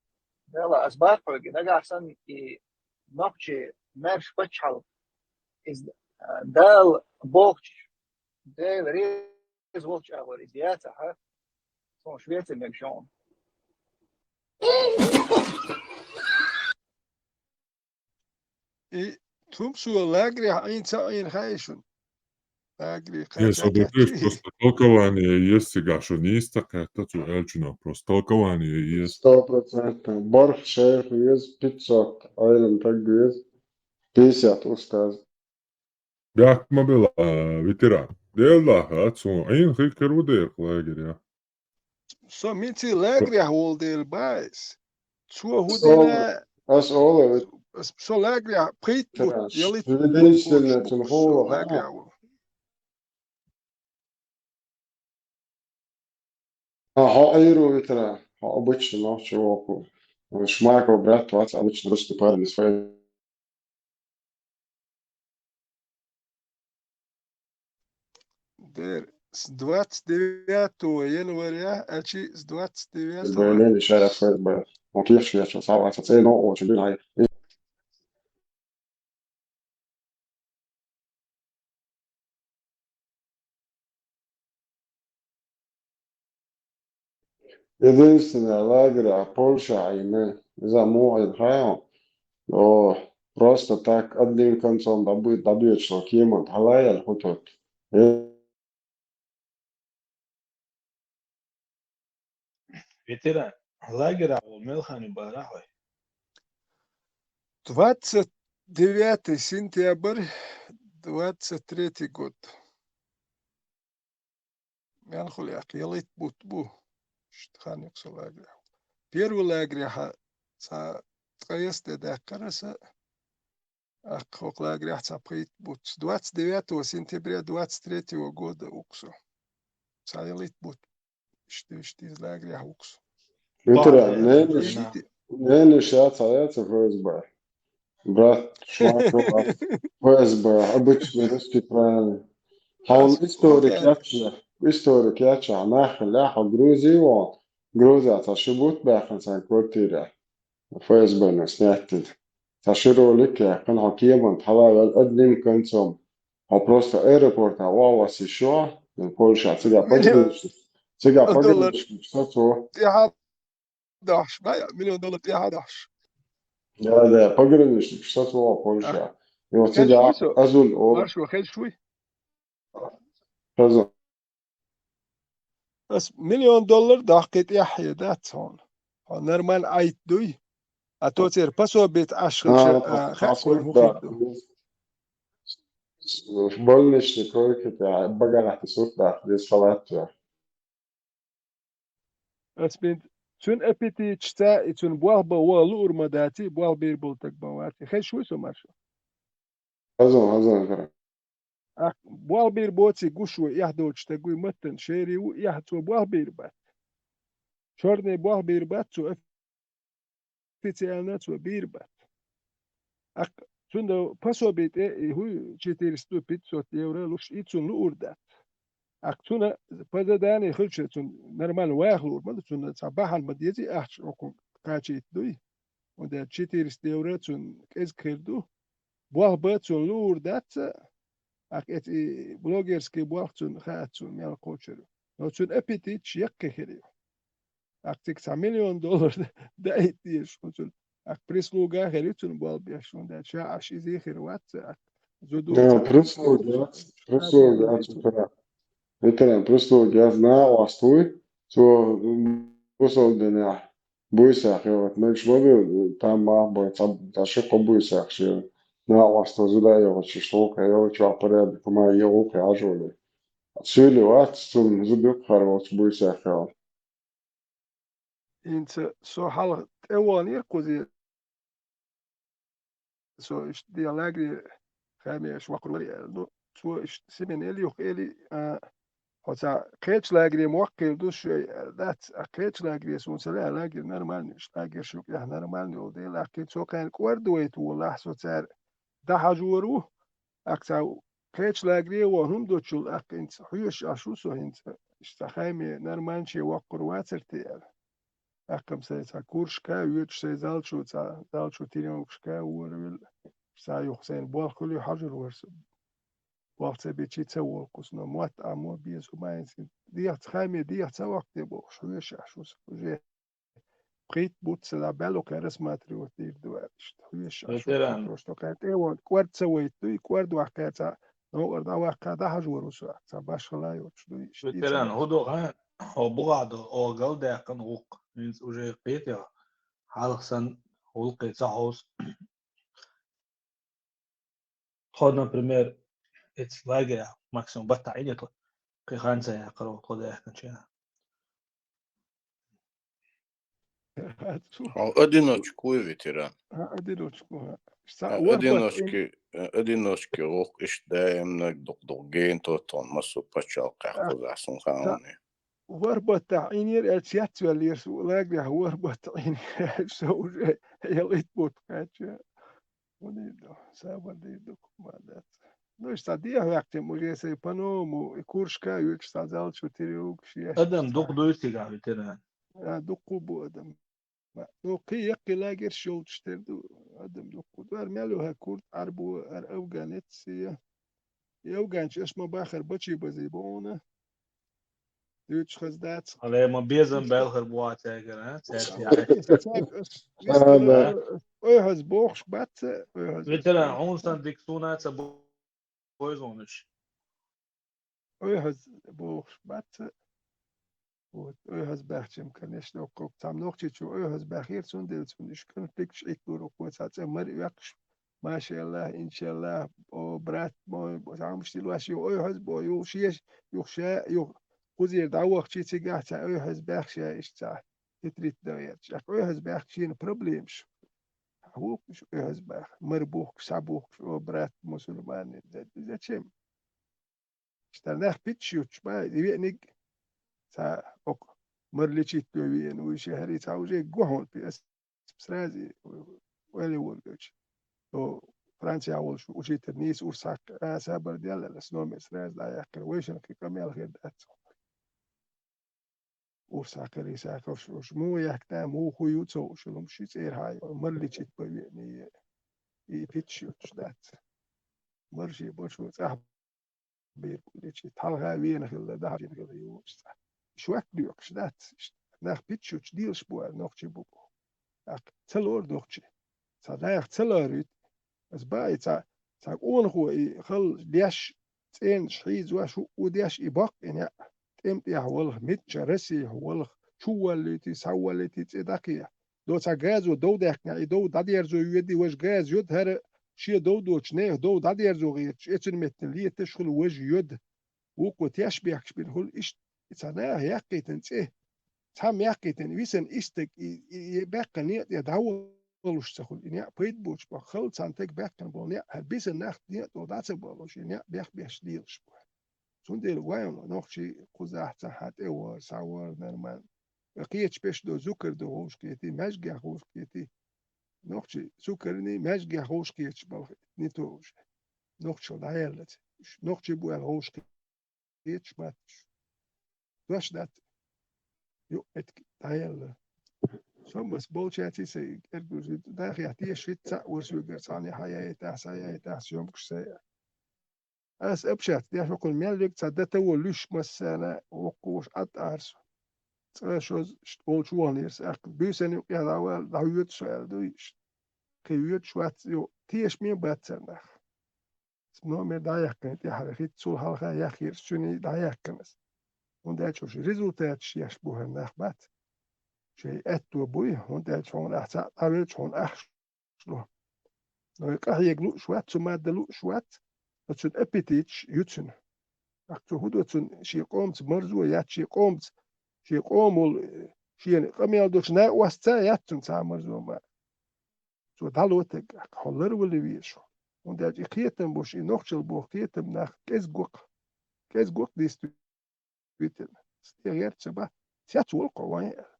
Дела, ас боху хьоьга, нагахь санна и нохчий маьрша паччахьалкх. Иза, а, Дала бохучу, Дела реза волчу агӀор иза яцахь, суна Швеци мегаш ю хьуна. И цу-м со лагерехь Ӏийна ца Ӏийна хаьий шуна? Лагерехь. Не, со кхача бакъдерг кхача. Просто толкование есть, цигахь шу нийса ца кхетта цу аьллачунах, просто толкование есть. Сто процентов. БархӀ шайх веза, пятьсот Ӏелам стаг веза, пятьдесят устаз. Бехк ма била, ветеран. Дела даха, цунна Ӏийна хир каро дера лагерь. Со мици лагерехь волу дела баьс. Цо хӀун дина? Ас олу, ас, со лагерехь пхийтта бутт, ялхитта бутт, свидетельствовать цунна хӀума лагерехь волу. А, хьо Ӏийр ву, ветеран, хьо обычно нохчи воккху. Шмаков брат вац, обычно русский парень из Фейсбука. Дер, с двадцать девятого января, а чи с двадцать девятого. Блин, ещё раз ФСБ. Он кеш, я сейчас, а, а, а, ну, очень, блин, ай. Единственное, лагерь, а, Польша, а, и мы, из-за муха, и хая, о, просто так, одним концом добы-, добьёшь, что кеман, халаял, хоть вот. Э, Ветеран, лагерахь волу мел хан ю бара хьой? Двадцать девятый сентябрь, двадцать третий год. Мел хуьлу яхь, ялхитта бутт бу. Иштта хан ю со лагерехь. Первый лагерехь цхьа ткъе исс де даьккхира аса. Аккха хӀокху лагерехь цхьа пхийтта бутт. С двадцать девятого сентября двадцать третьего года ву-кх со. Цхьа ялхитта бутт. Иштта, иштта иза лагерехь ву-кх со. Ветеран, ненаш, ненаш яц, а яц ФСБ. Брат, шмаков, ФСБ, обычный русский, правильно. Хьуна историк яц, историк яц, нах хила, хьо Грузи вон. Груза цхьа ши бутт баьхна сайн квартира. ФСБ-но снять дина. Цхьа ши ролик яьккхина, хьо кеман тӀе хьалаваьлла одним концом. Хьо просто аэропортехь вахвас йиш йо, Польша, цигахь пограничник, цигахь пограничник сацо. ТӀаьхьа дахьаш, бай, миллион доллар тӀаьхьа дахьаш. Да, да, пограничник сацо Польша. И вот цигахь азул о. Маршо хезаш вуй? Хеза. Ас миллион доллар доккхий тӀехь хье дац хьуна. Хьо нормально Ӏайта дуй. А то церан пособица Ӏаш хилча, а, а, хаа хӀун хир ду. Больничный койка тӀехь багахь тӀе сурт даккха деза халат тӀехь. Ас бин цуьнан аппетиташца и цуьнан болх бан ваха луур ма дац, болх бийр болу стаг бан вац. Хезаш вуй со, маршо? Хаза, хаза, хаза. Ахь болх бийр боций гуш ву, эхь доцу стаг вуй, маттана шерий ву, эхь цо болх бийр бац. Чёрный болх бийр бац цо, официально цо бийр бац. Ахь Цунна пособи тӀе, и хӀуй четыреста пятьсот евро луш, и цунна луур дац. ТӀаккха цунна по заданию хилча, цунна нормально ваха луур ма ду, цунна цхьа бахьана ма дезий ахча окхунга кхачийта дуй. ХӀунда аьлча четыреста евро цунна кӀезиг хир ду. Болх бан цунна луур дац, тӀаккха эцу и блогерский болх цунна хаац цунна мел кхочур. Но цуьнан аппетиташ яккхий хир ю. ТӀаккха цига цхьа миллион доллар даийта дезаш хӀу цунна. ТӀаккха прислуга а хир ю цунна болх беш, хӀунда аьлча ша Ӏаш иза хир вац, тӀаккха зуду Да, ца прислуга яц, прислуга яц, ветеран. Ветеран прислуга яц, накъост вуй, цо бусалба динехь буйсах йогӀу. Мегаш ма ду, там мах бан, цхьа, цхьа ши-кхо буйсах шен накъост зуда а йогӀучу, иштта гӀуллакх а йогӀучу, чохь порядок ма е гӀуллакх а хьажоле. Суьйли вац, цунна зуда юккъехь волчу буйсах йогӀу. ХӀинца со хьалха тӀеваханера кхуза, со иштта де лагере хаамеш воккхур вара аьлла. Ну, цо иштта Семен эли юха эли, а, хьо цхьа кхечу лагере ма воккхийла ду шоьй аьлла дац, а кхечу лагере суна ца лаьа, лагерь нормальный, иштта лагерь шуьга эхь нормальный йолу дела, ахкхин цо кхайна кӀордавайта волахь, со цара дӀахьажор ву, ахь цхьа кхечу лагере а вон хӀума доцчул ахкхинца хьоьжуш Ӏаш ву со хӀинца, иштта цхьа хааме нормальный воккхур вацара те аьлла. ТӀаккха-м сайн цхьа курсашка а воьдуш, сайн залчо цхьа, залчо тренировкашка а воравелла, цхьа юха сайна болх хуьлий хьожур вара со. Болх ца бечий ца волу кхуза, но мотт а мо беза хӀума а йина, дехьа ца хааме, дехьа ца ваккхаде бохуш, хьоьжуш Ӏаш ву со уже. Пхийтта бутт ца дӀа баьлла кхаьра рассматривать дийр ду аьлла иштта. Хьоьжуш Ӏаш ву со, Ветеран. Просто кхаьра тӀе а вон, кӀорд ца вайта дуй, кӀорд ваккхаьра цхьа, новкъара дӀаваккха дӀахьажор ву со, цхьа башхала йоцуш дуй, иштта Ветеран, хӀун ду хьан? Хьо бухахь ду, оха галдаьккхина гӀуллакх. ХӀинца уже кхетий хьо? Хьалха санна гӀуллакхе ца хьовса. Тхо, например, эцу лагеря максимум баттахь Ӏийна тхо, кхин хан ца яьккхира тхо даьхкинчу. Хьо одиночка вуй, ветеран? Хьо одиночка ву, хьо. Ша Хьо ворхӀ баттахь Ӏийна. Одиночки, э, одиночки гӀуллакх иштта даимнаг дукха-дукха гена тотон массо пачхьалкхехь Ша кхузахь суна хаамане. ВорхӀ баттахь Ӏийнера аьлла, цецваьллера со лагерехь, ворхӀ баттахь Ӏийнера аьлла, со уже ялийта бутт кхаьчча. ХӀун дийр ду? Сабар дийр ду, ма дац. Ну, иштта дехьа ваьккхина, уже сайн по-новому, и курсашка а воьдуш, цхьа залчо тренировкаш еш. Адам дукха дуй цигахь, ветеран? А, дукха бу адам. Ма, ну, кхин яккхий лагерьш йолчуш тера ду, адам дукха ду. Ара мел ю хӀара курд, Ӏарбо, ара афганец я. И афганчаш ма бахара бачи бази бохуна. Дуьйцуш хаза дац. Хьале ма безам баьлхар бу а цаьргара, а? Цаьрца яхье. Цаьрга ас А, вистина, да. Ойхьаз бохуш бац, ойхьаз. Ветеран, хьуна сан дика суна а ца бойзонаш. Ойхьаз бохуш бац. Вот, ойхьаз баьхчим, конечно, оккхуг цхьамма нохчичо ойхьаз баьхира, цундела цунна уьш конфликташ Ӏитталур оккхо цхьа цӀе мара оьккхуш. Машаллах, иншаллах, о, брат мой, бо-, замуж тилваш ю, ойхьаз бо, ю, шеш, ю, ша, ю, кхузера дӀавахчий цигахь цхьа ойхьаз баьхча, иштта цхьа хитрит дан ерча. Ойхьаз баьхча шена проблемаш. ХӀокхуш ойхьаз баьхча, мара бухкуш, схьа бухкуш, о, брат мусульманин, за-, зачем? Иштта нах питча йоцуш бан, и веаниг цхьа окху мара лечить бен веана вуй шен хӀара, цхьа уже гохьун пи ас сразу ойла воргача. О, Францияхь волуш учитель нийса урс хьаккха, а, сабар делла, ас номер сразу дӀаяьккхира, вайшинна кхин къамел хир дац. Урс хьакхарий сахьташ, уьш муха яхкина, муха хӀу ю ца хууш, хӀума ши цӀера хьан ю, мара лечить бан веана, и питча йоцуш дац. Мара шен бачо цӀахь бийр бу лечить. Хьалха веана хилла, дахьажина хилла ю уьш цӀахь. Шоьтта доькъуш дац иштта. Нах питча йоцуш дийлаш бу аьлла, нохчий бу боху. ТӀаккха ца лору нохчий. Цхьа наха ца лоруьйту. Ас баий цхьа, цхьа къонахо и хала деш, цӀенаш хьийзош, хӀуъу деш, и боккха и неӀ. ТӀем тӀехь валха, митча Россехь валха, чу воллуьйтий, схьа воллуьйтий, цӀе дӀакхехьа. До цхьа газо дов даьккхина, и дов дӀадерзо йоьдий, важа газ йоьду хӀара, шен дов доцучу нехан дов дӀадерзо гӀерташ, эцун меттина леташ хуьлу важа йоьду. Вукхо теш бехкаш бина хуьлу иштта, и цхьа наха яьккхийтина цӀе, цхьамма яьккхийтина, висина и стаг, и, и, и баьккхина некъа тӀе дӀаволуш ца хуьлу, и некъ пайда боцуш боху, хала цхьана стаг баьккхина болу некъ, хӀара бисина нах некъа тӀе дӀа ца болуш, и некъ бехбеш лелаш бу. Цундела вайн нохчий кхузахь цхьа хьан тӀе вара, схьавара нормально. Кхечу пеш до, зукар до хӀуш кхетий, маьжгех хӀуш кхетий. Нохчий цу карний маьжгех ховш кхеташ балха, не то уже. Нохчо дӀаяьллаца. Нохчий бу аьлла ховш кхеташ матташ. Дош дац. Ю, этк дӀаяьлла. Со мас болчаьрца са эргуз дахья теш хит цхьа вар соьгара цхьана хьаяйтахь, саяйтахь, съёмкаш сая. Ас общаться деш вокхун мел вег цхьа дата во луьш массана, вокхуш ат арсу. Цкъа шоз шт волчу вахнерс, ахка буьйсан юкъе дӀавала, дӀавоьду со аьлла дуй иштта. Кхин воьдуш вац ю, тешаме бац царнах. Номер дӀаяьккхина тӀаьхьара хит, цул хьалха яххьерш цуьнан дӀаяьккхина ас. ХӀунда аьлча уж результаташ еш бу хӀара нах бац. Шайн аьтто буй, хӀунда аьлча хьуна ахь цхьаъ дӀавелча хьуна ахча ло. Но и къахьега лууш вац, цу мадда лууш вац, но цуьнан аппетиташ ю цуьнан. Ахь цу хӀун до цунна шен къомца марзо яц, шен къомца, шен къомал, шена къамел долчу накъостца яц цунна цхьа а марзо ма. Цо дӀало тегга, хьо ларвала везаш хьо. ХӀунда аьлча и кхетам болуш, и нохчалла боху кхетам нах кӀезиг го-кх. КӀезиг го-кх, действительно. Стеган герча ца бац, цец волу кхо вайн аьлла.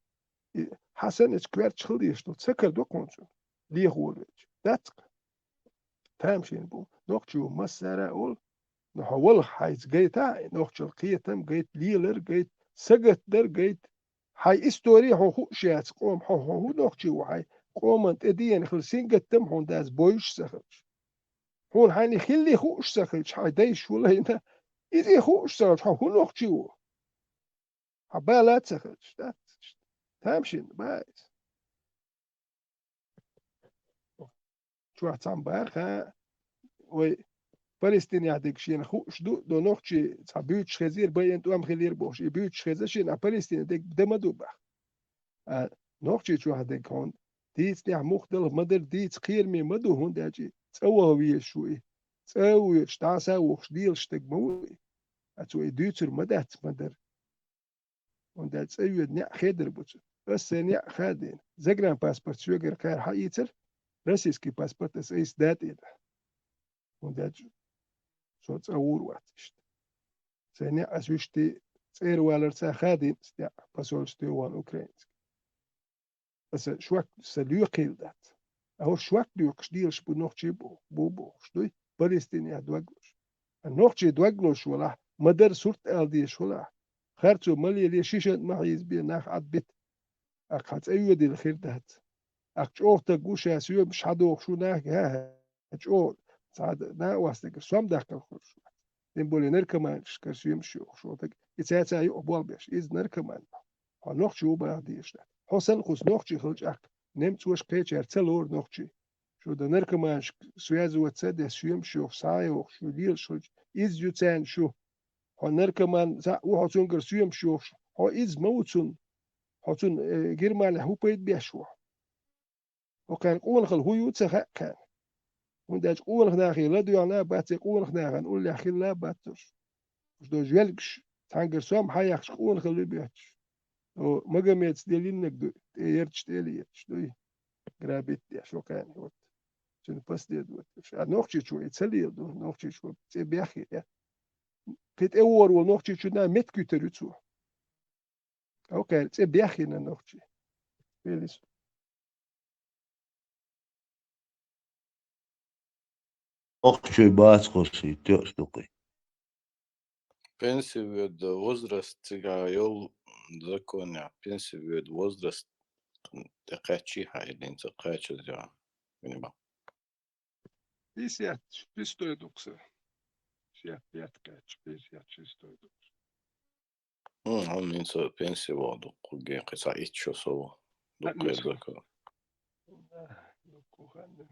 И хьан санна эцу коьртачу хила дезаш долу ца кара до кхунца, лехо волавелча. Дац-кх. Тамашийна бу. Нохчо массара а олу, но хьо валха хьайца гайта а, нохчалла кхетам гайта, лелар гайта, сагатдар гайта, хьайн истори хьо хууш яц, къоман хьо, хьо хӀун нохчи ву хьайн, къоман тӀе деана хила сингаттам хьуна дац бойуш ца хилча. Хьуна хьайна хилли хууш ца хилча, хьайн дайша хӀун лайна, иза хууш ца хилча, хьо хӀун нохчи ву? Хьан бала а ца хилча, дац иштта. Тамашийна бац. Чохь цхьамма бара, ха, вай Палестинехь дерг шена хууш ду, до нохчий цхьа буьйцуш хезира, байина тӀом хилира бохуш, и буьйцуш хеза шена, а Палестинехь дерг дан ма ду баха. А нохчий чохь дерг хьуна дийцинехь мухдалха ма-дарра дийца кхераме ма ду, хӀунда аьлча и цӀа ваха везаш ву и. ЦӀа а воьдуш, дӀаса а вохуш, лелаш стаг ма ву и. А цо и дуьйцур ма дац ма-дарра. ХӀунда аьлча цӀа йоьду неӀ хедар бу цуьнан. Ас сайн неӀ хадийна. Загранпаспорт соьгара кхара хьаийцар, российский паспорт ас айса датӀийна. ХӀунда аьлча со цӀа вур вац иштта. Сайн неӀ ас вуьшти цӀера валарца хадийна ас неӀ, посольстве ван украинский. Аса шок, сан лоькхийла дац. А хӀорш шок доькхуш делаш бу нохчий бу, бу бохуш дуй, Палестинехь дог луш. А нохчий дог луш валахь, ма-дарра сурт ала дезаш валахь, харцо ма лелае, шишант ма хьийзабе, нах Ӏадбита. Аккха хьан цӀа йоьдийла хир дац. Аккха чӀогӀа стаг ву ша соьмаш хьадохуш ву нах, хӀа-хӀа, чӀогӀа цхьа накъостагара сом даккхал хуьлуш вац. Тем более наркоманашкара соьмаш йохуш волу стаг, и цаьрца юкъа болх беш, иза наркоман. Хьо нохчи ву баха дезаш дац. Хьо санна кхуза нохчи хилча, ахь немцоша кхечара ца лору нохчи. Шу дан наркоманашка связываться а деш, соьмаш йохуш, схьа а йохуш, шу лелаш хилча, иза ю царна шу. Хьо наркоман цхьаъ ву, хьо цуьнгара соьмаш йохуш, хьо иза ма ву цунна. Хьо цунна, э, Германехь хӀун пайда беш ву? ХӀокхарна къонахалла хӀун ю ца хаьа кхарна. ХӀунда аьлча къонах нахе ладоьгӀна а бац, и къонах нахана уллехь хилла а бац уьш. Уьш долу жоьлгаш, цхьаьнгара сом хьаяхча къонахалла ю бетташ. О, Магомедаца делиннарг ду, тӀе ярташ, тӀе ярташ дуй. Грабить деш ву кхарна, вот. Цуьнан последовательш. А нохчичо и ца леладо, нохчичо цӀе беххе. Кхин тӀе вогӀур волу нохчичунна меттиг куьтар ю цо. Окей, цӀе беххина нохчи. Велис. Нохчий бац кхуьссий, тоьаш ду кхин. Пенсивоьду возраст цигахь йолу законехь, пенсивоьду возраст тӀе кхаьччий хьан, или ца кхаьчча, я, минимал. Пятьдесят шестой дукха. Шестьдесят пять кхаьчча, пятьдесят шестой дукха. Хм, хьуна хӀинца пенси вахана дуккху ге, кхин цхьа итт шо сов. Дуккху хан ду.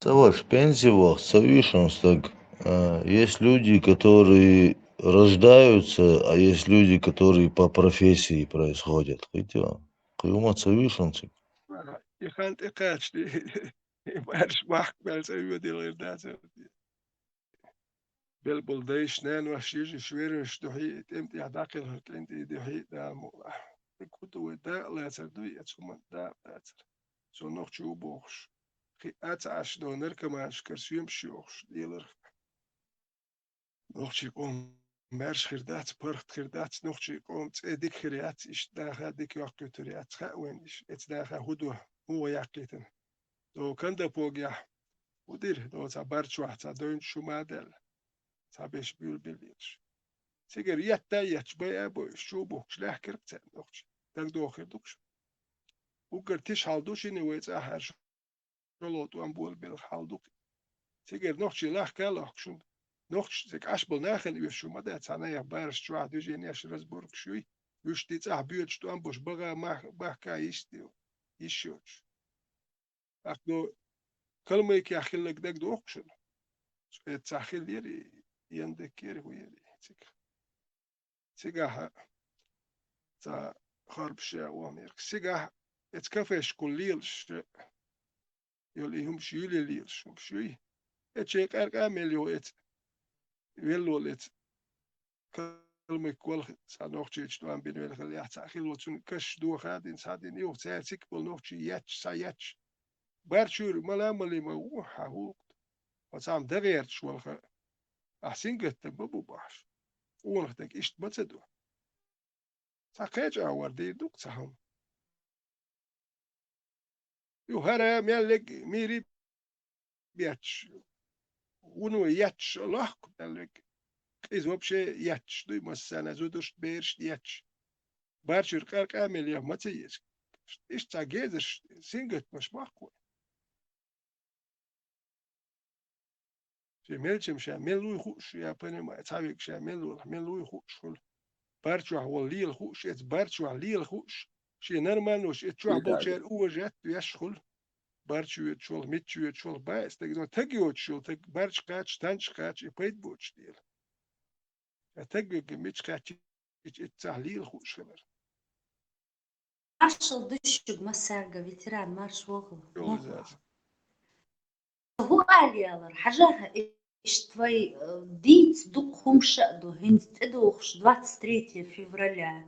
Ца ваша пенси вахча, ца вуьйш хьуна стаг. А, есть люди, которые рождаются, а есть люди, которые по профессии происходят. Кхетий? Кхин хӀума ца вуьйш хьуна цига. И хан тӀекхаьчча, и марш бахка мел ца воьдийла хир дац. Белла болу дайша, наноша, йижарша, вежарша дуьхьий, тӀеман тӀехь дӀакхелхина кӀентий дуьхьий, Дала мукъ лахь. Кху ду вай дакъа лацар дуй, эцу хӀуманна дакъа лацар. Цо нохчи ву бохуш. Кхин а ца Ӏаш долу наркоманашкара соьмаш йохуш, леларх. Нохчий къоман маьрша хир дац, паргӀат хир дац, нохчий къоман цӀе дика хир яц, иштта наха дика йоккхуьйтур яц, хаьа вайна иштта, эцу наха хӀун ду, хӀун вай яккхийтина. До Кандапогехь хӀун дира, до цхьа Барчохь цхьа девнаш хӀума а даьлла, цхьа беш буьйлабелла лелаш. Цигара етта а етташ, байа а бойуш, чу а бухкуш, лаьхкира-кх царна нохчий. ДагадогӀуш хир ду-кх шуна. Уггар тиша хьал ду шуна вай цӀахь аьрша шолгӀа тӀом болабелла хьал ду-кх. Цигара нохчий лахка а лохкуш хӀума. Нохчий цига Ӏаш болу нахана оьшуш хӀума дац, цхьа наха бараш чохь движенеш, разборкаш юй, уьш ди цӀахь боьдуш тӀом болуш, багӀа мах-, бахка йиш ди-, йиш йоцуш. ТӀаккха до Калмыкехь хилларг дагадогӀу-кх шуна? Эццахь хиллера и, Яндекера хӀун яра и цига. Цигахь цхьа харбаш я вон мера. Цигахь эцу кафешкахула лелаш йолу и хӀумаш юьйлий, лелаш хӀумаш юй. Эцу шайн къаьркъа мел йо эцу велла волу эцу калмык волу цхьа нохчийчу тӀом бина велла хиллехь, цхьаъ хилла волу цунна каш доха а дина, схьа а дина, юха цара цигахь болу нохчий етташ, схьаетташ. Барчуьра мала а малий ма ву, хьан хӀуллакх ду? Хьо цхьамма дан гӀерташ волу хан, ахь сингаттам ма бу бохьуш. Къонах дерг иштта ма ца ду. Цхьа кхечу агӀор дийр ду-кх цхьа хӀума. Ю хӀара мел лерг мийрий бетташ, вуно етташ лохку мел лерг. Къиза вообще етташ дуй, массарна зударшна, берашна етташ. Барчуьра къаьркъа мел яха ма ца еза. Иштта цхьа гезарш, сингаттамаш боккху вай. Шен мелчам ша мел вуй хууш, я понимаю, цхьа вег ша мел волу, мел вуй хууш хуьлу. Барчохь волу лела хууш, эца барчохь лела хууш, шен нормально эца чохь болчеран уважать веш хуьлу. Барча воьдуш волу, митча воьдуш волу, баьа стаг, но таг йоцуш йолу таг, барча кхача, танча кхача, и пайда боцуш дела. Ша таг вегга мича кхаьчча, эццахь лела хууш хилар. Маршалла ду шуьга массаьрга, ветеран, марша вогӀу. Йолу вогӀу. Заз. ХӀу алиялар, хьажахьа, иштта вай, э, дийца дукха хӀумаш а ду, хӀинца тӀедогӀуш двадцать третье февраля.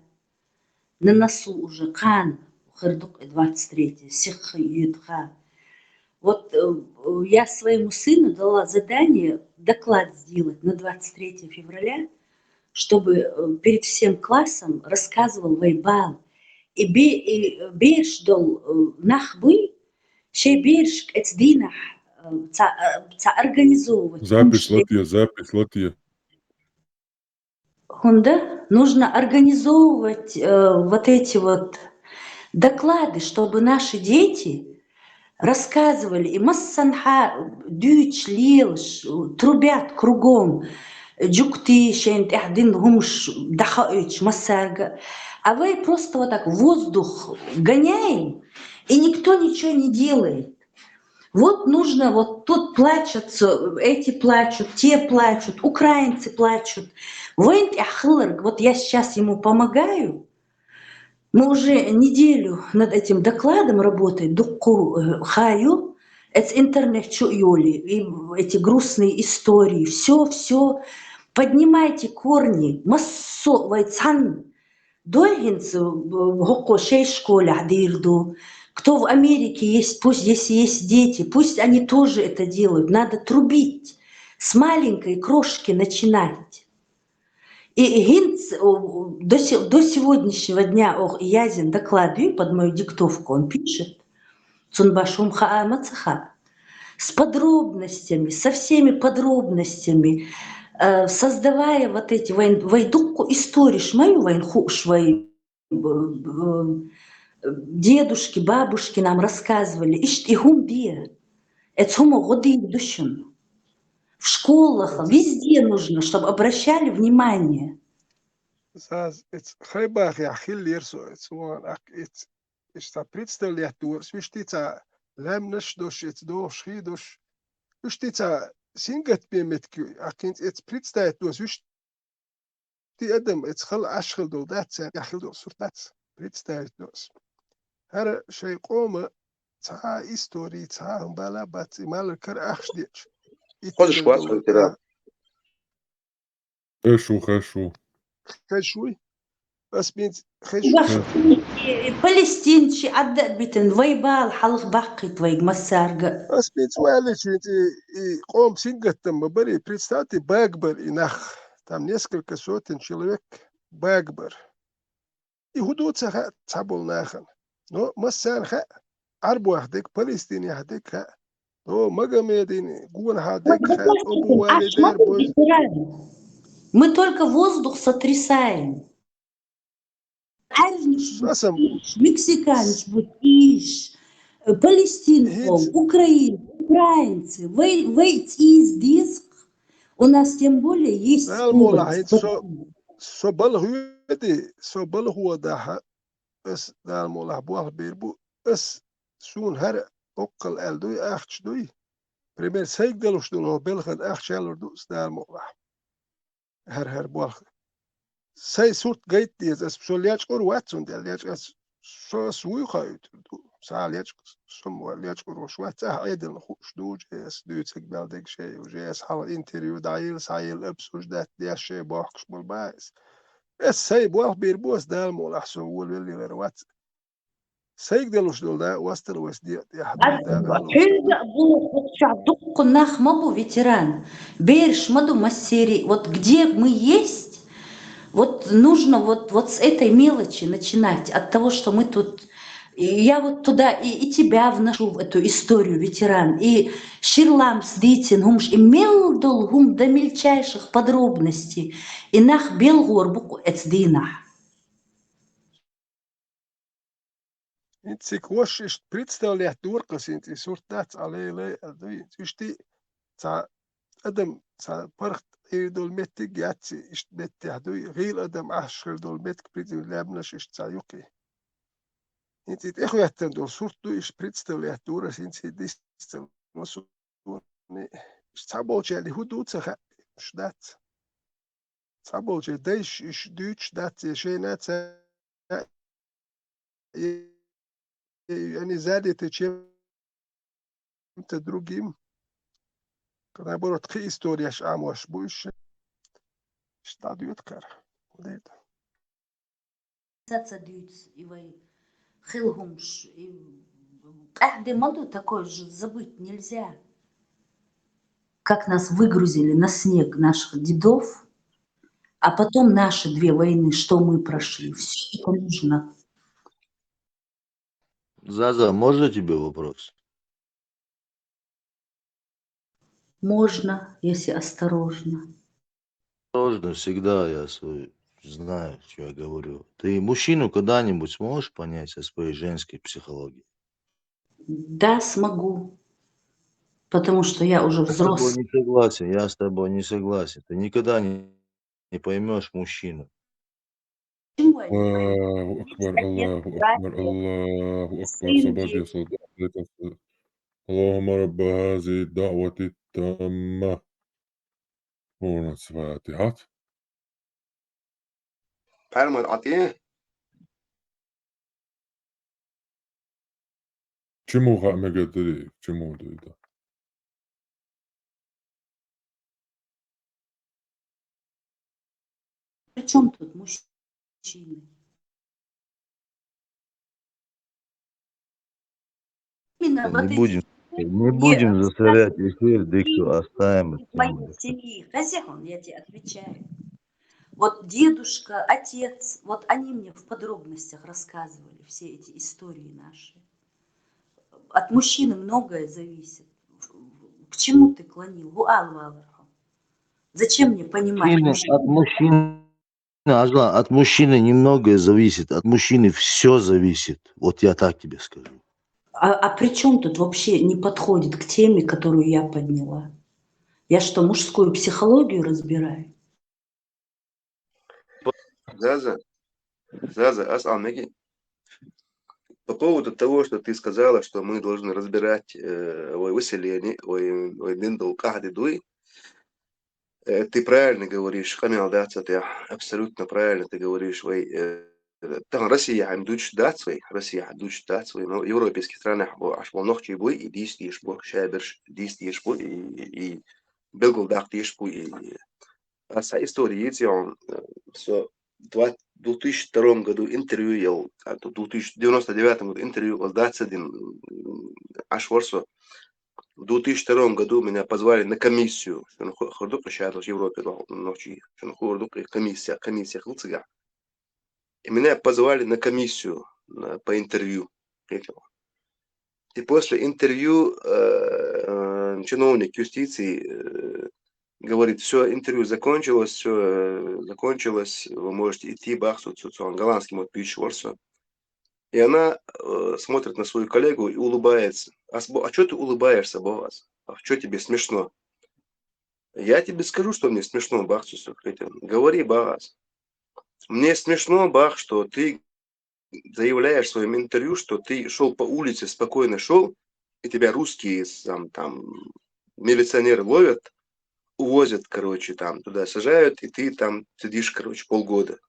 На носу уже, кхана хир ду-кх и двадцать третье, сихха йоьду хан. Вот, э, я своему сыну дала задание доклад сделать на двадцать третье февраля, чтобы, э, перед всем классом рассказывал вай бала. И бе-, и, э, бераш долу, э, нах буй, шайн берашка эца дийнахь, э, ца, э, ца организовывать. Запись латте, запись латте. ХӀунда нужно организовывать, э, вот эти вот доклады, чтобы наши дети рассказывали, и массанхьа дуьйцуш лелаш, трубят кругом, жуьгтий шайна тӀехь дина хӀумаш дӀахоуьйтуш массаьрга. А вай просто вот так воздух гоняем, и никто ничего не делает. Вот нужно, вот тут плачутся, эти плачут, те плачут, украинцы плачут. Вайн тӀехь хилларг, вот я сейчас ему помогаю. Мы уже неделю над этим докладом работаем, дуккху, э, хан ю, эца интернет чу а йолий, и эти грустные истории, всё, всё. Поднимайте корни, массо а вай цхьаьна. Дой хӀинца, э, хӀокхо шайн школехь дийр ду. Кто в Америке есть, пусть, если есть дети, пусть они тоже это делают. Надо трубить, с маленькой крошки начинать. И хӀинца, э, до се-, до сегодняшнего дня ох, Язин доклад ю под мою диктовку, он пишет. Цунна башхум хаа ма ца хаьа. С подробностями, со всеми подробностями, э, создавая вот эти вайн, вай дуккху историш ма ю вайн хууш, вай, э, э, дедушки, бабушки нам рассказывали. Иштта и хӀума де. Эца хӀума гӀо дийр ду шуна. В школах, везде нужно, чтобы обращали внимание. Заз, эца Хайбахехь хиллера со, эца вон, ак, эца Иштта представлять дора, уьш тӀе ца лаьмнаш дош, эца дохуш хи дош. Уьш тӀе ца сингат бен метки, ахкинца эца представить дос, уьш тӀе адам, эца хала Ӏаш хила долу дац, царна хила долу сурт дац, представить дос. ХӀара шайн къома цхьа истори, цхьа хӀума бала бац, и малар кара ахча дечу. Хозаш вац хӀун тера? Хешу, хешу. Хешуй? Ас бинц хешу. Бах-, и, и палестинчи адда битан, вай бала хьалха баккхийт вайга массарга. Ас бинц валичи, и, и къом сингаттам ма бари, представьте, баг бар и нах. там несколько сотен человек бага бар. И хӀун ду ца хаьа цхьаболу нахана. Но массарна хаьа, Ӏарбойх дерг, Палестинехь дерг хаьа. Но Магомедин гонахьа дерг хаьа, Абу Валидер бой. Мы только воздух сотрясаем. Ӏаьржнаш бу ийш, мексиканцаш бу ийш, э, Палестина, Украина, украинцы, вай, вай цӀийз деза-кх. У нас тем более есть Дала мукъалахь, хӀинца со, со балха хьоьди, со балхо дахьа, ас Дала мукъалахь болх бийр бу, ас суна хӀара оккхал аьлла дуй, ахча дуй. Пример, сайга далуш долу хӀо белхан ахча лур ду ас Дала мукъалахь. ХӀара-хӀара болх. Сайн сурт гайта деза, ас со лечкъур вац цунна тӀе, лечкъ ас, со ас вуй хоуьйтур ду. Сан лечкъ, со ма лечкъур ваш вац, ахь Ӏедална хууш ду, же ас дуьйцург мел дерг шен ю, же ас хьалха интервью дӀайилла, схьайилла, обсуждать деш шен бохкуш болу баха ас. Ас сайн болх бийр бу ас Дала мукъалахь, со волавеллера вац. Сайга далуш долу да, вастал вайс де, тӀехь дуй да, гӀалуш. Хьуьлда бохучохь дуккха нах ма бу ветеран. Бераш ма ду массерий. Вот где мы есть, вот нужно вот, вот с этой мелочи начинать, от того, что мы тут, и я вот туда и, и тебя вношу в эту историю, ветеран, и шира ламаз дийцина хӀумаш, и мел долу хӀума до мельчайших подробностей, и нах белхор бу-кх эцу дийнахь. ХӀинца цига хӀорш иштта представлять дора-кх ас, хӀинца и сурт дац, Ӏа лай-лай а дуй, иштта цхьа адам, цхьа паргӀат Ӏийр долу меттиг яц, иштта меттехь дуй, гӀийла адам Ӏаш хир долу меттиг призыв лаьмнаш иштта цхьа юккъе. ХӀинца и тӀехӀоьттина долу сурт ду, иштта представлять дора ас, хӀинца и дисца масо Иштта цхьаболчарна хӀун ду ца хаьа, уьш дац. Цхьаболчеран дайша уьш дуьйцуш дац, я шайна ца, я, я, они заняты чем-то другим. Наоборот, кхин историяш Ӏамош бу уьш. Иштта дӀадоьду кхара. Ца, ца дуьйцу и вай хилла хӀумаш, и къаьхьа де ма ду, такое же забыть нельзя. Как нас выгрузили на снег наших дедов, а потом наши две войны, что мы прошли. Всё это нужно. Заза, можно тебе вопрос? Можно, если осторожно. Осторожно всегда, я свой знаю, что я говорю. Ты мужчину когда-нибудь сможешь понять со своей женской психологией? Да, смогу. Потому что я уже взрослый. Я с тобой не согласен, я с тобой не согласен. Ты никогда не, не поймешь мужчину. Почему я не пойму? Аллаху акбар, Аллаху акбар, Аллаху акбар. Собар десо. اللهم رب هذه الدعوة التامة. Хьуна фатихьат. Пхьармат ӀатӀе. Чему хаьа мегар дарий, чему дуй дан? При чём тут мужчины? Именно вот эти... Не будем, не будем засорять эфир, дикцию оставим. Моей семьи. Хозяин, я тебе отвечаю. Вот дедушка, отец, вот они мне в подробностях рассказывали все эти истории наши. От мужчины многое зависит. К чему ты клонил? Зачем мне понимать? От мужчины, Ажла, от мужчины немногое зависит, от мужчины всё зависит. Вот я так тебе скажу. А, а при чём тут вообще не подходит к теме, которую я подняла? Я что, мужскую психологию разбираю? Заза, Заза, ас Ӏа мега. По поводу того, что ты сказала, что мы должны разбирать, э, ой, выселение, ой, ой, дин дол къахьди дуй. Э, ты правильно говоришь, къамел дац аса тӀехь, абсолютно правильно ты говоришь, вай, э, тахана Россияхь хӀума дуьйцуш дац вай, Россияхь хӀума дуьйцуш дац вай, но европейских странах бо, аш бо нохчий буй, и дийца дезаш бу, шаберш дийца дезаш бу, и, и, и белгалдаккха дезаш бу, и аса история йийца йолу, э, со двадцать, две тысячи втором году интервью ел, а, то две тысячи девяносто девятом году интервью ел, двадцать один, м, аш вар со. В две тысячи втором году меня позвали на комиссию. Шуну ху-, хурдук ишатлы в Европе, ну, ночи. Шуну хурдук и комиссия, комиссия хылцыга. И меня позвали на комиссию, на, по интервью. Видите? И после интервью, э, э, чиновник юстиции, э, говорит: «Все, интервью закончилось, все закончилось, вы можете идти», бах, цу, цу, цу, голландский мот пищу, всё. И она, э, смотрит на свою коллегу и улыбается. «А, с-, Бо-, а чё ты улыбаешься, Боас? А чё тебе смешно?» «Я тебе скажу, что мне смешно, бах, цу, цу, Говори, Боас. Мне смешно, бах, что ты заявляешь в своем интервью, что ты шёл по улице, спокойно шёл, и тебя русские с-, там, там, милиционеры ловят, увозят, короче, там, туда сажают, и ты там сидишь, короче, полгода.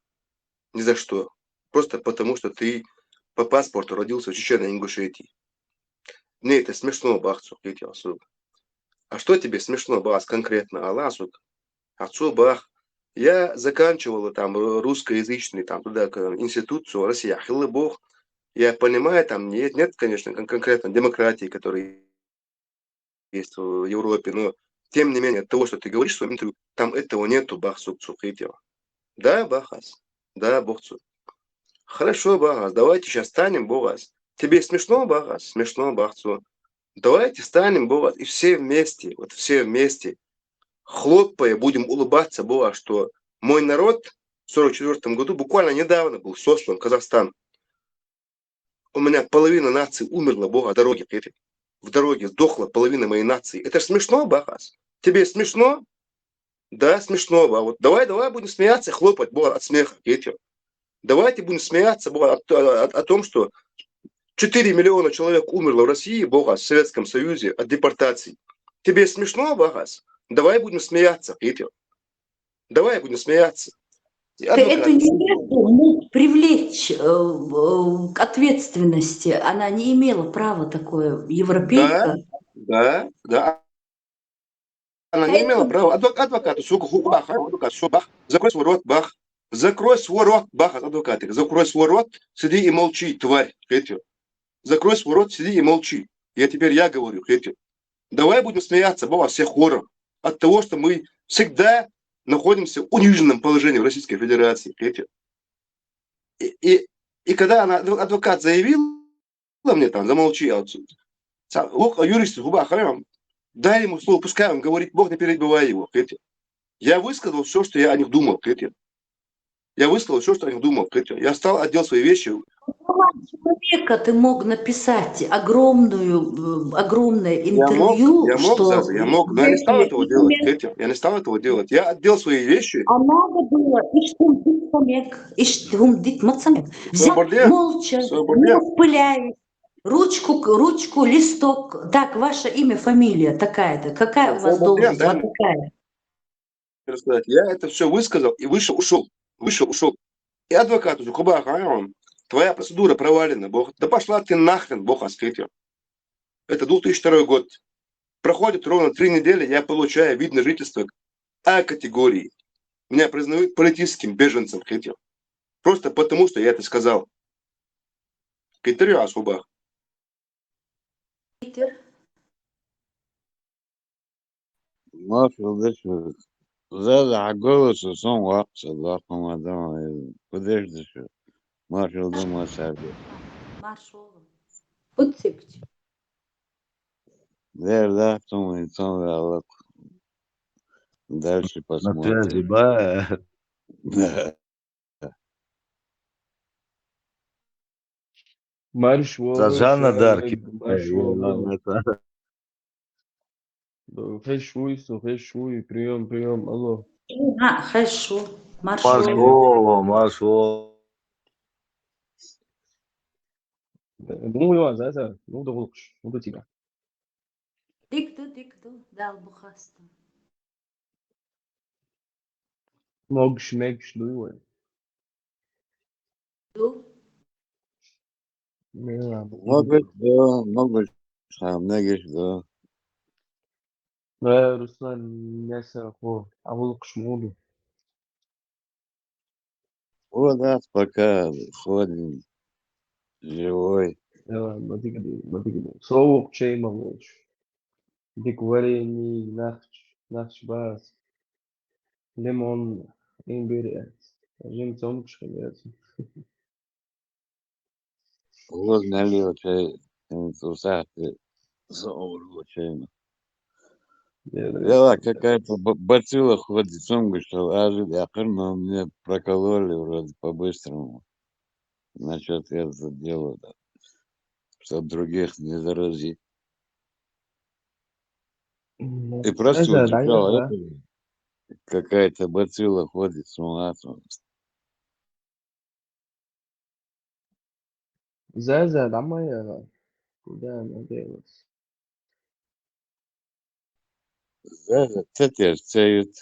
Ни за что. Просто потому, что ты по паспорту родился в Чечено-Ингушетии. Мне это смешно, бах, цу, ответил, особо. А что тебе смешно, Боас, конкретно, ала, цу?» Отцу бах. Я заканчивала там ру-, русскоязычный, там, туда, к-, институт, цу, Россия, хилы бог. Я понимаю, там нет, нет, конечно, кон-, конкретно демократии, которая есть в Европе, но тем не менее, от того, что ты говоришь в своём интервью, там этого нету, бах, цу, цу, хитева. Да, бахас. Да, бог цу. Хорошо, бахас, давайте сейчас станем, богас. Тебе смешно, бахас? Смешно, бах цу. Давайте станем, богас, и все вместе, вот все вместе, хлопая, будем улыбаться, богас, что мой народ в сорок четвёртом году буквально недавно был сослан в Казахстан. У меня половина нации умерла, богас, в дороге, понимаете? В дороге сдохла половина моей нации. Это ж смешно, бахас. Тебе смешно? Да, смешно, ба. Вот давай, давай будем смеяться, хлопать, богас, от смеха, понимаете? Давайте будем смеяться, богас, от, от, о том, что четыре миллиона человек умерло в России, богас, в Советском Союзе от депортаций. Тебе смешно, богас? Давай будем смеяться, понимаете? Давай будем смеяться. И Ты эту адвокат. невесту мог привлечь э, в- к ответственности. Она не имела права такое, европейка. Да, да, да. Она не имела права. Адвок-, адвокату, сука, хуба, адвокат, сука, бах. Закрой свой рот, бах. Закрой свой рот, бах, адвокат. Закрой свой рот, сиди и молчи, тварь, хетю. Закрой свой рот, сиди и молчи. Я теперь я говорю, хетю. Давай будем смеяться, богас, все хором. От того, что мы всегда находимся в униженном положении в Российской Федерации, хетю. И, и, и когда она, адв-, адвокат заявила мне там, замолчи, а вот, са-, лок, а юрист, хуба, харам, дай ему слово, пускай он говорит, бог, не перебивай его, хетю. Я высказал все, что я о них думал, хетю. Я высказал все, что о них думал, хетю. Я встал, одел свои вещи. Права человека ты мог написать огромную, э, огромное Я мог, интервью, я мог, что Заза, я мог, но я не стал этого делать, именно хетю. Я не стал этого делать. Я одел свои вещи. А надо было, ишт хум дит мацамек, ишт хум дит мацамек. Взять Свободе, молча, свободе. Не впыляясь, ручку, к- ручку, листок. Так, ваше имя, фамилия такая-то. Какая у вас Свободе, должность? дай Вот мне такая. Рассказать. Я это все высказал и вышел, ушел. Вышел, ушел. И адвокат уже, хуба, харам, твоя процедура провалена, бог. Да пошла ты нахрен, богас, хетю. Это две тысячи второй год. Проходит ровно три недели, я получаю вид на жительство А категории. Меня признают политическим беженцем, хетю. Просто потому, что я это сказал. Китер я особо. Питер. Мар шулдыр шу. Заза, хагылы шу, сон вакса, вакым адам, подожди шу. Мар шулдыр, мар сарди. Маршалом. Пыцикч. Дер да, тум, и тум, вялык. Дальше На связи, посмотрим. ба. Да. Марш вола, Зажана ша, дарки. марш вола. Это Хешуй, со, хешуй, приём, приём, алло. А, хорошо. Марш Маршалом. вола, марш вола. Бумуйва, за, за, ну да гулкш, ну да тига. Дикду, дикду, дал бухасту. Могш, мегш, дуйвай. Ду. Не, Могыш да, могыш, а, многиш да. Э, Руслан, не са, хо, а гулкш муду. Вот, да, пока ходим. Живой. Давай, мотигди, мотигди. Соук чей могуч. Дика варени, нахча, нахча бац. Лимон, имбирь. Жим цомгаш хилац. Вот налил чай, м, усахти, соур чай. Яла какая-то б-, бацилла ходит, цомгаш, а жить я, но мне прокололи вроде по-быстрому. Насчёт этого дела, да. Чтоб других не заразить. Ну, И просто это, да, утекала, да. Это какая-то бацилла ходит с ума. Зэ, зэ, домой, э, куда она делась? Зэ, зэ, цэ тер, цэ ют.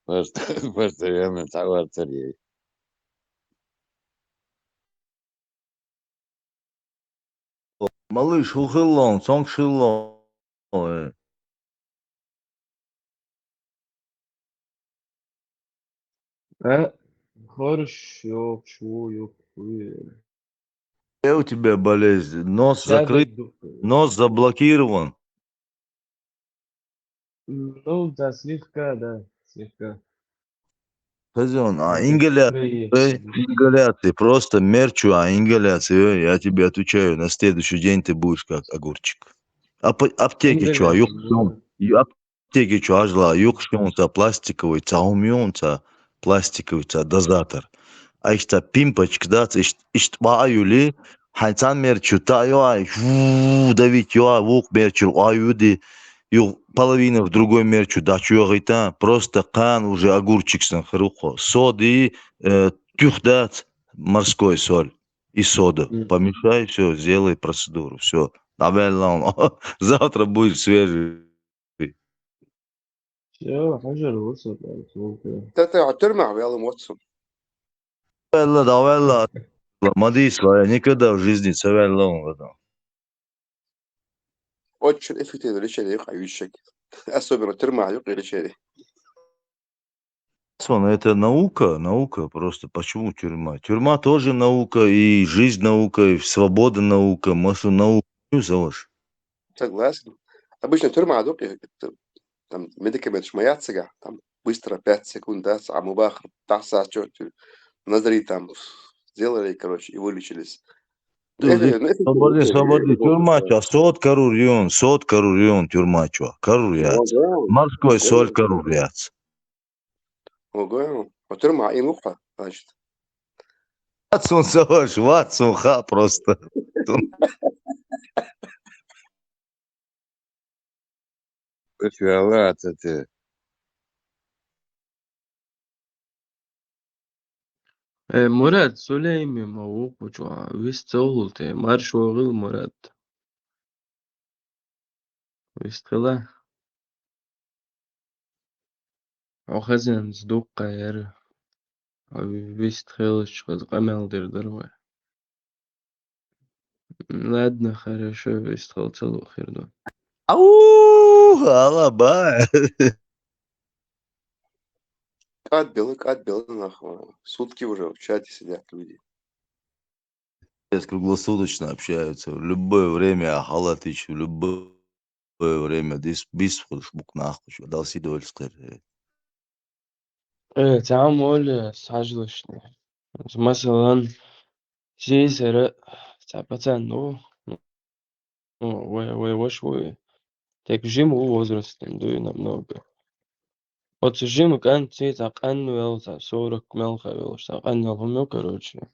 Пост-, постоянно товар царей. Малыш, ху хиллон, цомгаш хиллон, э. Э, хорошо, чего, ёпта. Э, у тебя болезнь? Нос закрыт, нос заблокирован. Ну, да, слегка, да, слегка. Хазон, а ингаляция, э, ингаляция, просто мерчу, а ингаляция, э, я тебе отвечаю, на следующий день ты будешь как огурчик. Ап-, аптеки чё, а юхшон, ю-, аптеки чё, ажла, юхшон, ца пластиковый, ца умён, ца пластиковый, ца дозатор. А их ца пимпочка, да, ца иш-, иш-, ба аюли, хай ца мерчу, та ё, ай, жу, давить ё, а вух мерчу, а юди, ю половина в другой мерчу, да, чё, гайта, просто кан уже огурчик сан хрухо. Соды, э, тюх дац, морской соль и сода. Помешай, всё, сделай процедуру, всё. Давай, лам. Завтра будешь свежий. Всё, хажар, вот, всё, да, всё, да. Та, та, а тюрьма, я лам, вот, всё. Давай, ла, давай, ла. Ла, мадис, ла, я никогда в жизни, ца вяллон, ла, да. Очень эффективное лечение, я вижу. Особенно тюрьма, я лечение. Сон, это наука, наука просто. Почему тюрьма? Тюрьма тоже наука, и жизнь наука, и свобода наука, массу наук, ну, за ваш. Согласен. Обычно тюрьма, а, это, там, медикамент шмаяцага, там, быстро, пять секунд, да, саму бах, та са, чё, тю-, назари там сделали, короче, и вылечились. Ну, это, ну, это свободы, тюрьма, свободы, это тюрьма, чё, сот карур юн, сот карур юн, тюрьма, чё, карур яц. Ого. Морской соль карур яц. Ого, а тюрьма, и муха, значит. Ватсон, саваш, ватсон, ха, просто. Эти, Аллах, эти. Э, Мурат, Сулейми, ма вукучу, вис цолул те, марш вогыл, Мурат. Вистхила. Охазен здукка яр. А вистхилыч хаз къамел дир дарва. Ладно, хорошо, вистхил цалу хирду. Ау, алаба. Кат белы, кат белы, нахуй. Сутки уже в чате сидят люди. Здесь круглосуточно общаются. В любое время, а, халатыч, в любое время. Дис, бис, хуш, бук, нахуй, дал си дольскер. Э, цаам оле сажлышни. Масалан, сисера, ца пацан, ну, ну, вай, вай, ваш, вай. Так жим у возраст, дуй намного. Вот жим кан, ца кан вел, ца сорок мел хавел, ца кан вел, ну, короче.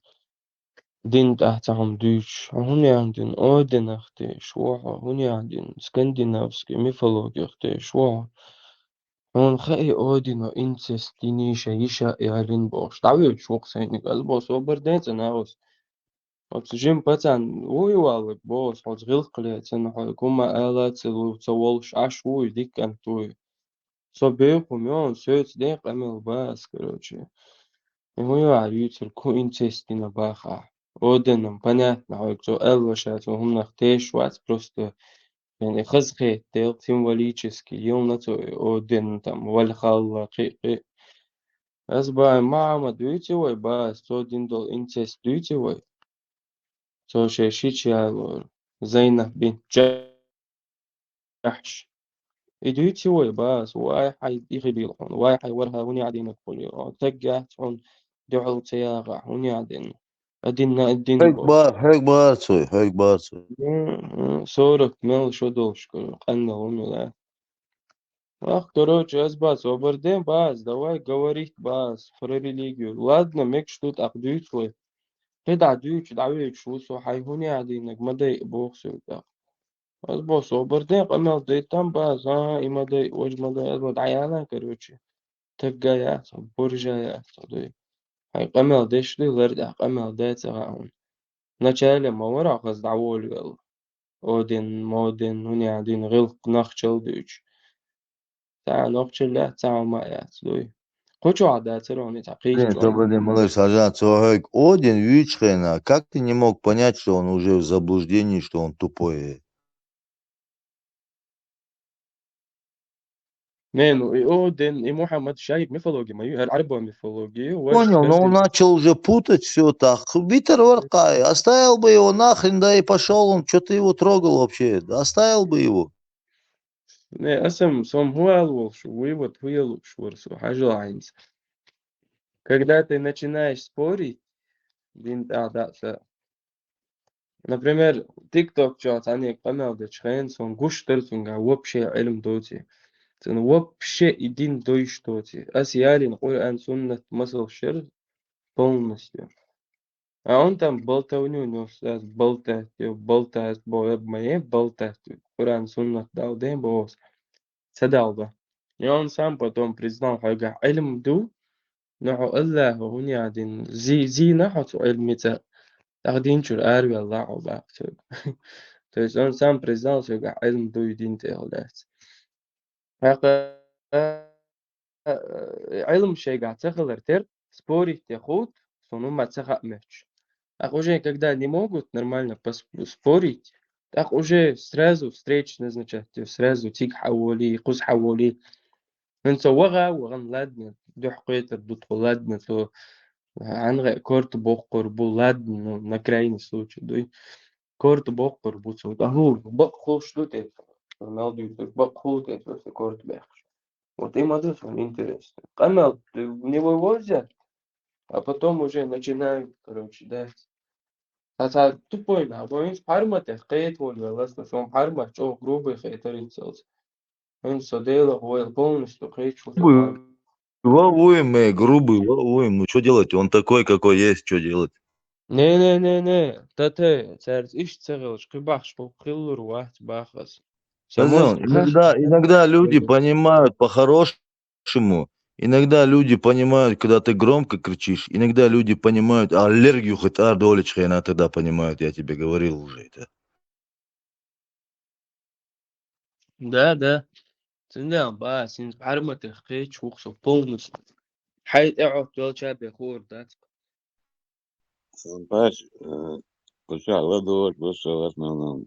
Дин тӀехь ца хӀума дуьйцуш, хьо хӀун яхьан дин Одинах тешаш ву хьо, хӀун яхьан дин скандинавский мифологиях тешаш ву хьо. Хьуна хаьий Одино инцест динийша йиша ялин бохуш. ДӀавоьдуш ву-кх сайниг, ас боху, собар ден цӀа нагӀус. Оцу жима пацан вуй валлаг боху, хьоца гӀиллакх лецина, хьо кума ала ца лу-, ца волуш Ӏаш вуй, дика кӀант вуй. Со беху мён, соьца ден къамел ба ас, короче. И хӀун ю ахьа юьйцург, хӀун инцест дина баха ахьа? Оденам, понятно, хьоьга цо аьлла ша, цо хӀуманах тешаш вац, просто, яъни, хазахетта дела, символически, йилна цо и Оден, там, Вальхалла, кхин, кхин. Ас бахьа Мухьаммад дуьйци вай, ба ас цо дина долу инцест дуьйци вай? Цо шайн шича ялора, Зайнаб бинт Джахьш. И дуьйцу вай, бац, вай хьай ихи бийла хьуна, вай хьай вархьа хӀун яхьа дийнаг хулийла, таг яц хьуна дуьхьал ца ягӀа, хӀун яхьа дина. Адинна, адин Хьег бо. бар, хьег бар цой, хьег бар цой. М, м, сорок мел шо долуш, короче, къанна хӀума ю, да. Ах, короче, аз бац, обар ден бац, давай говорить бац, про религию. Ладно, мегаш ду тӀаккха дуьйцу вай. КхидӀа дуьйцу, дӀавуьйцуш ву со, хьай хӀун яхьа дийнаг, ма дайа боху соьга тӀаккха. Аз бо, собар ден, къамел дайтам бац, а, и ма дайа, важа ма дайа, аз бо, дӀаяла, короче. Тагга яц, буржа яц, дуй. Хьай къамел деш дуй, лар тӀехь къамел дай ца хаьа хьуна. Начале ма вара хаза дӀаволавелла. Один, модин, хӀун яхьа дина, гӀиллакх нах чалдуьйцуш. Цхьа нохчалла яц, цхьа хӀума а яц, дуй. Кху чохь дацара хьуна цхьа кхийча Блин, лайна. собар ден, малыш, Саджан, цо хьоьга один вуьйцу хенахь, как ты не мог понять, что он уже в заблуждении, что он тупой? Не, ну, и один, и Мухаммад шайиб мифология ма ю, хӀара Ӏарбойн мифология ю, ваш Понял, но он хезна. Начал уже путать все так. Витар варкхай, оставил бы его нахрен, да и пошёл он, чё ты его трогал вообще? Да оставил бы его. Не, асам, сом хӀун ала волуш, вывод хӀун ялуш вара со, хьажал хьайнца. Когда ты начинаешь спорить, дин тӀехь дӀа а ца. Например, TikTok чохь цхьаьннега къамел дечу хенахь, сон гуш дара цуьнга вообще Ӏилма доций. Цуьнан вообще и дин дойуш доций. Ас ялийна Къуръан, суннат масалш яра полностью. А он там болтовню нёс, ас болтать, ё, болтать, бо, я ма е болтать, Къуръан, суннат дал ден боху. Ца далба. И он сам потом признал, хьоьгахь Ӏилма ду, но хьо Аллахьо хӀун яхьа дина, зи-, зийна хьо цу Ӏилмица, тӀаккха дин чуьра аравелла хьо баккха цуьнга. То есть он сам признал, соьгахь Ӏилма ду и дин тӀехула дац. ТӀаккха, э, Ӏилма шайгахь ца хилар тера, спорить де хӀутту, суна хӀумма ца хаьа моьттуш. ТӀаккха уже, когда не могут нормально пос-, спорить, тӀаккха уже сразу встреча назначать де, сразу цига хьаволий, кхуза хьаволий. ХӀинца ваха, вахана, ладно, дуьхьа кхетар ду тхо, ладно, цо хьанга корта боккхур бу, ладно, ну, на крайний случай дуй. Корта боккхур бу цо. ТӀаккха хӀу, бакъ хуш ду те, мел дуьйцуш, бакъ хул те, со корта бехаш. Вот и ма ду сан интересно. Къамел не вывозят, а потом уже начинают, короче, да. Аса тупой на, бо инс парматех кхетволвелла, аса сом пармат чӀогӀа грубый хетаринцалц. Он со Дела войла полностью кхечу. Грубый, ва вуй ме, грубый, ва вуй. Ну, что делать? Он такой, какой есть, что делать? Не-не-не-не, тате, цаьрца иштта ца хилча, кхин бахаш бу хиллур вац бахас. Со Иногда, иногда люди понимают по-хорошему, иногда люди понимают, когда ты громко кричишь, иногда люди понимают, а аллергию хитар долечь хрена тогда понимают, я тебе говорил уже это. Да, да. Цундела ба, синца парматех кхечу вух со полностью. Хьай тӀе Ӏоттавелча бен хуур дац. Сан пач, э, кху чохь ладугӀуш бу со в основном.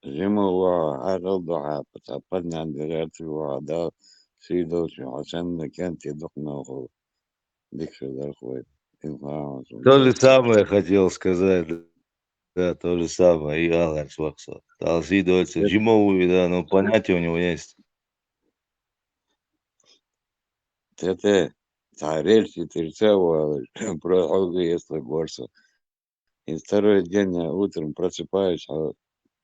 Жима ву хьо, хьажал ду хьо, цхьа поднять дерг ца ву хьо, Дала сий долчу хьо санна кенте дукха новкъа дика хир дара вай. Инфа То же самое хотел сказать. Да, то же самое. И Аллах вахса. Дала сий долчу жима ву, да, но понятие у него есть. Тете, цхьа рельси тера ца валаш, про хьалга естла горса. И второй день я утром просыпаюсь, а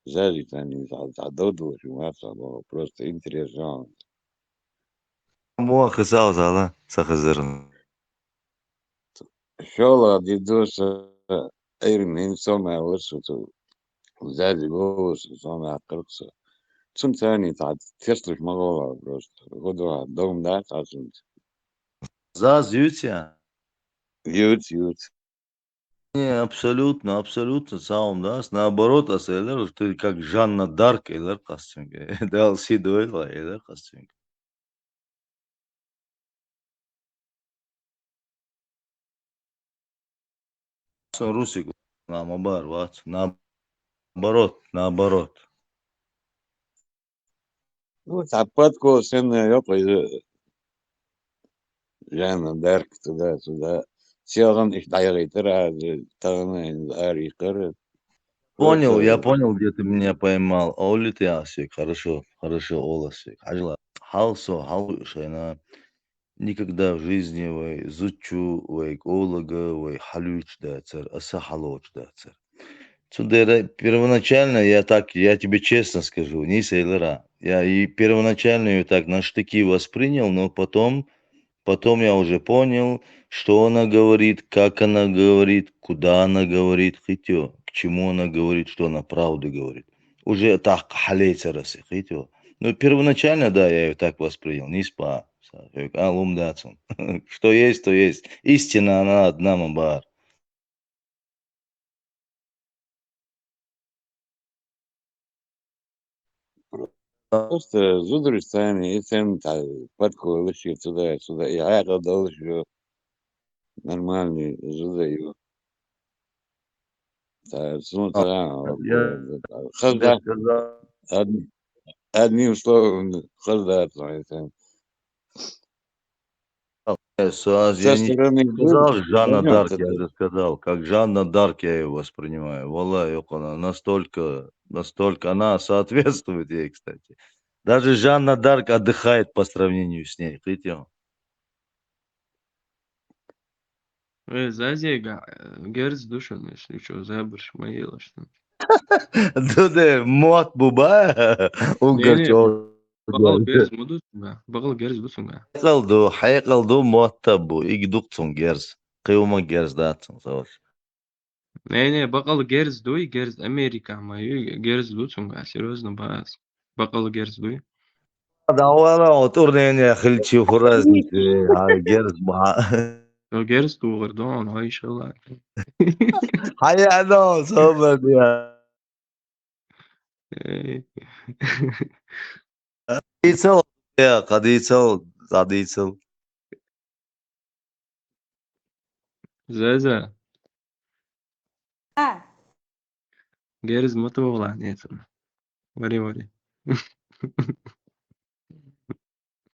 зажигание, а, а додо, чего, просто интересно. Мо хисал зала, сахазырн. Шола дидуса, эрмин сома вырсу ту. Зажиг волуса сома кыркса. Цун цани та тестуш ма гола просто. Годуа дом да, цацун. Заз юця? Юц, юц. Не, абсолютно, абсолютно саум дас. Наоборот, ас элер, ты как Жанна д'Арк элер кастинг. Дал сидойла элер кастинг. Сон русик нама бар вац. Наоборот, наоборот. Ну, цхьа подкол санна йокъа иза Жанна д'Арк туда-сюда. Селган иш дӀайгӀийтара аза, тахана ара иккара. Понял, я понял, где ты меня поймал. Оли ты асик, хорошо, хорошо, оласик. Хьажла. хьал со хьалуш хьайна, никогда в жизни вай зудчо, вай кӀолагӀа, вай хьалуьйчу дацар, аса хьалоцуш дацар. Цундела первоначально я так, я тебе честно скажу, нийса элира, я и первоначально её так на штыки воспринял, но потом, потом я уже понял, что она говорит, как она говорит, куда она говорит, хӀитё, к чему она говорит, что она правду говорит. Уже так хьалейцар аса, хӀитё. Ну, первоначально, да, я её так воспринял, нийса бац, а, лум дац хьуна. Что есть, то есть. Истина, она одна ма бара. Просто зударий царна, и царна та подколыши туда, сюда, и хьекъал долуш ю. Нормальный зуда ю. Та, ну, А, та, я хазда, тебе сказал. Од-, одним словом, хазда, это. Э, Суаз, со я не стороны сказал Жанна д'Арк, я же сказал, как Жанна д'Арк я её воспринимаю. Валлахи, она настолько, настолько она соответствует ей, кстати. Даже Жанна д'Арк отдыхает по сравнению с ней, хӀитё. Э, Зазега, э, герз ду шуна, если чё, забарш ма елаш. Ду де, мотт бу ба, уггар чӀогӀа. Бакъал герз ма ду цунга, бакъал герз ду цунга. Хьекъал ду, хьекъал ду, мотт бу, и ду цунга герз. Кхин хӀума герз дац цунга, саваш. Не, не, бакъал герз дуй, герз Америка ма ю, герз ду цунга, серьёзно бац. Бакъал герз дуй. Да, вала, турнене хилчи хуразни, э, герз ма. Со герз дугӀур ду хьуна, хьо ишхӀелла. Хьая, ну, собар я. Эй. Дийцал, я, кхадийцал, кхадийцал. Заза. А. Герз ма тохалахь, нет. Вари, вари.